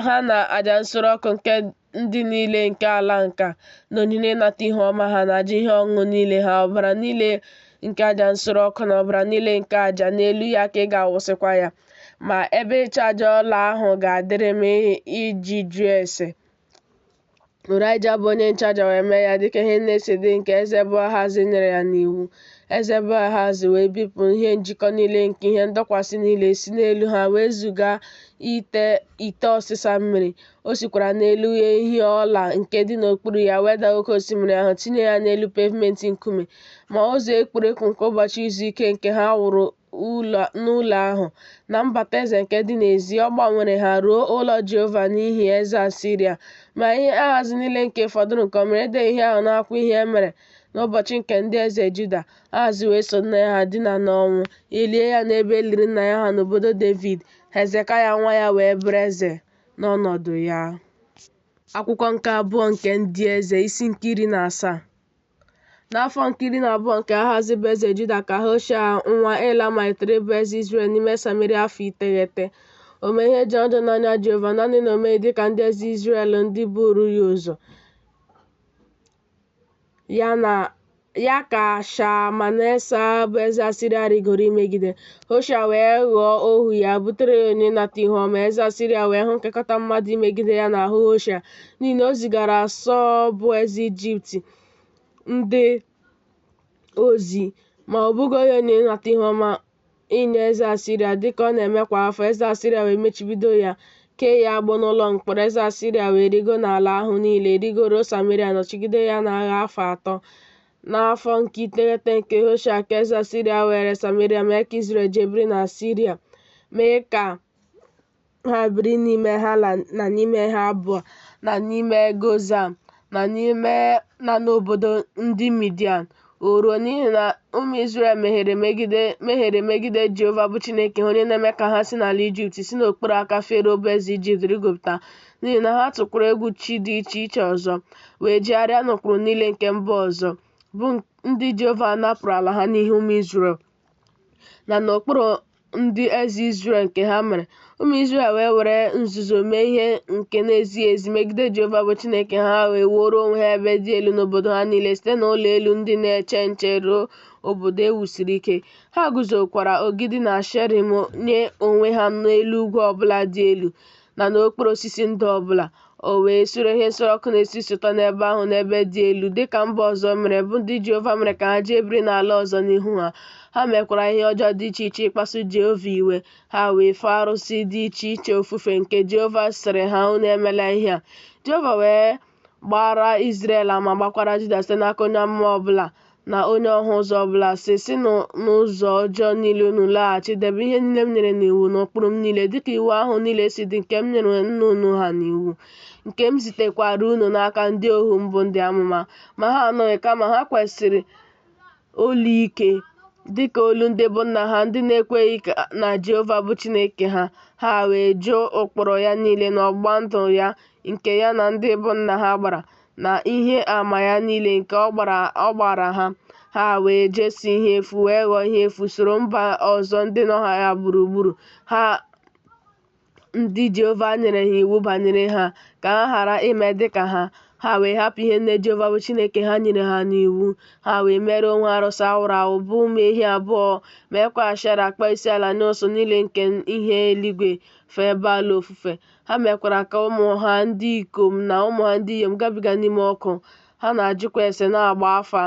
ha na aja nsure ọkụ nke ndị niile nke ala nke a, na onyinye ịnata ihu ọma ha, na aja ihe ọṅụṅụ niile ha, ọbara niile nke aja nsure ọkụ na ọbara niile nke aja, n'elu ya ka ị ga-awụsịkwa ya. Ma ebe ịchụaja ọla ahụ ga-adịrị m iji jụọ ase. Uraịja bụ onye nchụaja wee mee ya dịka ihe niile si dị nke eze bụ Ahaz nyere ya n'iwu. Eze bụ Ahaz wee bipụ ihe njikọ niile nke ihe ndọkwasị niile si n'elu ha wezụga ite ọsịsa mmiri. O sikwara n'elu ehi ọla nke dị n'okpuru ya weda oke osimiri ahụ, tinye ya n'elu pevmenti nkume. Ma ụzọ ekpuru ekpu nke ụbọchị izu ike nke ha wuru n'ụlọ ahụ, na mbata eze nke dị n'ezi, ọ gbanwere ha ruo ụlọ Jehova n'ihi eze Asiria. Ma ihe Ahaz niile nke fọdụrụ nke o mere, edeghị ihe ahụ n'akwụkwọ ihe e mere n'ụbọchị nke ndị eze Juda. Ahaz wee so nna ya ha dina n'ọnwụ, e lie ya n'ebe e liri nna ya ha n'obodo Devid. Hezekaya nwa ya wee bụrụ eze n'ọnọdụ ya. Akwụkwọ nke abụọ nke ndị eze, isi nke 17. N'afọ nke 12 nke Ahaz bụ eze Juda ka Hoshea nwa Ela malitere ịbụ eze Izrel n'ime Sameria afọ 9. O mee ihe jọrọ njọ n'anya Jehova, naanị na o meghị dịka ndị eze Izrel ndị buru ya ụzọ. Ya ka Shalmanesa bụ eze Asiria rịgoro imegide. Hoshea wee ghọọ ohu ya, butere ya onyinye ịnata ihu ọma. Eze Asiria wee hụ nkekọta mmadụ imegide ya n'ahụ Hoshea, n'ihi na o zigara Sọọ bụ eze Ijipt ndị ozi, ma o bugoghị onyinye ịnata ihu ọma inye eze Asiria dịka ọ na-eme kwa afọ. Eze Asiria wee mechibido ya, kee ya agbụ n'ụlọ mkpọrọ. Eze Asiria wee rigo n'ala ahụ niile, rigoruo Sameria, nọchigide ya n'agha afọ 3. N'afọ nke 9 nke Hoshea ka eze Asiria were Sameria mee ka Izrel jee biri na Asiria, mee ka ha biri n'ime Hala na n'ime Habọ na n'ime Gozan na n'obodo ndị Midian. O ruo, n'ihi na ụmụ Izrel mehiere megide Jehova bụ Chineke ha, onye na-eme ka ha si n'ala Ijipt, si n'okpuru aka Fero bụ eze Ijipt rịgopụta, n'ihi na ha tụkwara egwu chi dị iche iche ọzọ, wee jegharịa n'ụkpụrụ niile nke mba ọzọ, bụ ndị Jehova napụrụ ala ha n'ihu ụmụ Izrel, na n'ụkpụrụ ndị eze Izrel nke ha mere. Ụmụ Izrel wee were nzuzo mee ihe nke na-ezighị ezi megide Jehova bụ Chineke ha, ha wee wuoro onwe ha ebe dị elu n'obodo ha niile, site n'ụlọ elu ndị na-eche nche ruo obodo e wusiri ike. Ha guzokwara ogidi na Asherim nye onwe ha n'elu ugwu ọbụla dị elu na n'okpuru osisi ndo ọbụla. O wee sure ihe nsure ọkụ na-esi isi ụtọ n'ebe ahụ n'ebe dị elu, dị ka mba ọzọ mere, bụ ndị Jehova mere ka ha jee biri n'ala ọzọ n'ihu ha. Ha mekwara ihe ọjọọ dị iche iche ịkpasu Jehova iwe. Ha wee fee arụsị dị iche iche ofufe, nke Jehova sịrị ha, Unu emela ihe a. Jehova wee gbaara Izrel ama, gbakwara Juda site n'aka onye amụma ọbụla na onye ọhụ ụzọ ọbụla, sị, Sinụ n'ụzọ ọjọọ niile unu laghachi, debe ihe niile m nyere n'iwu na ụkpụrụ m niile, dịka iwu ahụ niile si dị nke m nyere nna unu ha n'iwu, nke m zitekwara unu n'aka ndị ohu m bụ ndị amụma. Ma ha anụghị, kama ha kwesiri olu ike, dịka olu ndị bụ nna ha, ndị na-ekweghị na Jehova bụ Chineke ha. Ha wee jụ ụkpụrụ ya niile na ọgbụgba ndụ ya nke ya na ndị bụ nna ha gbara, na ihe ama ya niile nke ọ gbara ha. Ha wee jeso ihe efu, wee ghọọ ihe efu, soro mba ọzọ ndị nọ ha gburugburu, ha ndị Jehova nyere ha iwu banyere ha, ka ha ghara ime dị ka ha. Ha wee hapụ ihe niile Jehova bụ Chineke ha nyere ha n'iwu. Ha wee meere onwe ha arụsị awụrụ awụ, bụ ụmụ ehi abụọ, meekwa Ashera, kpọọ isiala nye ụsụụ niile nke ihe eluigwe, fee Baal ofufe. Ha mekwara ka ụmụ ha ndị ikom na ụmụ ha ndị inyom gabiga n'ime ọkụ. Ha na-ajụkwa ase na-agba afa,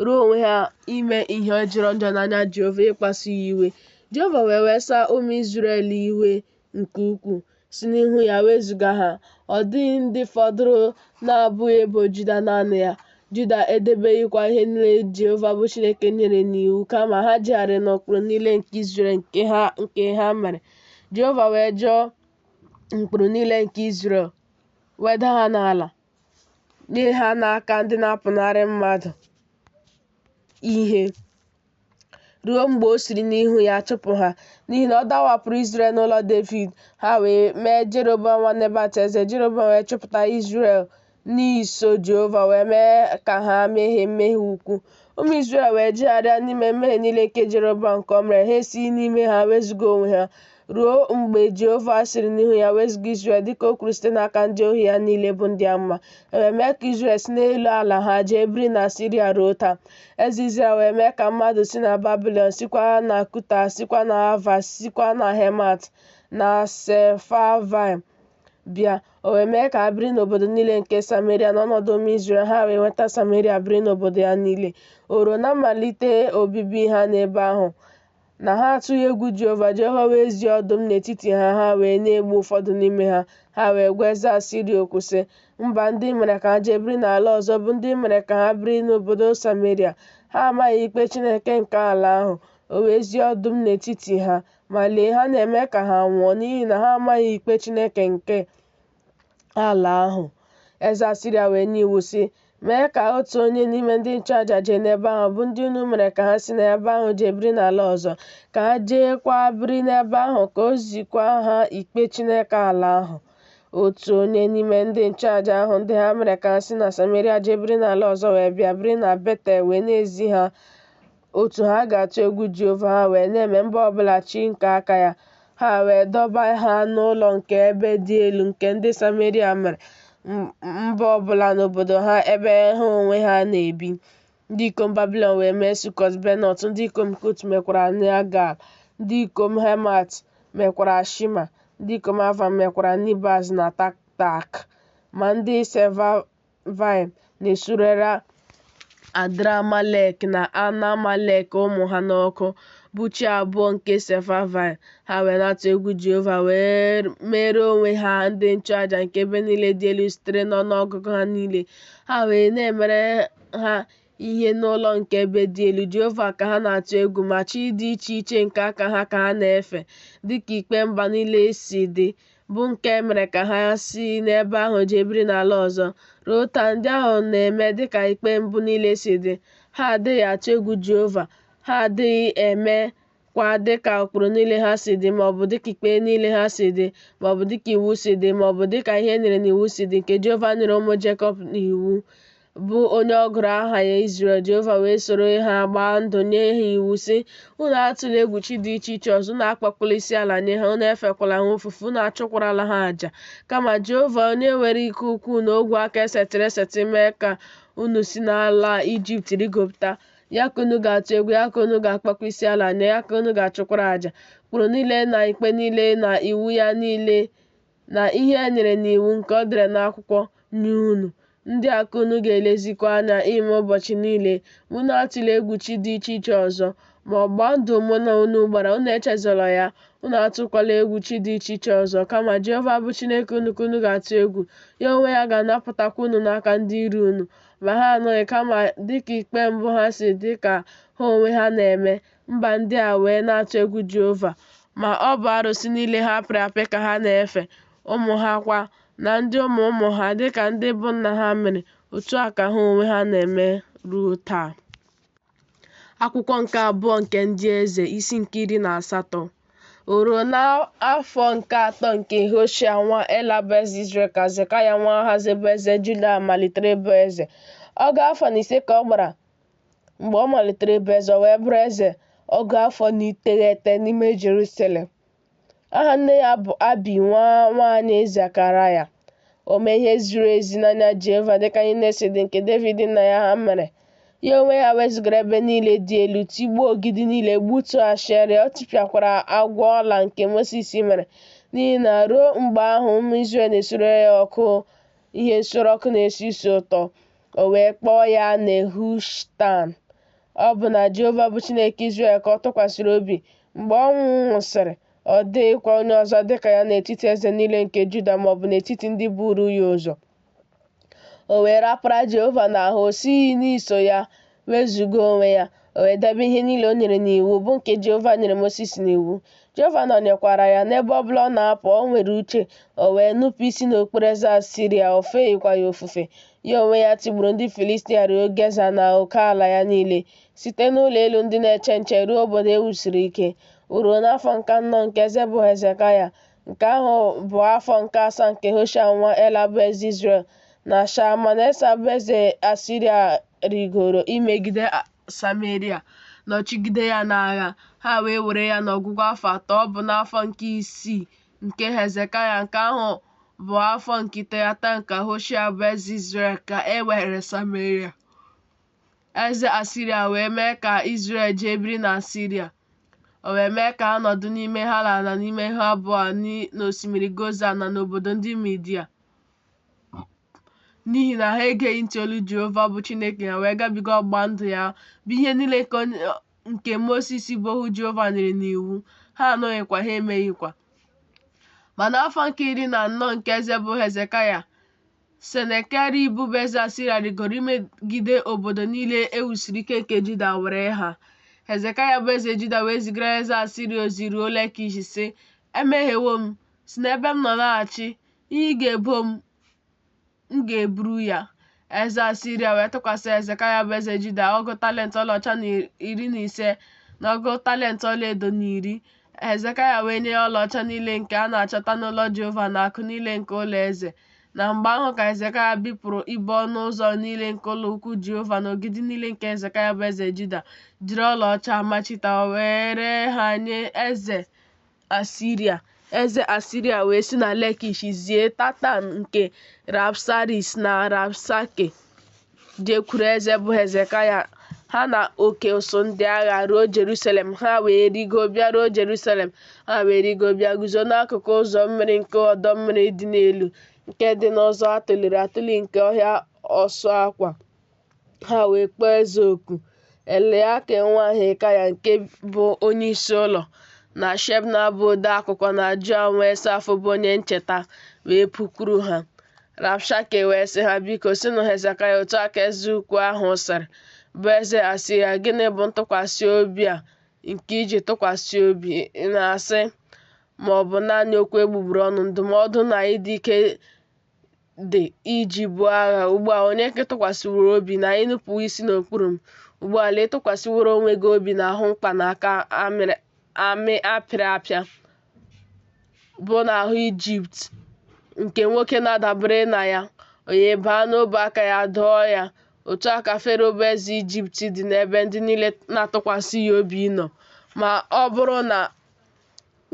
ruo onwe ha ime ihe jọrọ njọ n'anya Jehova, ịkpasu ya iwe. Jehova wee wesa ụmụ Izrel iwe nke ukwuu, si n'ihu ya wezụga ha. Ọ dịghị ndị fọdụrụ na-abụghị ebo Juda naanị ya. Juda edebeghịkwa ihe niile Jehova bụ Chineke nyere n'iwu, kama ha jegharịrị n'ụkpụrụ niile nke Izrel nke ha mere. Jehova wee jụ ụkpụrụ niile nke Izrel, weda ha n'ala, nye ha n'aka ndị na-apụnarị mmadụ ihe, ruo mgbe o siri n'ihu ya chụpụ ha. N'ihi na ọ dawapụrụ Izrel n'ụlọ Devid, ha wee mee Jeroboam nwa Nebat eze. Jeroboam wee chụpụta Izrel n'iso Jehova, wee mee ka ha mehie mmehie ukwu. Ụmụ Izrel wee jegharịa n'ime mmehie niile nke Jeroboam nke o mere, ha esighị n'ime ha wezụga onwe ha, ruo mgbe Jehova siri n'ihu ya wezụga Izrel, dịka o kwuru site n'aka ndị ohu ya niile bụ ndị amụma. E wee mee ka Izrel si n'elu ala ha jee biri na Siria ruo taa. Eze Izrel wee mee ka mmadụ si na Babilọn, sikwa na Kuta, sikwa na Ava, sikwa na Hemat, na Sefavaim bịa. O wee mee ka ha biri n'obodo niile nke Sameria n'ọnọdụ ụmụ Izrel, ha wee nweta Sameria biri n'obodo ya niile. O ruo na mmalite obibi ha n'ebe ahụ, na ha atụghị egwu Jehova, Jehova wee zie ọdụm n'etiti ha, ha wee na-egbu ụfọdụ n'ime ha. Ha wee gwa eze Asiria okwu, sị, Mba ndị i mere ka ha jee biri n'ala ọzọ, bụ ndị i mere ka ha biri n'obodo Sameria, ha amaghị ikpe Chineke nke ala ahụ. O wee zie ọdụm n'etiti ha, ma lee, ha na-eme ka ha nwụọ, n'ihi na ha amaghị ikpe Chineke nke ala ahụ. Eze Asiria wee nye iwu, sị, Mee ka otu onye n'ime ndị nchụaja jee n'ebe ahụ, bụ ndị unu mere ka ha si n'ebe ahụ jee biri n'ala ọzọ, ka ha jeekwa biri n'ebe ahụ, ka o zikwa ha ikpe Chineke ala ahụ. Otu onye n'ime ndị nchụaja ahụ ndị ha mere ka ha si na Sameria jee biri n'ala ọzọ wee bịa biri na Betel wee na-ezi ha otu ha ga-atụ egwu Jehova, ha wee na-eme mba ọbụla chi nke aka ya. Ha wee dọba ha n'ụlọ nke ebe dị elu nke ndị Sameria mere mba ọbụla n'obodo ha ebe ha onwe ha na-ebi. Ndị ikom Babilọn wee mee Sukọt Benọt, ndị ikom Kut mekwara Negal, ndị ikom Hemat mekwara Shima, ndị ikom Ava mekwara Nibaz na Tatak. Ma ndị Sefavaim na-esurere Adramelek na Anamelek ụmụ ha n'ọkụ, bụ chi abụọ nke Sefavaim. Ha wee na-atụ egwu Jehova, wee meere onwe ha ndị nchụaja nke ebe niile dị elu sitere n'ọnụọgụgụ ha niile. Ha wee na-emere ha ihe n'ụlọ nke ebe dị elu. Jehova ka ha na-atụ egwu, ma chi dị iche iche nke aka ha ka ha na-efe, dịka ikpe mba niile si dị, bụ nke e mere ka ha si n'ebe ahụ jee biri n'ala ọzọ, Ruo taa, ndị ahụ na-eme dịka ikpe mbụ niile si dị. Ha adịghị atụ egwu Jehova, ha adịghị eme kwa dịka ụkpụrụ niile ha si dị, maọbụ dịka ikpe niile ha si dị, maọbụ dịka iwu si dị, maọbụ dịka ihe e nyere n'iwu si dị, nke Jehova nyere ụmụ Jekọb n'iwu, bụ onye ọ gụrụ aha ya Izrel. Jehova wee soro ha gbaa ndụ nye ha iwu, sị, Unu atụla egwu chi dị iche iche ọzọ, unu akpọkwala isiala nye ha, unu efekwala ha ofufe, unu achụkwarala ha aja. Kama Jehova, onye nwere ike ukwuu na ogwe aka esetịrị esetị mee ka unu si n'ala Ijipt rigopụta, ya ka unu ga-atụ egwu, ya ka unu ga-akpọkwa isiala nye, ya ka unu ga-achụkwara aja. Ụkpụrụ niile na ikpe niile na iwu ya niile na ihe e nyere n'iwu nke o dere n'akwụkwọ nye unu, ndị a ka unu ga-elezikwa anya ime ụbọchị niile. Ma unu atụla egwu chi dị iche iche ọzọ, ma ọgbụgba ndụ mụ na unu gbara, unu echezọla ya, unu atụkwala egwu chi dị iche iche ọzọ. Kama Jehova bụ Chineke unu ka unu ga-atụ egwu, ya onwe ya ga-anapụtakwa unu n'aka ndị iro unu. Ma ha anụghị, kama dịka ikpe mbụ ha si dị ka ha onwe ha na-eme. Mba ndị a wee na-atụ egwu Jehova, ma ọ bụ arụsị niile ha pịrị apị ka ha na-efe, ụmụ ha kwa, na ndị ụmụ ụmụ ha, dịka ndị bụ nna ha mere, otu a ka ha onwe ha na-eme ruo taa. Akwụkwọ nke abụọ nke Ndị Eze, isi nke 18. O ruo n'afọ nke atọ nke Hoshea nwa Ela bụ eze Izrel ka Hezekaya nwa Ahaz bụ eze Juda malitere ịbụ eze. Ọgụ afọ na ise ka ọ gbara mgbe ọ malitere ịbụ eze, o wee bụrụ eze ọgụ afọ na iteghete n'ime Jerusalem. Aha nne ya bụ Abi nwa nwaanyị Zekaraya. O mee ihe ziri ezi n'anya Jehova dịka ihe niile si dị nke Devid nna ya ha mere. Ya onwe ya wezugara ebe niile dị elu, tigbuo ogidi niile, gbutuo Ashera, o tipịakwara agwọ ọla nke Mosis mere, n'ihi na ruo mgbe ahụ ụmụ Izrel na-esure ya ọkụ ihe nsure ọkụ na-esi isi ụtọ. O wee kpọọ ya Nehushtan. Ọ bụ na Jehova bụ Chineke Izrel ka ọ tụkwasịrị obi. Mgbe ọ nwụsịrị, ọ dịghịkwa onye ọzọ dị ka ya n'etiti eze niile nke Juda maọbụ n'etiti ndị buru ya ụzọ. O wee rapara Jehova n'ahụ, o sighị n'iso ya wezuga onwe ya. O wee debe ihe niile o nyere n'iwu, bụ nke Jehova nyere Mosis n'iwu. Jehova nọnyekwara ya n'ebe ọ bụla ọ na-apụ, o nwere uche. O wee nupụ isi n'okpuru eze Asiria, o feghịkwa ya ofufe. Ya onwe ya tigburu ndị Filistia ruo Geza na oke ala ya niile, site n'ụlọ elu ndị na-eche nche ruo obodo e wusiri ike. O ruo n'afọ nke anọ nke eze bụ Hezekaya, nke ahụ bụ afọ nke asaa nke Hoshea nwa Ela bụ eze Izrel, na Shalmanesa bụ eze Asiria rigoro imegide Sameria, nọchigide ya n'agha. Ha wee were ya n'ọgwụgwụ afọ atọ, ọ bụ n'afọ nke isii nke Hezekaya, nke ahụ bụ afọ nke iteghete nke Hoshea bụ eze Izrel, ka e were Sameria. Eze Asiria wee mee ka Izrel jee biri n'Asiria. O wee mee ka ha nọdụ n'ime Hala na n'ime Haboa n'osimiri Gozan na n'obodo ndị Midia. N'ihi na ha egeghị ntị olu Jehova bụ Chineke ha wee gabiga ọgbụgba ndụ ya, bụ ihe niile nke Mosis bụ ohu Jehova nyere n'iwu. Ha anụghịkwa, ha emeghịkwa. Ma n'afọ nke 14 nke eze bụ Hezekaya, Senakerib bụ eze Asiria rịgoro imegide obodo niile e wusiri ike nke Juda were ha. Hezekaya bụ eze Juda wee zigara eze Asiria ozi ruo Lekish, sị, Emehiewo m, si n'ebe m nọ laghachi, ihe ị ga-ebo m, m ga-eburu ya. Eze Asiria wee tụkwasị Hezekaya bụ eze Juda ọgụ talent ọlaọcha na 15 na ọgụ talent ọlaedo na iri. Hezekaya wee nye ya ọlaọcha niile nke a na-achọta n'ụlọ Jehova na akụ niile nke ụlọ eze. Na mgbe ahụ ka Hezekaya bipụrụ ibo ọnụ ụzọ niile nke ụlọ ukwu Jehova na ogidi niile nke Hezekaya bụ eze Juda jiri ọlaọcha machita, o were ha nye eze Asiria. Eze Asiria wee si na Lekish zie Tatan nke Rabsaris na Rabsake jekwuru eze bụ Hezekaya, ha na oke ụsụ ndị agha ruo Jerusalem. Ha wee rigo bịaruo Jerusalem. Ha wee rigo bịa guzo n'akụkụ ụzọ mmiri nke ọdọ mmiri dị n'elu, nke dị n'ụzọ a tụliri atụli nke ọhịa ọsụ akwa. Ha wee kpọọ eze oku. Eliakim nwa Hilkaya nke bụ onyeisi ụlọ, na Shebna bụ ode akwụkwọ, na Joa nwa Esaf bụ onye ncheta, wee pụkwuru ha. Rabshake wee sị ha, Biko, sịnụ Hezekaya, otu a ka eze ukwu ahụ sịrị, bụ eze Asiria, gịnị bụ ntụkwasị obi a nke i ji tụkwasị obi? Ị na-asị, ma ọ bụ naanị okwu egbugbere ọnụ, ndụmọdụ na ịdị ike dị iji buo agha. Ugbu a, onye ka ị tụkwasịworo obi na ị nupụwo isi n'okpuru m? Ugbu a, lee, ị tụkwasịworo onwe gị obi n'ahụ mkpanaka amị apịrị apịa, bụ n'ahụ Ijipt, nke nwoke na-adabere na ya, o wee baa n'ọbụ aka ya dọọ ya. Otu a ka Fero bụ eze Ijipt dị n'ebe ndị niile na-atụkwasị ya obi nọ. Ma ọ bụrụ na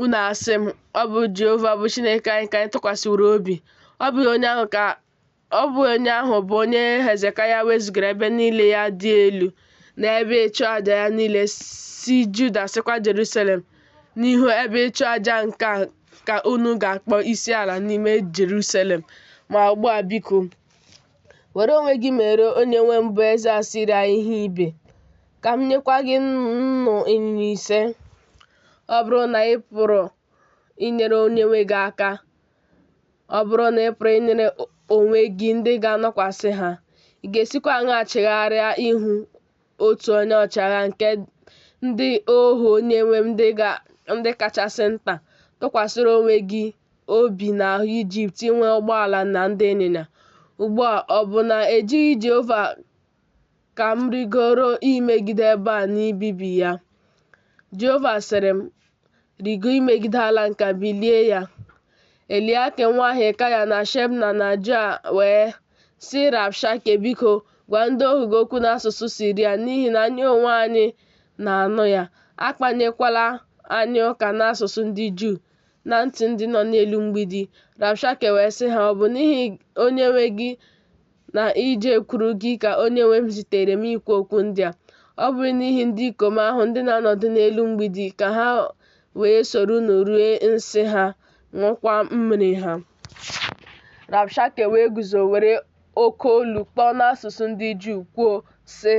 unu asị m, Ọ bụ Jehova bụ Chineke anyị ka anyị tụkwasịworo obi, ọ bụghị onye ahụ bụ onye Hezekaya wezugara ebe niile ya dị elu na ebe ịchụ aja ya niile si Juda sikwa Jerusalem, n'ihu ebe ịchụ aja nke a ka unu ga-akpọ isi ala n'ime Jerusalem. Ma ugbu a, biko, were onwe gị mere onyenwe m bụ eze Asiria ihe ibe, ka m nyekwa gị nnu ịnyịnya 5, ọ bụrụ na ị pụrụ inyere onyenwe gị aka, ọ bụrụ na ị pụrụ inyere onwe gị ndị ga-anọkwasị ha. Ị ga-esikwa aṅaa chegharịa ihu otu onye ọchịagha nke ndị ohu onyenwe m ndị kachasị nta, tụkwasịrị onwe gị obi n'ahụ Ijipt inwe ụgbọala na ndị ịnyịnya? Ugbu a, ọ bụ na ejighị Jehova ka m rịgoro imegide ebe a na ibibi ya? Jehova sịrị m, Rịgo imegide ala nke a, bilie ya. Eliakim nwa Hilkaya na Shebna na Joa wee sị Rabshake, Biko, gwa ndị ohu gị okwu n'asụsụ Siria, n'ihi na anyị onwe anyị na-anụ ya. Akpanyekwala anyị ụka n'asụsụ ndị Juu na ntị ndị nọ n'elu mgbidi. Rabshake wee sị ha, Ọ bụ n'ihi onyenwe gị na ijekwuru gị ka onyenwe m zitere m ikwu okwu ndị a? Ọ bụghị n'ihi ndị ikom ahụ ndị na-anọdụ n'elu mgbidi, ka ha wee soro unu rie nsị ha, ṅụọkwa mmiri ha? Rabshake wee guzo were oke olu kpọọ n'asụsụ ndị Juu kwuo, sị,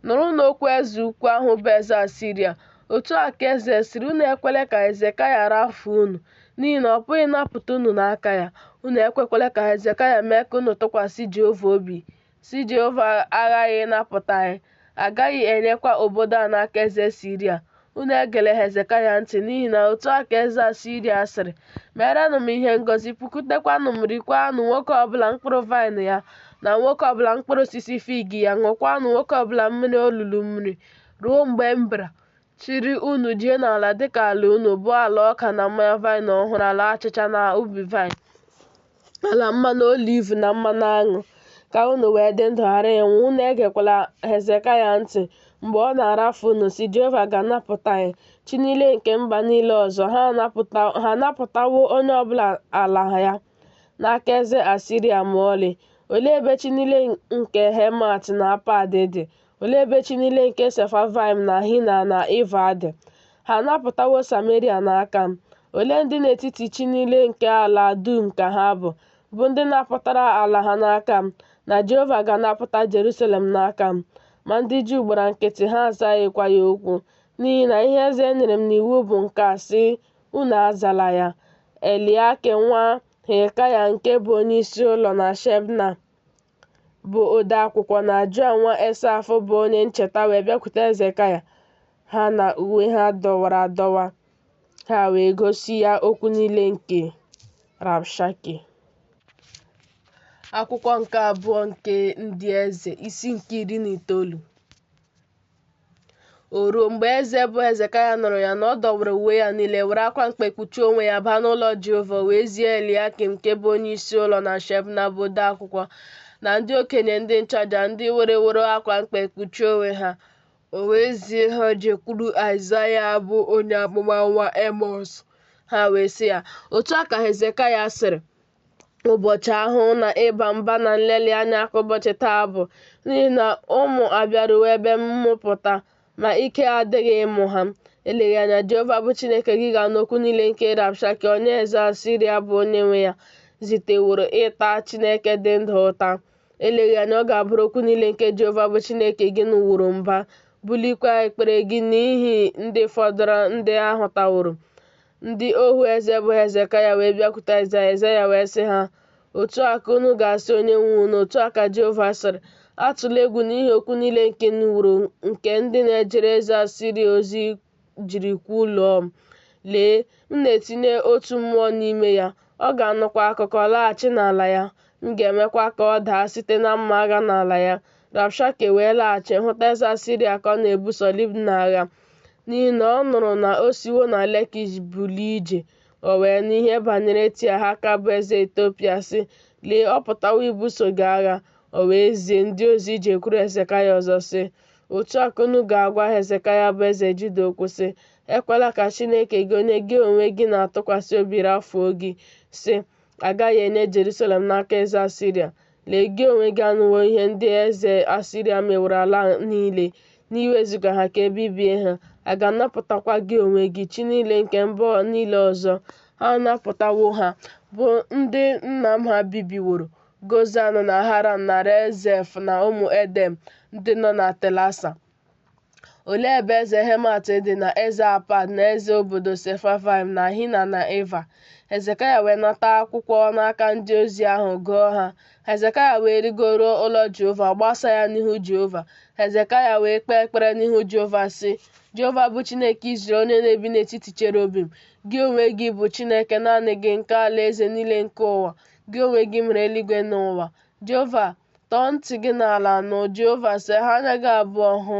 Nụrụnụ okwu eze ukwu ahụ bụ eze Asiria. Otu a ka eze sịrị, Unu ekwela ka Hezekaya rafuo unu, n'ihi na ọ pụghị ịnapụta unu n'aka ya. Unu ekwekwala ka Hezekaya mee ka unu tụkwasị Jehova obi, sị, Jehova aghaghị ịnapụta anyị, a gaghị enyekwa obodo a n'aka eze Siria. Unu egela Hezekaya ntị, n'ihi na otu a ka eze Asiria sịrị, Meerenụ m ihe ngosi, pụkwutekwanụ m, riekwanụ nwoke ọbụla mkpụrụ vaịn ya, na nwoke ọbụla mkpụrụ osisi fig ya, ṅụọkwanụ nwoke ọbụla mmiri olulu mmiri, ruo mgbe m bịara chịrị unu jee n'ala dịka ala unu, bụ ala ọka na mmanya vaịn ọhụrụ, ala achịcha na ubi vaịn, ala mmanụ oliv na mmanụ aṅụ, ka unu wee dị ndụ ghara ịnwụ. Unu egekwala Hezekaya ntị mgbe ọ na-arafu unu, sị, Jehova ga-anapụta anyị. Chi niile nke mba niile ọzọ, ha anapụtawo onye ọbụla ala ya n'aka eze Asiria ma ọlị? Olee ebe chi niile nke Hemat na Apad dị? Olee ebe chi niile nke Sefavaim na Hena na Iva dị? Ha anapụtawo Sameria n'aka m? Olee ndị n'etiti chi niile nke ala dum ka ha bụ, bụ ndị napụtara ala ha n'aka m, na Jehova ga-anapụta Jerusalem n'aka m? Ma ndị Juu gbara nkịtị, ha azaghịkwa ya okwu, n'ihi na ihe eze nyere m n'iwu bụ nke a, sị, Unu azala ya. Eliakim nwa Hilkaya nke bụ onyeisi ụlọ, na Shebna bụ ode akwụkwọ, na Joa nwa Esaf bụ onye ncheta wee bịakwute Hezekaya, ha na uwe ha dọwara adọwa, ha wee gosi ya okwu niile nke Rabshake. Akwụkwọ nke abụọ nke ndị eze, isi nke 19. O ruo, mgbe eze bụ Hezekaya nụrụ ya, na ọ dọwara uwe ya niile, were akwa mkpe kpuchie onwe ya, baa n'ụlọ Jehova. O wee zie Eliakim nke bụ onyeisi ụlọ, na Shebna bụ ode akwụkwọ, na ndị okenye ndị nchụaja, ndị wereworo akwa mkpe kpuchie onwe ha. O wee zie ha jekwuru Aịzaya bụ onye amụma nwa Emọz. Ha wee sị ya, Otu a ka Hezekaya sịrị, Ụbọchị ahụhụ na ịba mba na nlelị anya ka ụbọchị taa bụ, n'ihi na ụmụ abịaruwo ebe mmụpụta, ma ike adịghị ịmụ ha. Eleghị anya Jehova bụ Chineke gị ga-anụ okwu niile nke Rabshake onye eze Asiria bụ onyenwe ya ziteworo ịta Chineke dị ndụ ụta. Eleghị anya ọ ga-abara okwu niile nke Jehova bụ Chineke gị nụworo mba, bulikwa ekpere gị n'ihi ndị fọdụrụ ndị a hụtaworo. Ndị ohu eze bụ Hezekaya wee bịakwute Aịzaya, Aịzaya wee sị ha, Otu a ka unu ga-asị onye nwe unu, Otu a ka Jehova sịrị, Atụla egwu n'ihi okwu niile nke ị nụworo, nke ndị na-ejere eze Asiria ozi jiri kwuluo m. Lee, m na-etinye otu mmụọ n'ime ya, ọ ga-anụkwa akụkọ, laghachi n'ala ya, M ga-emekwa ka ọ daa site na mma agha n'ala ya. Rabshake wee laghachi hụta eze Asiria ka ọ na-ebuso Libna agha, n'ihi na ọ nụrụ na o siwo na Lekish bulie ije. O wee nụ ihe banyere Tiahaka bụ eze Etiopia, sị, Lee, ọ pụtawo ibuso gị agha. O wee zie ndị ozi ijekwuru Hezekaya ọzọ, sị, Otu a ka unu ga-agwa Hezekaya bụ eze Juda okwu, sị, Ekwela ka Chineke gị onye gị onwe gị na-atụkwasị obi rafuo gị, sị, A gaghị enye Jerusalem n'aka eze Asiria. Lee, gị onwe gị anụwo ihe ndị eze Asiria meworo ala niile, n'iwezuga ha ka e bibie ha. A ga-anapụtakwa gị onwe gị? Chi niile nke mba niile ọzọ, ha anapụtawo ha, bụ ndị nna m ha bibiworo, Gozan na Haran na Rezef na ụmụ Eden ndị nọ na Telasa? Olee ebe eze Hemat dị na eze Apad na eze obodo Sefavaim na Hina na Iva? Hezekaya wee nata akwụkwọ n'aka ndị ozi ahụ gụọ ha. Hezekaya wee rịgoruo ụlọ Jehova, gbasaa ya n'ihu Jehova. Hezekaya wee kpee ekpere n'ihu Jehova, sị, Jehova bụ Chineke Izrel, onye na-ebi n'etiti cherubim, gị onwe gị bụ Chineke naanị gị nke alaeze niile nke ụwa. Gị onwe gị mere eluigwe na ụwa. Jehova, tọọ ntị gị n'ala nụ, Jehova, seghee anya gị abụọ hụ,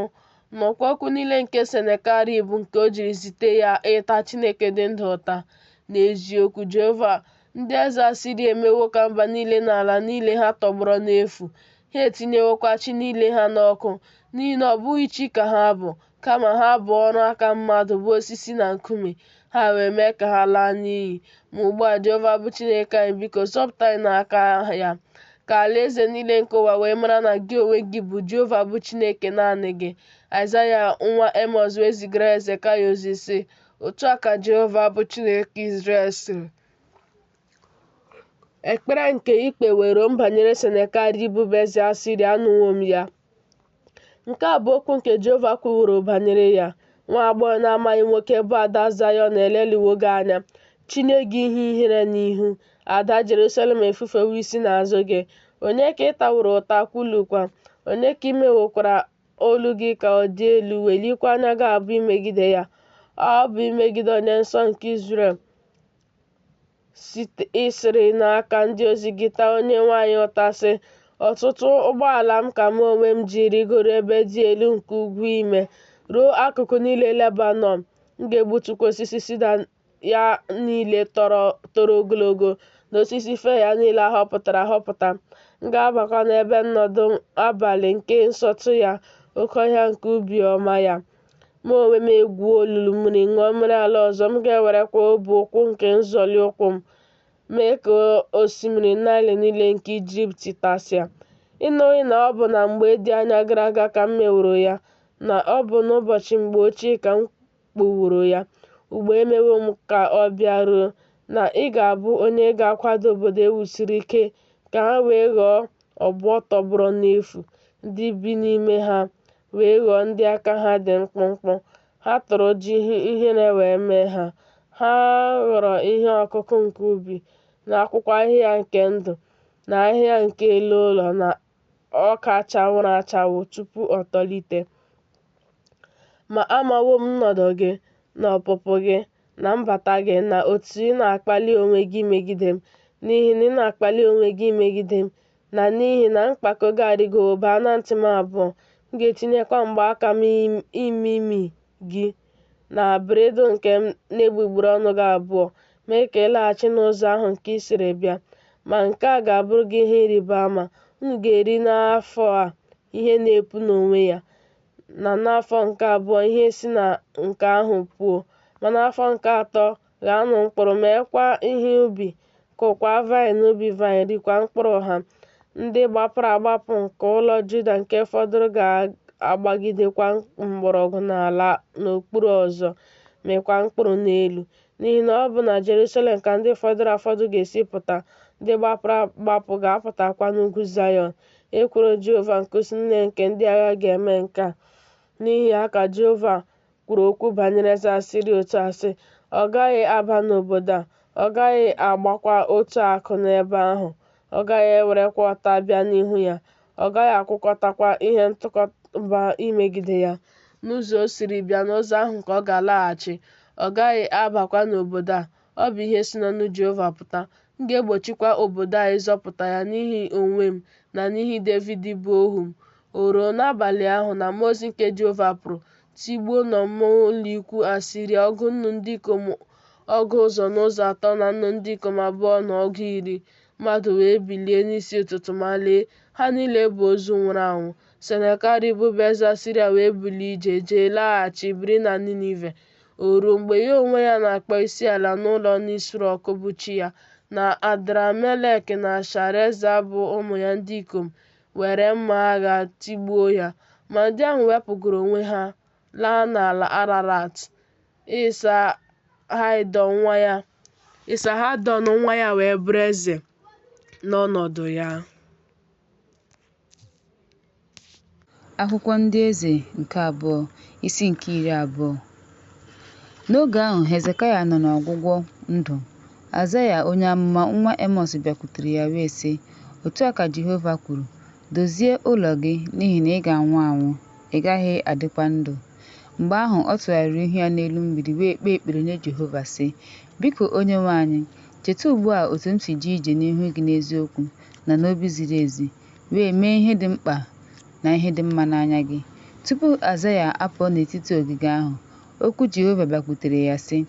nụkwa okwu niile nke Senakerib nke o jiri zite ya ịta Chineke dị ndụ ụta. N'eziokwu, Jehova, ndị eze Asiria emewo ka mba niile na ala niile ha tọgbọrọ n'efu, ha etinyewokwa chi niile ha n'ọkụ, n'ihi na ọ bụghị chi ka ha bụ, kama ha bụ ọrụ aka mmadụ, bụ osisi na nkume, ha wee mee ka ha laa n'iyi. Ma ugbu a, Jehova bụ Chineke anyị, biko zọpụta anyị n'aka ya, ka alaeze niile nke ụwa wee mara na gị onwe gị bụ Jehova bụ Chineke naanị gị. Aịzaya nwa Emọz wee zigara Hezekaya ozi, sị, Otu a ka Jehova bụ Chineke Izrel sịrị, Ekpere nke i kpeworo m banyere Senakerib bụ eze Asiria, anụwo m ya. Nke a bụ okwu nke Jehova kwuworo banyere ya, Nwa agbọghọ na-amaghị nwoke bụ ada Zayọn elelịwo gị anya, chinye gị ihe ihere n'ihu. Ada Jerusalem efufewo isi n'azụ gị. Onye ka ị taworo ụta, kwulukwa? Onye ka i mewokwara olu gị ka ọ dị elu, welikwa anya gị abụọ imegide ya? Ọ bụ imegide Onye Nsọ nke Izrel. Ị sịrị n'aka ndị ozi gị taa Onyenwe anyị ụta, sị, Ọtụtụ ụgbọala m ka mụ onwe m ji rịgoro ebe dị elu nke ugwu ime, ruo akụkụ niile Lebanọn. M ga-egbutukwa osisi sida ya niile toro ogologo, na osisi fir ya niile a họpụtara ahọpụta. M ga-abakwa n'ebe nnọdụ abalị nke nsọtụ ya, oke ọhịa nke ubi ọma ya. Mụ onwe m egwuo olulu mmiri, ṅụọ mmiri ala ọzọ, m ga-ewerekwa ọbụ ụkwụ nke nzọli ụkwụ m mee ka osimiri Naịl niile nke Ijipt tasịa. Ị nụghị na ọ bụ na mgbe dị anya gara aga ka m meworo ya, na ọ bụ n'ụbọchị mgbe ochie ka m kpughere ya? Ugbu a emewo m ka ọ bịaruo, na ị ga-abụ onye ga-akwada obodo e wusiri ike ka ha wee ghọọ ọgbọ tọgbọrọ n'efu, ndị bi n'ime ha wee ghọọ ndị aka ha dị mkpụmkpụ. Ha tụrụ ụjọ, ihere wee mee ha. Ha ghọrọ ihe ọkụkụ nke ubi, na akwụkwọ ahịhịa nke ndụ, na ahịhịa nke elu ụlọ, na ọka chanwụrụ achanwụ tupu o tolite. Ma amawo m nnọdụ gị, na ọpụpụ gị, na mbata gị, na otu ị na-akpali onwe gị imegide m, n'ihi na ị na-akpali onwe gị imegide m, na n'ihi na mpako gị arịgowo baa na ntị m abụọ, m ga-etinyekwa mgbaaka m n'imi gị, na bredụ nke m n'egbugbere ọnụ gị abụọ, mee ka ị laghachi n'ụzọ ahụ nke i siri bịa. Ma nke a ga-abụrụ gị ihe ịrịba ama, unu ga-eri n'afọ a ihe na-epu n'onwe ya, na n'afọ nke abụọ ihe si na nke ahụ puo, ma n'afọ nke atọ ghaanụ mkpụrụ, meekwa ihe ubi, kụọkwa vaịn n'ubi vaịn, riekwa mkpụrụ ha. Ndị gbapụrụ agbapụ nke ụlọ Juda nke fọdụrụ ga-agbagidekwa mgbọrọgwụ n'ala n'okpuru ọzọ, mịkwa mkpụrụ n'elu. N'ihi na ọ bụ na Jerusalem ka ndị fọdụrụ afọdụ ga-esi pụta, ndị gbapụrụ agbapụ ga-apụtakwa n'ugwu Zayọn. Ekworo Jehova nke usuu niile nke ndị agha ga-eme nke a. N'ihi ya ka Jehova kwuru okwu banyere eze Asiria otu a, sị, Ọ gaghị aba n'obodo a, ọ gaghị agbakwa otu akụ n'ebe ahụ, ọ gaghị ewerekwa ọta bịa n'ihu ya, ọ gaghị akwakọtakwa ihe ntụkọba imegide ya. N'ụzọ o siri bịa, n'ụzọ ahụ ka ọ ga-alaghachi, ọ gaghị abakwa n'obodo a. Ọ bụ ihe si n'ọnụ Jehova pụta. M ga-egbochikwa obodo a ịzọpụta ya n'ihi onwe m na n'ihi Devid bụ ohu m. O ruo n'abalị ahụ na mmụọ ozi nke Jehova pụrụ, tigbuo n'ọmụma ụlọikwuu Asiria ọgụ nnu ndị ikom ọgụ ụzọ n'ụzọ atọ na nnu ndị ikom abụọ na ọgụ iri. Mmadụ wee bilie n'isi ụtụtụ, ma lee, ha niile bụ ozu nwụrụ anwụ. Senakerib bụ eze Asiria wee bulie ije, jee, laghachi, biri na Ninive. O ruo, mgbe ya onwe ya na-akpọ isiala n'ụlọ Nisrọk bụ chi ya, na Adramelek na Shareza bụ ụmụ ya ndị ikom were mma agha tigbuo ya. Ma ndị ahụ wepụgara onwe ha laa n'ala Ararat. Ịsahadọn nwa ya wee bụrụ eze n'ọnọdụ ya. Akwụkwọ Ndị Eze nke Abụọ, isi nke 20. N'oge ahụ Hezekaya nọ n'ọgwụgwụ ndụ, Aịzaya onye amụma nwa Emọz bịakwutere ya wee sị, Otu a ka Jehova kwuru, Dozie ụlọ gị, n'ihi na ị ga-anwụ anwụ, ị gaghị adịkwa ndụ. Mgbe ahụ ọ tụgharịrị ihu ya n'elu mgbidi wee kpee ekpere nye Jehova sị, Biko Onyenwe anyị, cheta ugbu a otu m si jee ije n'ihu gị n'eziokwu na n'obi ziri ezi, wee mee ihe dị mkpa na ihe dị mma n'anya gị. Tupu Aịzaya apụọ n'etiti ogige ahụ, okwu Jehova bịakwutere ya sị,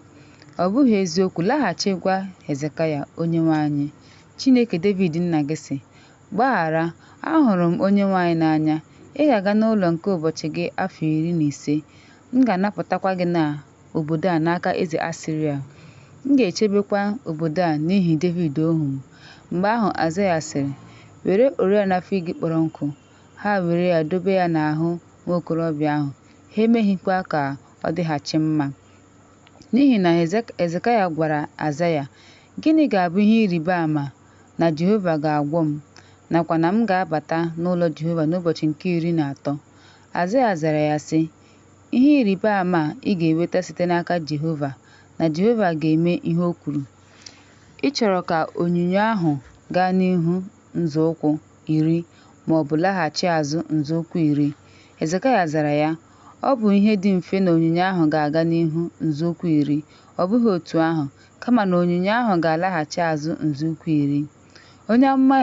Ọ bụghị eziokwu, laghachi gwa Hezekaya, Onyenwe anyị, Chineke Devid nna gị sị, Gbaghara, ahụrụ m Onyenwe anyị n'anya, ị ga-aga n'ụlọ nke ụbọchị gị afọ 15, m ga-anapụtakwa gị na obodo a n'aka eze Asịrịa. M ga-echebekwa obodo a n'ihi Devid ohu m. Mgbe ahụ Aịzaya sịrị, Were oriọna fig kpọrọ nkụ. Ha were ya dobe ya n'ahụ nwa okorobịa ahụ, ha emeghịkwa ka ọ dịghachi mma. N'ihi na Hezekaya gwara Aịzaya, Gịnị ga-abụ ihe ịrịba ama na Jehova ga-agwọ m, nakwa na m ga-abata n'ụlọ Jehova n'ụbọchị nke 13? Aịzaya zara ya sị, Ihe ịrịba ama ị ga-enweta site n'aka Jehova, na Jehova ga-eme ihe o kwuru. Ị chọrọ ka onyinyo ahụ gaa n'ihu nzọụkwụ 10 ma ọ bụ laghachi azụ nzọụkwụ 10? Hezekaya zara ya, Ọ bụ ihe dị mfe na onyinyo ahụ ga-aga n'ihu nzọụkwụ 10, ọ bụghị otu ahụ, kama na onyinyo ahụ ga-alaghachi azụ nzọụkwụ 10. Onye amụma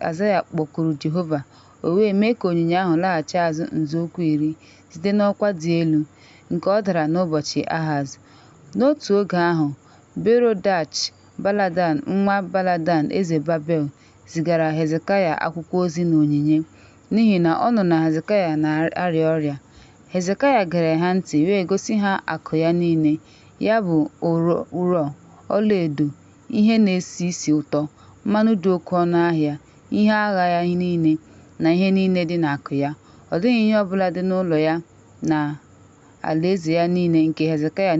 Aịzaya kpọkuru Jehova, o wee mee ka onyinyo ahụ laghachi azụ nzọụkwụ 10 site n'ọkwa dị elu, nke ọ dara n'ụbọchị Ahaz. N'otu oge ahụ, Berodach-Baladan nwa Baladan eze Babel zigara Hezekaya akwụkwọ ozi na onyinye, n'ihi na ọ nụrụ na Hezekaya na-arịa ọrịa. Hezekaya gere ha ntị wee gosi ha akụ ya niile, ya bụ ụrọ, ọlaedo, ihe na-esi isi ụtọ, mmanụ dị oke ọnụ ahịa, ihe agha ya niile, na ihe niile dị n'akụ ya. Ọ dịghị ihe ọ bụla dị n'ụlọ ya na alaeze ya niile nke Hezekaya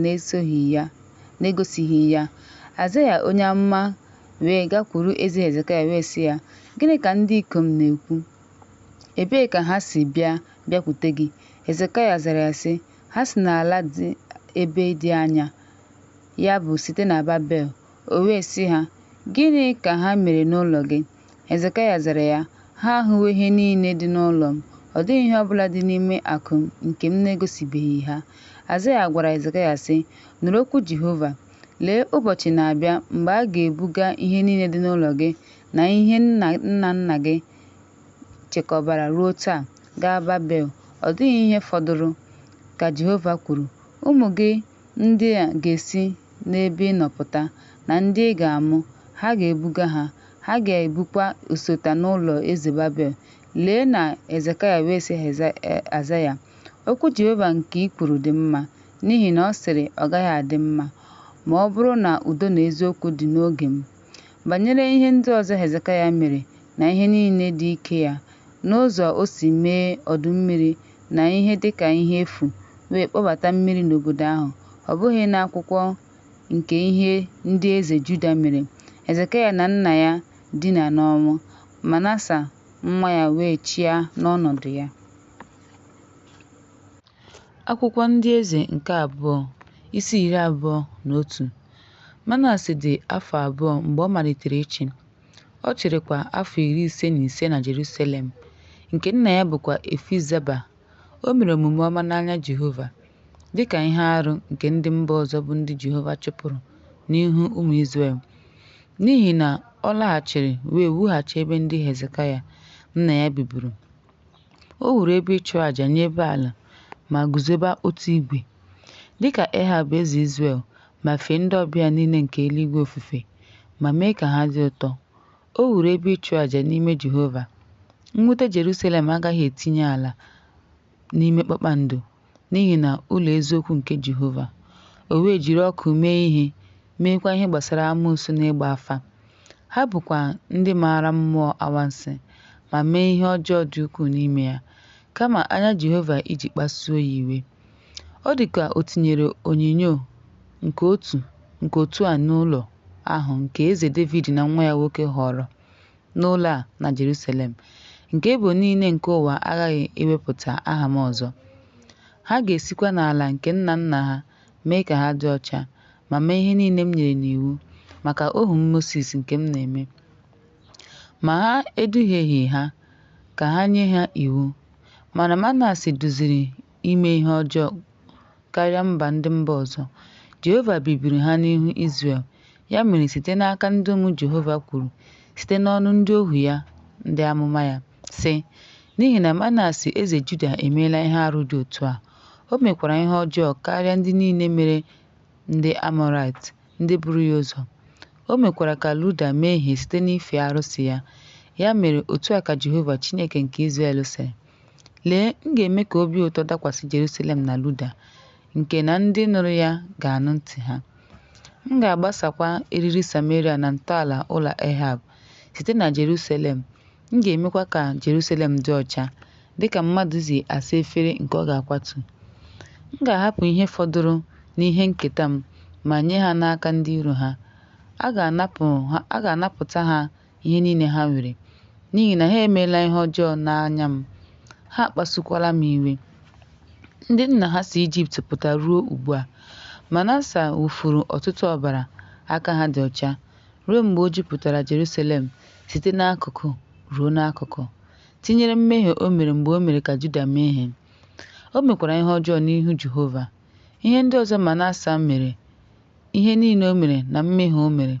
na-egosighị ya. Aịzaya onye amụma wee gakwuru eze Hezekaya wee sị ya, Gịnị ka ndị ikom na-ekwu? Ebee ka ha si bịa bịakwute gị? Hezekaya zara ya sị, Ha si n'ala dị ebe dị anya, ya bụ site na Babel. O wee sị ha, Gịnị ka ha mere n'ụlọ gị? Hezekaya zara ya, Ha ahụwo ihe niile dị n'ụlọ m, ọ dịghị ihe ọ bụla dị n'ime akụ m nke m na-egosibeghị ha. Aịzaya gwara Hezekaya sị, Nụrụ okwu Jehova. Lee, ụbọchị na-abịa mgbe a ga-ebuga ihe niile dị n'ụlọ gị na ihe nna nna gị chekọbara ruo taa, gaa Babel. Ọ dịghị ihe fọdụrụ, ka Jehova kwuru. Ụmụ gị ndị ga-esi n'ebe ị nọ pụta, na ndị ị ga-amụ, ha ga-ebuga ha, ha ga-ebukwa usota n'ụlọ eze Babel. Lee na Hezekaya wee sị Aịzaya, Okwu Jehova nke i kwuru dị mma, n'ihi na ọ sịrị, Ọ gaghị adị mma, ma ọ bụrụ na udo na eziokwu dị n'oge m. Banyere ihe ndị ọzọ Hezekaya mere na ihe niile dị ike ya, n'ụzọ o si mee ọdụ mmiri na ihe dịka ihe efu wee kpọbata mmiri n'obodo ahụ, ọ bụghị n'akwụkwọ nke ihe ndị eze Juda mere. Hezekaya na nna ya dina n'ọnwụ, Manase nwa ya wee chịa n'ọnọdụ ya. Akwụkwọ Ndị Eze nke Abụọ, isi 21. Manase dị afọ 2 mgbe ọ malitere ịchị, ọ chịrịkwa afọ 55 na Jerusalem, nke nna ya bụkwa Efizaba. O mere omume ọma n'anya Jehova, dịka ihe arụ nke ndị mba ọzọ bụ ndị Jehova chụpụrụ n'ihu ụmụ Izrel. N'ihi na ọ laghachiri wee wughachi ebe ndị Hezekaya nna ya bibiri. O wuru ebe ịchụàjà nye Baal ma guzobe otu igwe, dị ka Ehab eze Izrel, ma fee ndị ọbịa niile nke eluigwe ofufe ma mee ka ha dị ụtọ. O wuru ebe ịchụàjà n'ime Jehova. Mwute Jerusalem agaghị etinye ala n'ime kpakpando, n'ihi na ụlọ eziokwu nke Jehova. O wee jiri ọkụ mee ihe, meekwa ihe gbasara amoosu na ịgba afa. Ha bụkwa ndị maara mmụọ anwansi ma mee ihe ọjọọ dị ukwuu n'ime ya, kama anya Jehova iji kpasuo ya iwe. Ọ dị ka o tinyere onyinyo nke otu nke otu a n'ụlọ ahụ nke eze Devid na nwa ya nwoke họọrọ n'ụlọ a na Jerusalem, nke ebo niile nke ụwa aghaghị iwepụta aha m ọzọ. Ha ga-esikwa n'ala nke nna nna ha mee ka ha dị ọcha, ma mee ihe niile m nyere n'iwu maka ohu m Mosis nke m na-eme. Ma ha eduhieghị ha ka ha nye ha iwu. Mana Manase duziri ime ihe ọjọọ karịa mba ndị mba ọzọ. Jehova bibiri ha n'ihu Izrel. Ya mere site n'aka ndị ụmụ Jehova kwuru site n'ọnụ ndị ohu ya ndị amụma ya, sị, N'ihi na Manase eze Juda emeela ihe arụ dị otu a, o mekwara ihe ọjọọ karịa ndị niile mere ndị Amọrait ndị buru ya ụzọ. O mekwara ka Juda mehie site n'ife arụsị ya. Ya mere otu a ka Jehova Chineke nke Izrel sịrị, Lee, m ga-eme ka obi ụtọ dakwasị Jerusalem na Juda, nke na ndị nụrụ ya ga-anụ ntị ha. M ga-agbasakwa eriri Sameria na ntọala ụlọ Ehab site na Jerusalem, m ga-emekwa ka Jerusalem dị ọcha, dị ka mmadụ si asa efere nke ọ ga-akwatu. M ga-ahapụ ihe fọdụrụ n'ihe nketa m ma nye ha n'aka ndị iro ha. A ga-anapụta ha ihe niile ha nwere, n'ihi na ha emeela ihe ọjọọ n'anya m, ha akpasukwala m iwe. Ndị nna ha si Ijipt pụta ruo ugbu a. Manase wụfuru ọtụtụ ọbara aka ha dị ọcha, ruo mgbe o jupụtara Jerusalem site n'akụkụ ruo n'akụkụ, tinyere mmehie o mere mgbe o mere ka Juda mehie. O mekwara ihe ọjọọ n'ihu Jehova. Ihe ndị ọzọ Manase mere, ihe niile o mere na mmehie o mere,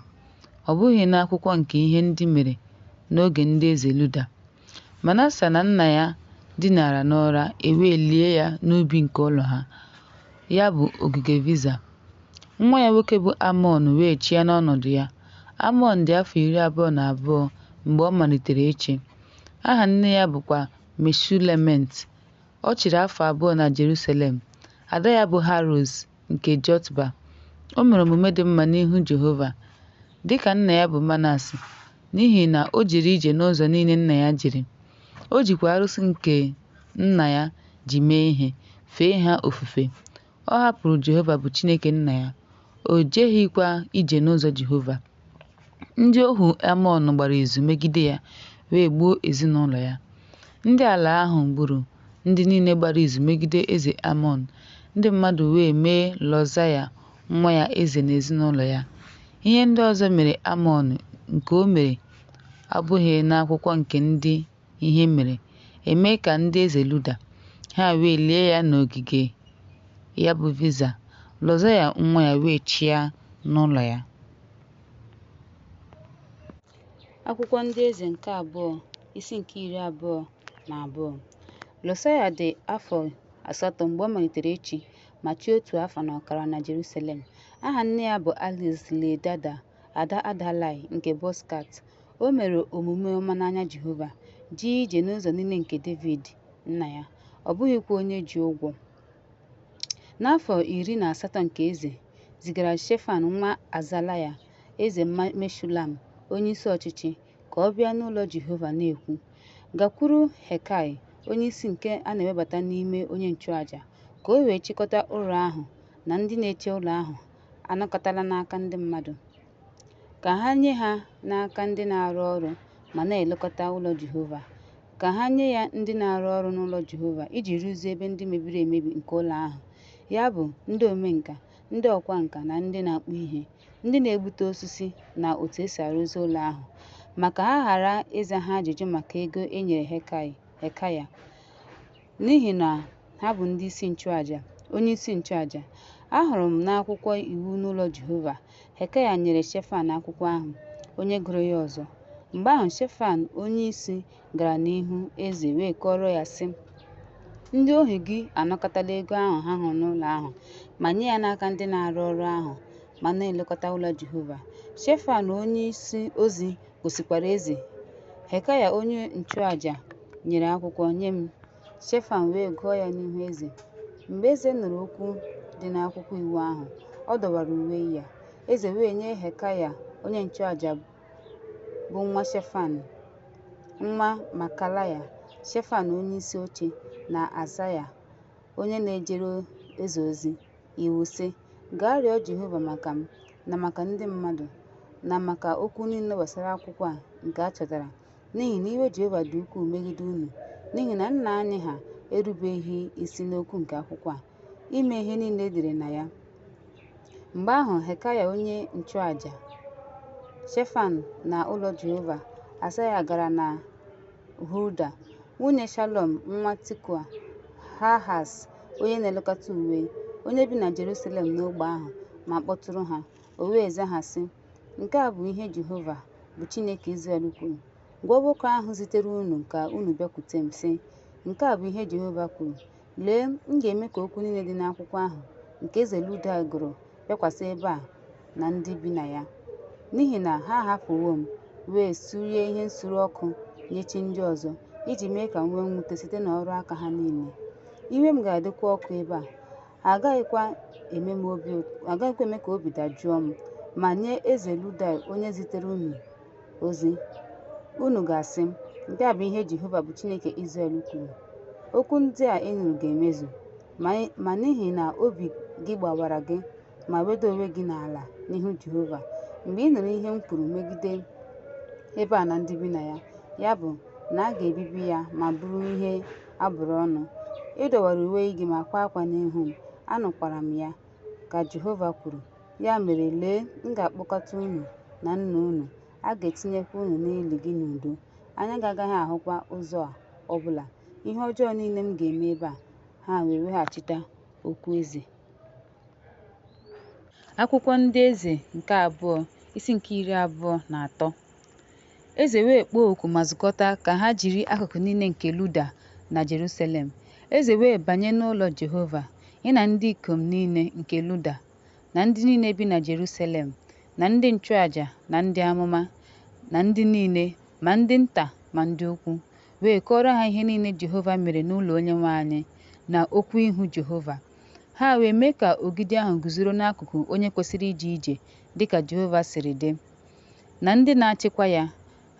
ọ bụghị n'akwụkwọ nke ihe ndị mere n'oge ndị eze Juda. Manase na nna ya dinara n'ụra, e wee lie ya n'ubi nke ụlọ ha, ya bụ ogige Viza. Nwa ya nwoke bụ Amọn wee chịa n'ọnọdụ ya. Amọn dị afọ 22 mgbe ọ malitere ịchị. Aha nne ya bụkwa Meshulemet. Ọ chịrị afọ 2 na Jerusalem. Ada ya bụ Haroz nke Jotba. O mere omume dị mma n'ihu Jehova, dị ka nna ya bụ Manase, n'ihi na o jere ije n'ụzọ niile nna ya jere. O jikwa arụsị nke nna ya ji mee ihe, fee ha ofufe. Ọ hapụrụ Jehova bụ Chineke nna ya, o jeghịkwa ije n'ụzọ Jehova. Ndị ohu Amọn gbara izu megide ya wee gbuo ezinụlọ ya. Ndị ala ahụ gburu ndị niile gbara izu megide eze Amọn, ndị mmadụ wee mee Lọzaya nwa ya eze n'ezinụlọ ya. Ihe ndị ọzọ mere Amọn nke o mere abụghị n'akwụkwọ nke ndị ihe mere eme ka ndị eze Juda. Ha wee lie ya n'ogige ya bụ Viza. Lọzaya nwa ya wee chịa n'ụlọ ya. Akwụkwọ Ndị Eze nke Abụọ, isi nke 22. Josaya dị afọ 8 mgbe ọ malitere ịchị ma chịa otu afọ na ọkara na Jerusalem. Aha nne ya bụ Alice Ledada, ada Adalai nke Bozkat. O mere omume ọma n'anya Jehova, jee ije n'ụzọ niile nke Devid nna ya, ọ bụghịkwa onye ji ụgwọ. N'afọ 18 nke eze, zigara Shefan nwa Azalaya, eze Meshulam, onyeisi ọchịchị, ka ọ bịa n'ụlọ Jehova na-ekwu, Gakwuru Helkai, onyeisi nke a na-ewebata n'ime onye nchụaja, ka o wee chịkọta ụrọ ahụ na ndị na-eche ụlọ ahụ anakọtala n'aka ndị mmadụ, ka ha nye ha n'aka ndị na-arụ ọrụ ma na-elekọta ụlọ Jehova, ka ha nye ya ndị na-arụ ọrụ n'ụlọ Jehova iji rụzie ebe ndị mebiri emebi nke ụlọ ahụ, ya bụ, ndị omenka, ndị ọkwá nkà na ndị na-akpụ ihe, ndị na-egbutu osisi na otu esi arụzi ụlọ ahụ, ma ka ha ghara ịza ha ajụjụ maka ego e nyere Helkaya, n'ihi na ha bụ ndị isi nchụaja, onyeisi nchụaja. Ahụrụ m n'akwụkwọ iwu n'ụlọ Jehova. Helkaya nyere Shefan akwụkwọ ahụ. onye gụrụ ya ọzọ. Mgbe ahụ Shefan onyeisi gara n'ihu eze wee kọọrọ ya, sị, Ndị ohu gị anakọtala ego ahụ ha hụrụ n'ụlọ ahụ ma nye ya n'aka ndị na-arụ ọrụ ahụ ma na-elekọta ụlọ Jehova. Shefan onyeisi ozi gosikwara eze, Hilkaya onye nchụaja nyere akwụkwọ nye m. Shefan wee gụọ ya n'ihu eze. Mgbe eze nụrụ okwu dị n'akwụkwọ iwu ahụ, ọ dọwara uwe ya. Eze wee nye Hilkaya onye nchụaja bụ nwa Shefan, nwa Makalaya, Shefan onyeisi oche, na Asaya onye na-ejere eze ozi, iwu, sị, Gaa rịọ Jehova maka m na maka ndị mmadụ na maka okwu niile gbasara akwụkwọ a nke a chọtara, n'ihi na iwe Jehova dị ukwuu megide unu, n'ihi na nna anyị ha erubeghị isi n'okwu nke akwụkwọ a, ime ihe niile e dere na ya. Mgbe ahụ Hilkaya onye nchụaja, Shefan na ụlọ Jehova, Asaya gara na Hulda, nwunye Shalọm nwa Tikwa Hahas, onye na-elekọta uwe, onye bi na Jeruselem n'ógbè ahụ, ma kpọtụrụ ha. O wee zaa ha, sị, Nke a bụ ihe Jehova, bụ Chineke Izrel kwuru, Gwa nwoke ahụ zitere unu ka unu bịakwute m, sị, Nke a bụ ihe Jehova kwuru, Lee, m ga-eme ka okwu niile dị n'akwụkwọ ahụ nke eze Juda gụrụ bịakwasị ebe a na ndị bi na ya, n'ihi na ha ahapụwo m, wee surie ihe nsure ọkụ nye chi ndị ọzọ, iji mee ka m nwee mwute site n'ọrụ aka ha niile. Iwe m ga-adịkwa ọkụ ebe a, ha agaghịkwa eme ka obi dajụọ m. Ma nye eze Juda onye zitere unu ozi, unu ga-asị, Nke a bụ ihe Jehova bụ Chineke Izrel kwuru, Okwu ndị a ị nụrụ ga-emezu, ma n'ihi na obi gị gbawara gị ma weda onwe gị n'ala n'ihu Jehova, mgbe ị nụrụ ihe m kwuru megide ebe a na ndị bi na ya, ya bụ, na a ga-ebibi ya ma bụrụ ihe a bụrụ ọnụ, ị dọwara uwe gị ma kwaa akwa n'ihu m, anụkwara m ya, ka Jehova kwuru. Ya mere, lee, m ga-akpọkọta unu na nna unu, a ga-etinyekwa unu n'ili gị n'udo. Anya gị agaghị ahụkwa ụzọ ọ bụla, ihe ọjọọ niile m ga-eme ebe a. Ha wee weghachite okwu eze. Akwụkwọ Ndị Eze nke abụọ, isi nke 23. Eze wee kpọọ oku ma zukọta ka ha jiri akụkụ niile nke Juda na Jerusalem. Eze wee banye n'ụlọ Jehova, ya na ndị ikom niile nke Juda, na ndị niile bi na Jerusalem, na ndị nchụaja na ndị amụma, na ndị niile, ma ndị nta ma ndị ukwu, wee kọọrọ ha ihe niile Jehova mere n'ụlọ Onyenwe anyị, na okwu ihu Jehova. Ha wee mee ka ogidi ahụ guzoro n'akụkụ onye kwesịrị ije ije dịka Jehova siri dị, na ndị na-achịkwa ya,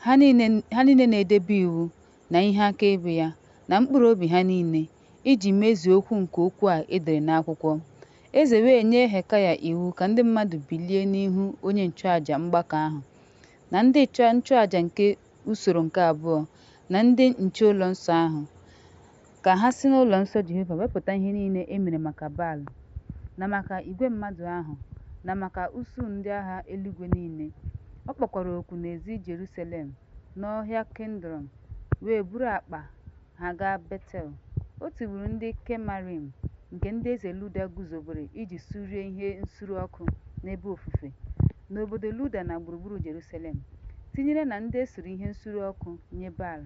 ha niile na-edebe iwu na ihe akaebe ya, na mkpụrụ obi ha niile, iji mezuo okwu nke okwu a e dere n'akwụkwọ. Eze wee nye Hilkaya iwu ka ndị mmadụ bilie n'ihu onye nchụaja mgbakọ ahụ, na ndị nchụaja nke usoro nke abụọ, na ndị nche ụlọ nsọ ahụ, ka ha si n'ụlọ nsọ Jehova wepụta ihe niile e mere maka Baal, na maka igwe mmadụ ahụ, na maka usuu ndị agha eluigwe niile. Ọ kpọkwara oku n'ezi Jerusalem, n'ọhịa Kidrọn, wee buru akpa ha gaa Betel. O tigburu ndị Kemarim, nke ndị eze Juda guzobere iji surie ihe nsure ọkụ n'ebe ofufe, n'obodo Juda na gburugburu Jerusalem, tinyere na ndị e suru ihe nsure ọkụ nye Baal,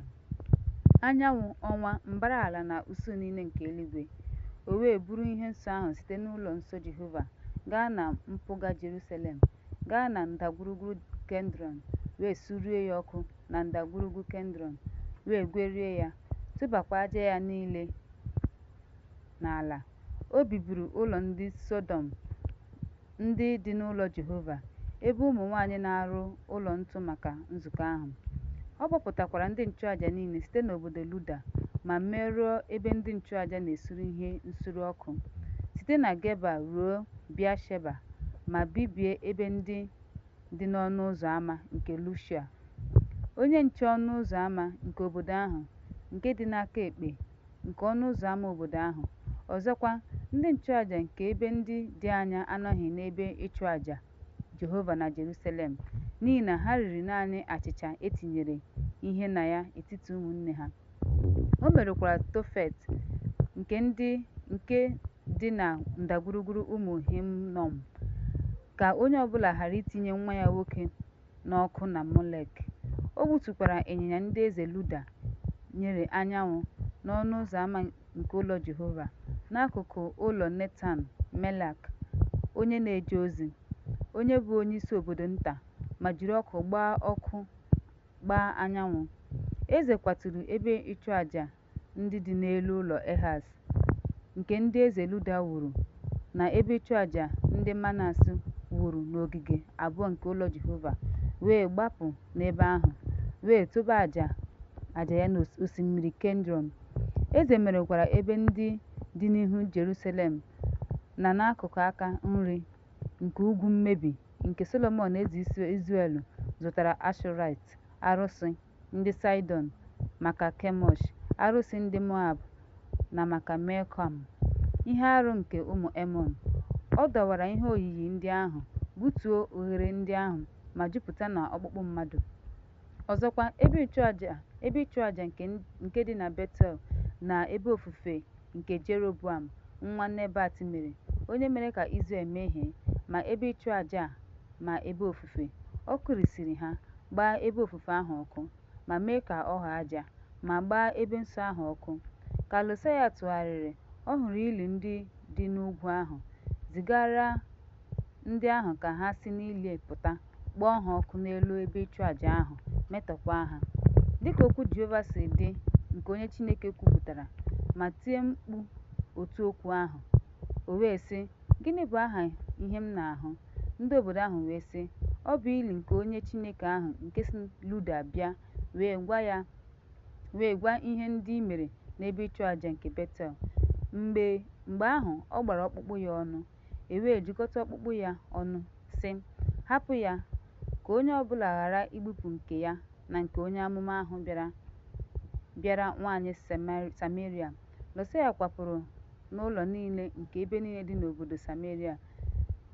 anyanwụ, ọnwa, mbara ala na usuu niile nke eluigwe. O wee buru ihe nsọ ahụ site n'ụlọ nsọ Jehova gaa na mpụga Jerusalem, gaa na ndagwurugwu Kidrọn, wee surie ya ọkụ na ndagwurugwu Kidrọn, wee gwerie ya, tụbakwa aja ya niile n'ala. O bibiri ụlọ ndị Sọdọm ndị dị n'ụlọ Jehova, ebe ụmụ nwanyị na-arụ ụlọ ntu maka nzukọ ahụ. Ọ kpọpụtakwara ndị nchụaja niile site n'obodo Juda ma merụọ ebe ndị nchụaja na-esure ihe nsure ọkụ, site na Geba ruo Bịasheba, ma bibie ebe ndị dị n'ọnụ ụzọ ámá nke Lushia, onye nche ọnụ ụzọ ámá nke obodo ahụ, nke dị n'aka ekpe nke ọnụ ụzọ ámá obodo ahụ. Ọzọkwa, ndị nchụaja nke ebe ndị dị anya anọghị n'ebe ịchụ àjà Jehova na Jerusalem, n'ihi na ha riri naanị achịcha e tinyere ihe na ya n'etiti ụmụnne ha. O merụkwara Tofet nke dị na ndagwurugwu ụmụ Hinọm, ka onye ọbụla ghara itinye nwa ya nwoke n'ọkụ na Molek. O gbutukwara ịnyịnya ndị eze Juda nyere anyanwụ n'ọnụ ụzọ ama nke ụlọ Jehova, n'akụkụ ụlọ Netan-melek onye na-eje ozi, onye bụ onyeisi obodo nta, ma jiri ọkụ gbaa ọkụ gbaa anyanwụ. Eze kwaturu ebe ịchụaja ndị dị n'elu ụlọ Ehaz, nke ndị eze Juda wuru, na ebe ịchụaja ndị Manase wuru n'ogige abụọ nke ụlọ Jehova, wee gbapụ n'ebe ahụ, wee tụba aja aja ya n'osimiri Kidrọn. Eze merụkwara ebe ndị dị n'ihu Jeruselem na n'akụkụ aka nri nke ugwu mmebi, nke Solomọn eze Izrel zụtara Ashtọret arụsị ndị Saịdọn, maka Kemosh, arụsị ndị Moab, na maka Milkọm, ihe arụ nke ụmụ Amọn. Ọ dọwara ihe oyiyi ndị ahụ, gbutuo oghere ndị ahụ ma jupụta n'ọkpụkpụ mmadụ. Ọzọkwa, ebe ịchụaja nke dị na Betel na ebe ofufe nke Jeroboam nwa Nebat mere, onye mere ka Izrel mehie, ma ebe ịchụaja a ma ebe ofufe, ọ kụrisiri ha, gbaa ebe ofufe ahụ ọkụ, ma mee ka ọ ghọọ aja, ma gbaa ebe nsọ ahụ ọkụ. Ka Josaya tụgharịrị, ọ hụrụ ili ndị dị n'ugwu ahụ, zigara ndị ahụ ka ha si n'ili pụta, kpọọ ha ọkụ n'elu ebe ịchụaja ahụ, metọkwa ha, dịka okwu Jehova si dị nke onye Chineke kwupụtara, ma tie mkpu otu okwu ahụ. O wee sị, Gịnị bụ aha ihe m na-ahụ? Ndị obodo ahụ wee sị, Ọ bụ ili nke onye Chineke ahụ nke si Juda bịa wee gwa ihe ndị i mere n'ebe ịchụaja nke Betel. Mgbe ahụ ọ gbara ọkpụkpụ ya ọnụ, e wee jikọta ọkpụkpụ ya ọnụ, sị, Hapụ ya, ka onye ọ bụla ghara igbupụ nke ya na nke onye amụma ahụ bịara nwaanyị Sameria. Josaya kwapụrụ n'ụlọ niile nke ebe niile dị n'obodo Sameria,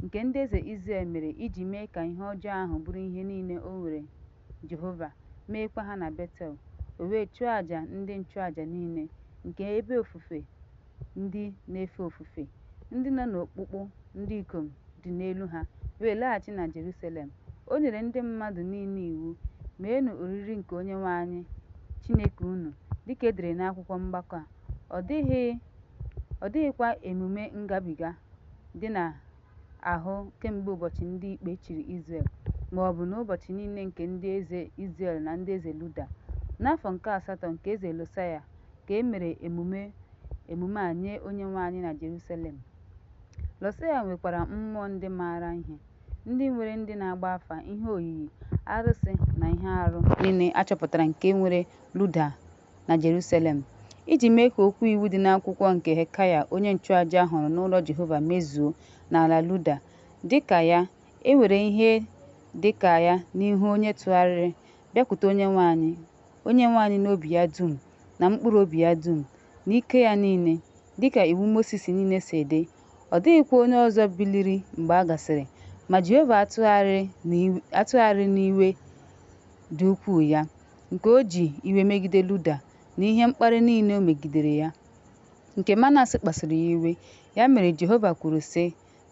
nke ndị eze Izrel mere iji mee ka ihe ọjọọ ahụ bụrụ ihe niile o were Jehova, meekwa ha na Betel. O wee chụọ àjà ndị nchụaja niile nke ebe ofufe ndị na-efe ofufe, ndị nọ n'ọkpụkpụ ndị ikom dị n'elu ha, wee laghachi na Jerusalem. O nyere ndị mmadụ niile iwu, Meenụ oriri nke Onyenwe anyị Chineke unu, dịka e dere n'akwụkwọ mgbakọ a. Ọ dịghịkwa emume ngabiga dị n'ahụ kemgbe ụbọchị ndị ikpe chịrị Izrel, ma ọ bụ n'ụbọchị niile nke ndị eze Izrel na ndị eze Juda. N'afọ nke asatọ nke eze Josaya ka e mere emume a nye Onyenwe anyị na Jerusalem. Josaya nwekwara mmụọ ndị maara ihe, ndị nwere ndị na-agba afa, ihe oyiyi, arụsị na ihe arụ niile a chọpụtara nke nwere Juda na Jerusalem, iji mee ka okwu iwu dị n'akwụkwọ nke Hilkaya onye nchụaja hụrụ n'ụlọ Jehova mezuo n'ala Juda. Dị ka ya, e nwere ihe dị ka ya n'ihu onye tụgharịrị bịakwute Onyenwe anyị n'obi ya dum na mkpụrụ obi ya dum na ike ya niile, dịka iwu Mosis niile si dị. Ọ dịghịkwa onye ọzọ biliri mgbe a gasịrị, ma Jehova atụgharịghị n'iwe dị ukwuu ya, nke o ji iwe megide Juda, na ihe mkparị niile o megidere ya, nke Manase kpasuru ya iwe. Ya mere Jehova kwuru, sị,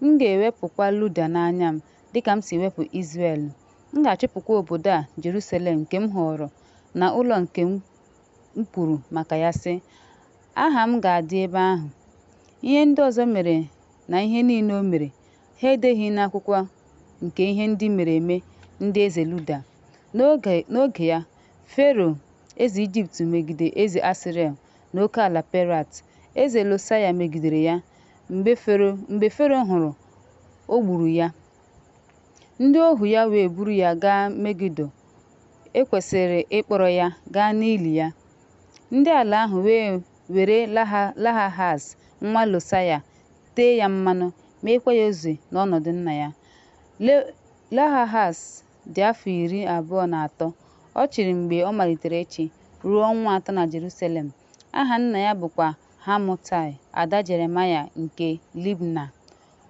M ga-ewepụkwa Juda n'anya m, dịka m si wepụ Izrel. M ga-achụpụkwa obodo a Jerusalem nke m họọrọ, na ụlọ nke m kwuru maka ya sị, Aha m ga-adị ebe ahụ. Ihe ndị ọzọ mere na ihe niile o mere, ha edeghị n'akwụkwọ nke ihe ndị mere eme ndị eze Juda. N'oge ya, Fero eze Ijipt megide eze Asịrịa n'oke ala Perat. Eze Josaya megidere ya, mgbe Fero hụrụ, o gburu ya. Ndị ohu ya wee buru ya gaa Megido, e kwesịrị ịkpọrọ ya gaa n'ili ya. Ndị ala ahụ wee were Lahahaz nwa Josaya tee ya mmanụ, meekwa ya eze n'ọnọdụ nna ya. Lahahaz dị afọ 23, ọ chịrị mgbe ọ malitere ịchị, ruo ọnwa 3 na Jerusalem. Aha nna ya bụkwa Hamutal, ada Jeremaya nke Libna.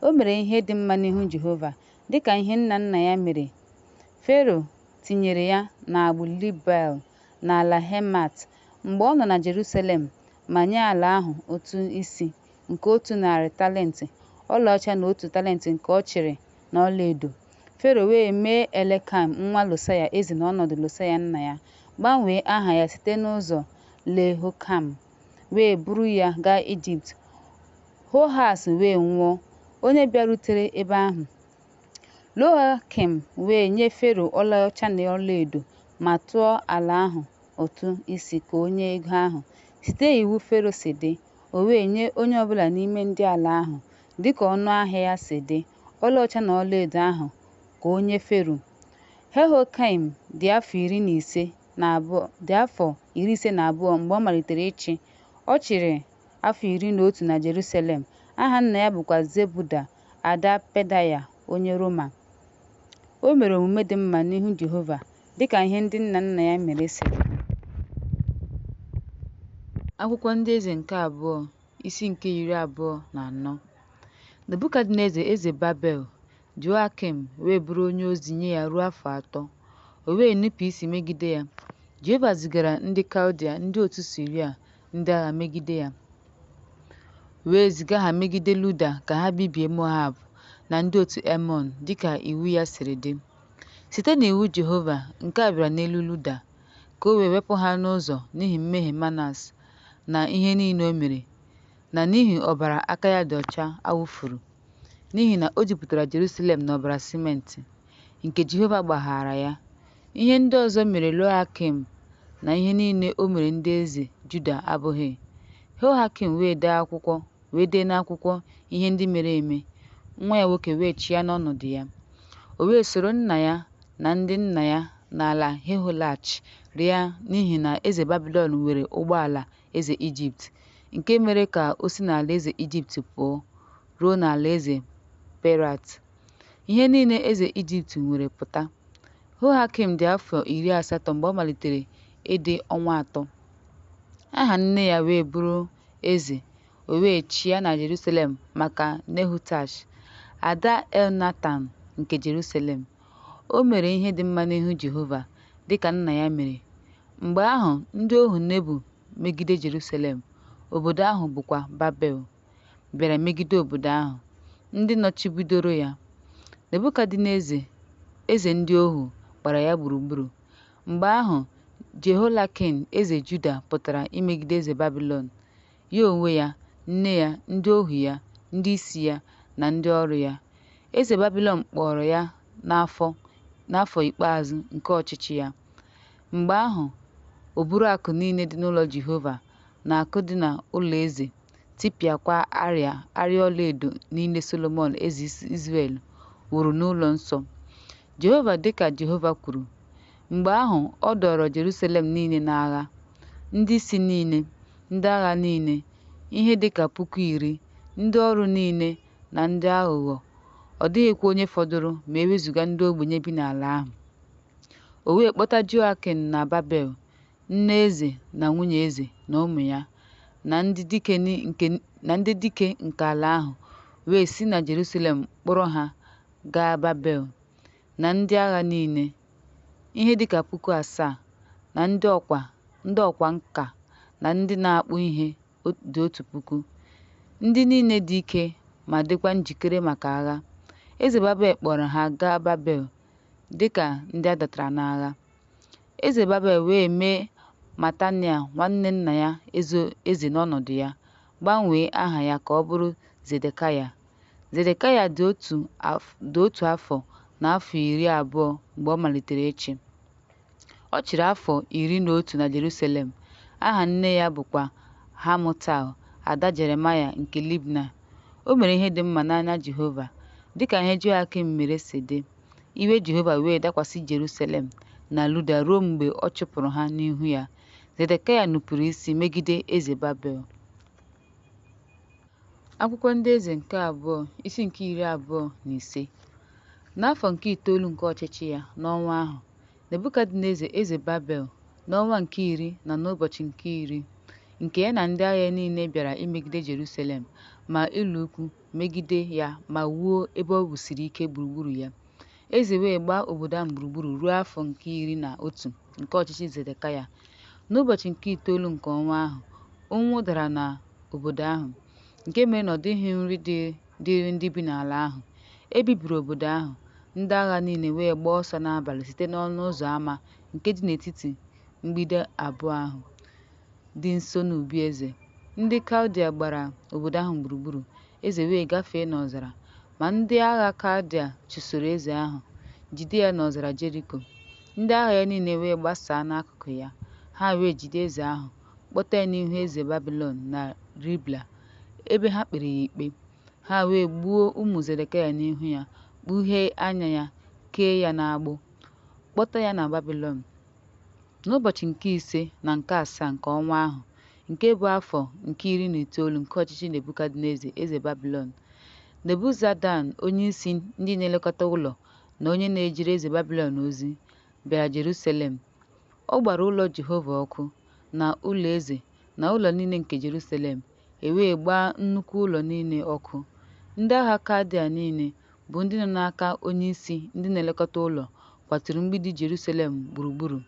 O mere ihe dị mma n'ihu Jehova, dịka ihe nna nna ya mere. Fero tinyere ya n'agbụ Ribla n'ala Hemat mgbe ọ nọ na Jerusalem ma nye ala ahụ ụtụ isi nke 100 talenti ọlaọcha na otu talenti nke ọ chịrị n'ọlaedo. Fero wee mee Eliakim nwa Josaya eze n'ọnọdụ Josaya nna ya, gbanwee aha ya site n'ụzọ Jehoiakim, wee buru ya gaa Ijipt. Jehoahaz wee nwụọ, onye bịarutere ebe ahụ. Jehoiakim wee nye Fero ọlaọcha na ọlaedo ma tụọ ala ahụ ụtụ isi ka o nye ego ahụ, site iwu Fero si dị, o wee nye onye ọbụla n'ime ndị ala ahụ, dịka ọnụ ahịa ya si dị, ọlaọcha na ọlaedo ahụ ka o nye Fero. Jehoiakim dị afọ 52 mgbe ọ malitere ịchị, ọ chịrị afọ 11 na Jerusalem. Aha nna ya bụkwa Zebuda, ada Pedaya onye Ruma. O mere omume dị mma n'ihu Jehova, dịka ihe ndị nna nna ya mere si dị. Akwụkwọ Ndị Eze nke Abụọ, isi nke 24. Nebukadneza eze Babel, Jehoiakim wee bụrụ onye ozi nye ya ruo afọ 3. O wee nupụ isi megide ya. Jehova zigara ndị Kaldia, ndị otu Siria, ndị agha megide ya, wee ziga ha megide Luda ka ha bibie Moab na ndị otu Emọn dịka iwu ya siri dị. Site n'iwu Jehova, nke a bịara n'elu Luda, ka o wee wepụ ha n'ụzọ n'ihi mmehie Manase na ihe niile o mere, na n'ihi ọbara aka ya dị ọcha a wụfuru, n'ihi na o jupụtara Jerusalem n'ọbara simenti, nke Jehova gbaghaara ya. Ihe ndị ọzọ mere Jehoiakim na ihe niile o mere ndị eze Juda abụghị. Jehoiakim wee dee n'akwụkwọ ihe ndị mere eme, nwa ya nwoke wee chịa n'ọnọdụ ya. O wee soro nna ya na ndị nna ya n'ala Jehoiachi rịa n'ihi na eze Babilọn nwere ụgbọala eze Ijipt, nke mere ka o si n'alaeze Ijipt pụọ ruo n'alaeze Perat. Ihe niile eze Ijipt nwere pụta. Jehoiakim dị afọ 80 mgbe ọ malitere ịdị ọnwa 3. Aha nne ya wee bụrụ eze, o wee chịa na Jerusalem maka Nehutash, ada Elnatan nke Jerusalem. O mere ihe dị mma n'ihu Jehova, dịka nna ya mere. Mgbe ahụ ndị ohu Nebu megide Jerusalem, obodo ahụ bụkwa Babel, bịara megide obodo ahụ, ndị nọchibidoro ya. Nebukadneza, eze ndị ohu, gbara ya gburugburu. Mgbe ahụ Jehoiakin eze Juda pụtara imegide eze Babilọn, ya onwe ya, nne ya, ndị ohu ya, ndị isi ya, na ndị ọrụ ya. Eze Babilọn kpọọrọ ya n'afọ ikpeazụ nke ọchịchị ya. Mgbe ahụ o buru akụ niile dị n'ụlọ Jehova na akụ dị n'ụlọ eze, tipịakwa arịa ọlaedo niile Solomọn eze Izrel wuru n'ụlọ nsọ Jehova dịka Jehova kwuru. Mgbe ahụ ọ dọọrọ Jerusalem niile n'agha, ndị isi niile, ndị agha niile, ihe dịka 10,000, ndị ọrụ niile na ndị aghụghọ, ọ dịghịkwa onye fọdụrụ ma e wezụga ndị ogbenye bi n'ala ahụ. O wee kpọta Jehoiakin na Babel, nne eze na nwunye eze na ụmụ ya, na ndị dike nke ala ahụ, wee si na Jerusalem kpụrụ ha gaa Babel, na ndị agha niile, ihe dịka 7,000, na ndị ọkwa nka na ndị na-akpụ ihe dị 1,000, ndị niile dị ike ma dịkwa njikere maka agha. Eze Babel kpọrọ ha gaa Babel dịka ndị a dọtara n'agha. Eze Babel wee mee Matanaia nwanne nna ya eze n'ọnọdụ ya, gbanwee aha ya ka ọ bụrụ Zedekaya. Zedekaya dị otu afọ na afọ 20 mgbe ọ malitere ịchị. Ọ chịrị afọ 11 na Jerusalem. Aha nne ya bụkwa Hamutal, ada Jeremaya nke Libna. O mere ihe dị mma n'anya Jehova, dịka ihe Jehoiakim mere si dị. Iwe Jehova wee dakwasị Jerusalem na Juda ruo mgbe ọ chụpụrụ ha n'ihu ya. Zedekaya nupuru isi megide eze Babel. Akwụkwọ Ndị Eze nke Abụọ, isi nke 25. N'afọ nke itoolu nke ọchịchị ya, n'ọnwa ahụ, Nebukadneza eze Babel, n'ọnwa nke iri na n'ụbọchị nke iri, nke ya na ndị agha ya niile bịara imegide Jerusalem, ma ụlọ ukwu megide ya ma wuo ebe o wusiri ike gburugburu ya. Eze wee gbaa obodo ahụ gburugburu ruo afọ nke 11 nke ọchịchị Zedekaya. N'ụbọchị nke itoolu nke ọnwa ahụ, ụnwụ dara n'obodo ahụ, nke mere na ọ dịghị nri dịrị ndị bi n'ala ahụ. E bibiri obodo ahụ, Ndị agha niile wee gbaa ọsọ n'abalị site n'ọnụ ụzọ ama nke dị n'etiti mgbidi abụọ ahụ, dị nso n'ubi eze. Ndị Kaldia gbara obodo ahụ gburugburu, eze wee gafee n'ọzara. Ma ndị agha Kaldia chụsoro eze ahụ, jide ya n'ọzara Jeriko. Ndị agha ya niile wee gbasaa n'akụkụ ya. Ha wee jide eze ahụ, kpọta ya n'ihu eze Babịlọn na Ribla, ebe ha kpere ya ikpe. Ha wee gbuo ụmụ Zedekaya n'ihu ya, kpughee anya ya, kee ya n'agbụ, kpọta ya na Babịlọn. N'ụbọchị nke ise na nke asaa nke ọnwa ahụ, nke bụ afọ nke 19 nke ọchịchị Nebukadneza eze Babịlọn, Nebuzadan onyeisi ndị na-elekọta ụlọ na onye na-ejere eze Babịlọn ozi, bịara Jeruselem. Ọ gbara ụlọ Jehova ọkụ, na ụlọ eze, na ụlọ niile nke Jeruselem, e wee gbaa nnukwu ụlọ niile ọkụ. Ndị agha Kaldia niile, bụ ndị nọ n'aka onyeisi ndị na-elekọta ụlọ, kwaturu mgbidi Jeruselem gburugburu.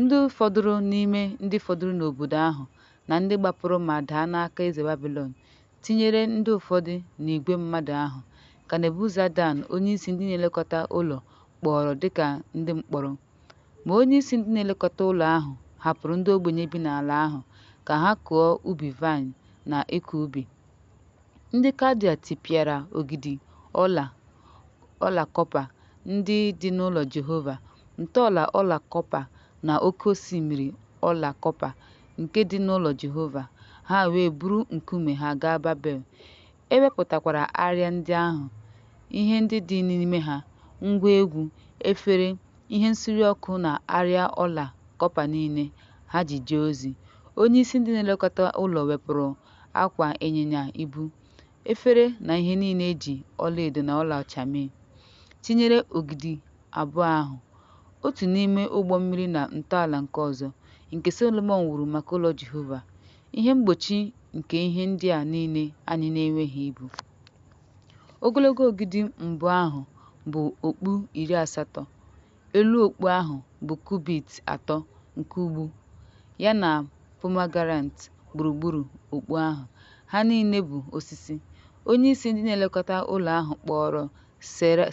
Ndị fọdụrụ n'ime ndị fọdụrụ n'obodo ahụ na ndị gbapụrụ ma daa n'aka eze Babịlọn, tinyere ndị ụfọdụ n'igwe mmadụ ahụ, ka Nebuzadan onyeisi ndị na-elekọta ụlọ kpọọrọ dị ka ndị mkpọrọ. Ma onyeisi ndị na-elekọta ụlọ ahụ hapụrụ ndị ogbenye bi n'ala ahụ ka ha kụọ ubi vaịn na ịkụ ubi. Ndị Kaldia tipịara ogidi ọla kọpa ndị dị n'ụlọ Jehova, ntọala ọla kọpa na Oke Osimiri ọla kọpa nke dị n'ụlọ Jehova, ha wee buru nkume ha gaa Babel. E wepụtakwara arịa ndị ahụ, ihe ndị dị n'ime ha, ngwa egwu, efere, ihe nsure ọkụ na arịa ọla kọpa niile ha ji jee ozi. Onyeisi ndị na-elekọta ụlọ wepụrụ akwa ịnyịnya ibu, efere na ihe niile e ji ọlaedo na ọlaọcha mee, tinyere ogidi abụọ ahụ, otu n'ime ụgbọ mmiri na ntọala nke ọzọ, nke Solomọn wuru maka ụlọ Jehova. Ihe mgbochi nke ihe ndị a niile anyị na-enweghị ibu. Ogologo ogidi mbụ ahụ bụ okpu 80, elu okpu ahụ bụ kubit atọ nke ụgbụ, ya na pomegranet gburugburu okpu ahụ, ha niile bụ osisi. Onyeisi ndị na-elekọta ụlọ ahụ kpọọrọ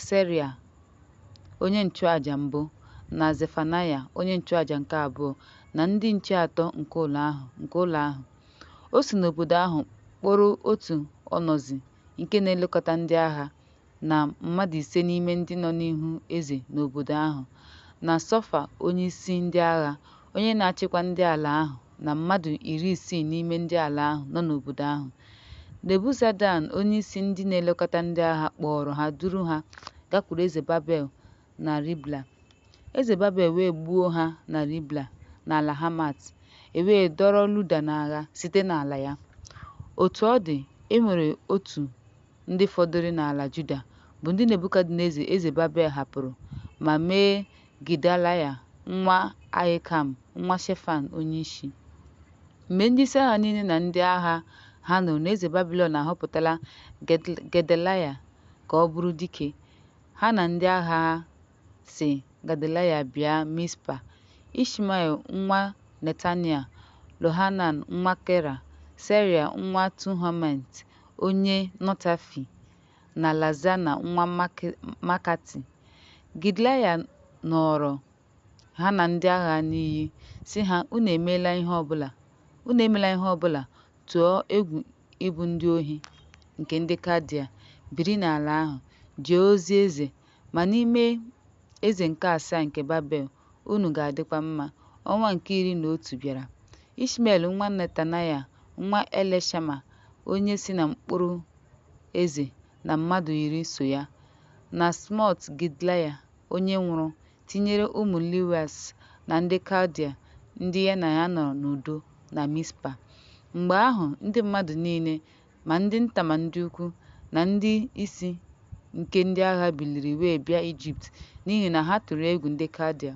Seraya onye nchụaja mbụ, na Zefanaya onye nchụaja nke abụọ, na ndị nche atọ nke ụlọ ahụ. O si n'obodo ahụ kpọrọ otu ọnaozi nke na-elekọta ndị agha, na mmadụ ise n'ime ndị nọ n'ihu eze n'obodo ahụ, na Sofa onyeisi ndị agha, onye na-achịkwa ndị ala ahụ na mmadụ 60 n'ime ndị ala ahụ nọ n'obodo ahụ. Nebuzadan onyeisi ndị na-elekọta ndị agha kpọọrọ ha duru ha gakwuru eze Babịlọn na Ribla. Eze Babịlọn wee gbuo ha na Ribla n'ala Hamat, e wee dọrọ Juda n'agha site n'ala ya. Otu ọ dị, e nwere otu ndị fọdụrụ n'ala Juda, bụ ndị Nebukadneza eze Babịlọn hapụrụ ma mee Gedalaya nwa Ahaịkam nwa Shefan onyeisi. Mgbe ndịisi agha niile na ndị agha ha nụrụ na eze Babilọn ahọpụtala Gedaliya ka ọ bụrụ dike, ha na ndị agha ha si Gedaliya bịa Mizpa. Ishmel nwa Netanaya, Johanan nwa Kera, Seraya nwa Tanhumet onye Netofa, na Jaazaniya nwa Maakati. Gedaliya ṅụọrọ ha na ndị agha n'iyi, sị ha, Unu emela ihe ọbụla tụọ egwu ịbụ ndị ohu nke ndị Kaldia, biri n'ala ahụ, jee ozi eze, ma n'ime eze nke asaa nke Babịlọn, unu ga-adịkwa mma. Ọnwa nke 11 bịara. Ishmel nwa Netanaya, nwa Elishama, onye si na mkpụrụ eze, na mmadụ 10 so ya, na Smọt Gedaliya onye nwụrụ, tinyere ụmụ Liwaị na ndị Kaldia ndị ya na ha nọ n'udo na Mizpa. Mgbe ahụ ndị mmadụ niile, ma ndị nta ma ndị ukwu, na ndị isi nke ndị agha biliri wee bịa Ijipt, n'ihi na ha tụrụ egwu ndị Kaldia.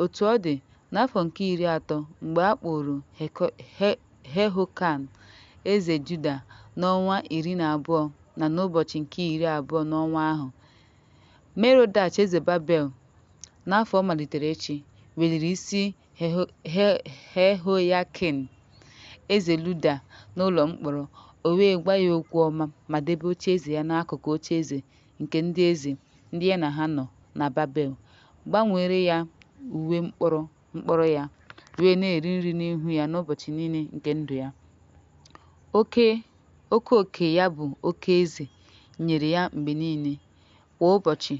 Otu ọ dị, n'afọ nke 30, mgbe a kpụụrụ Jehoiakin eze Juda, n'ọnwa 12 na n'ụbọchị nke 20 n'ọnwa ahụ, Merodach eze Babịlọn, n'afọ ọ malitere ịchị, weliri isi Jehoiakin eze Juda n'ụlọ mkpọrọ, o wee gwa ya okwu ọma ma debe ocheeze ya n'akụkụ ocheeze nke ndị eze. ndị ya na ha nọ na Babel, gbanweere ya uwe mkpọrọ ya, wee na-eri nri n'ihu ya n'ụbọchị niile nke ndụ ya. Oke oke ya bụ oke eze nyere ya mgbe niile, kwa ụbọchị,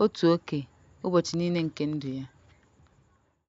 otu oke, ụbọchị niile nke ndụ ya.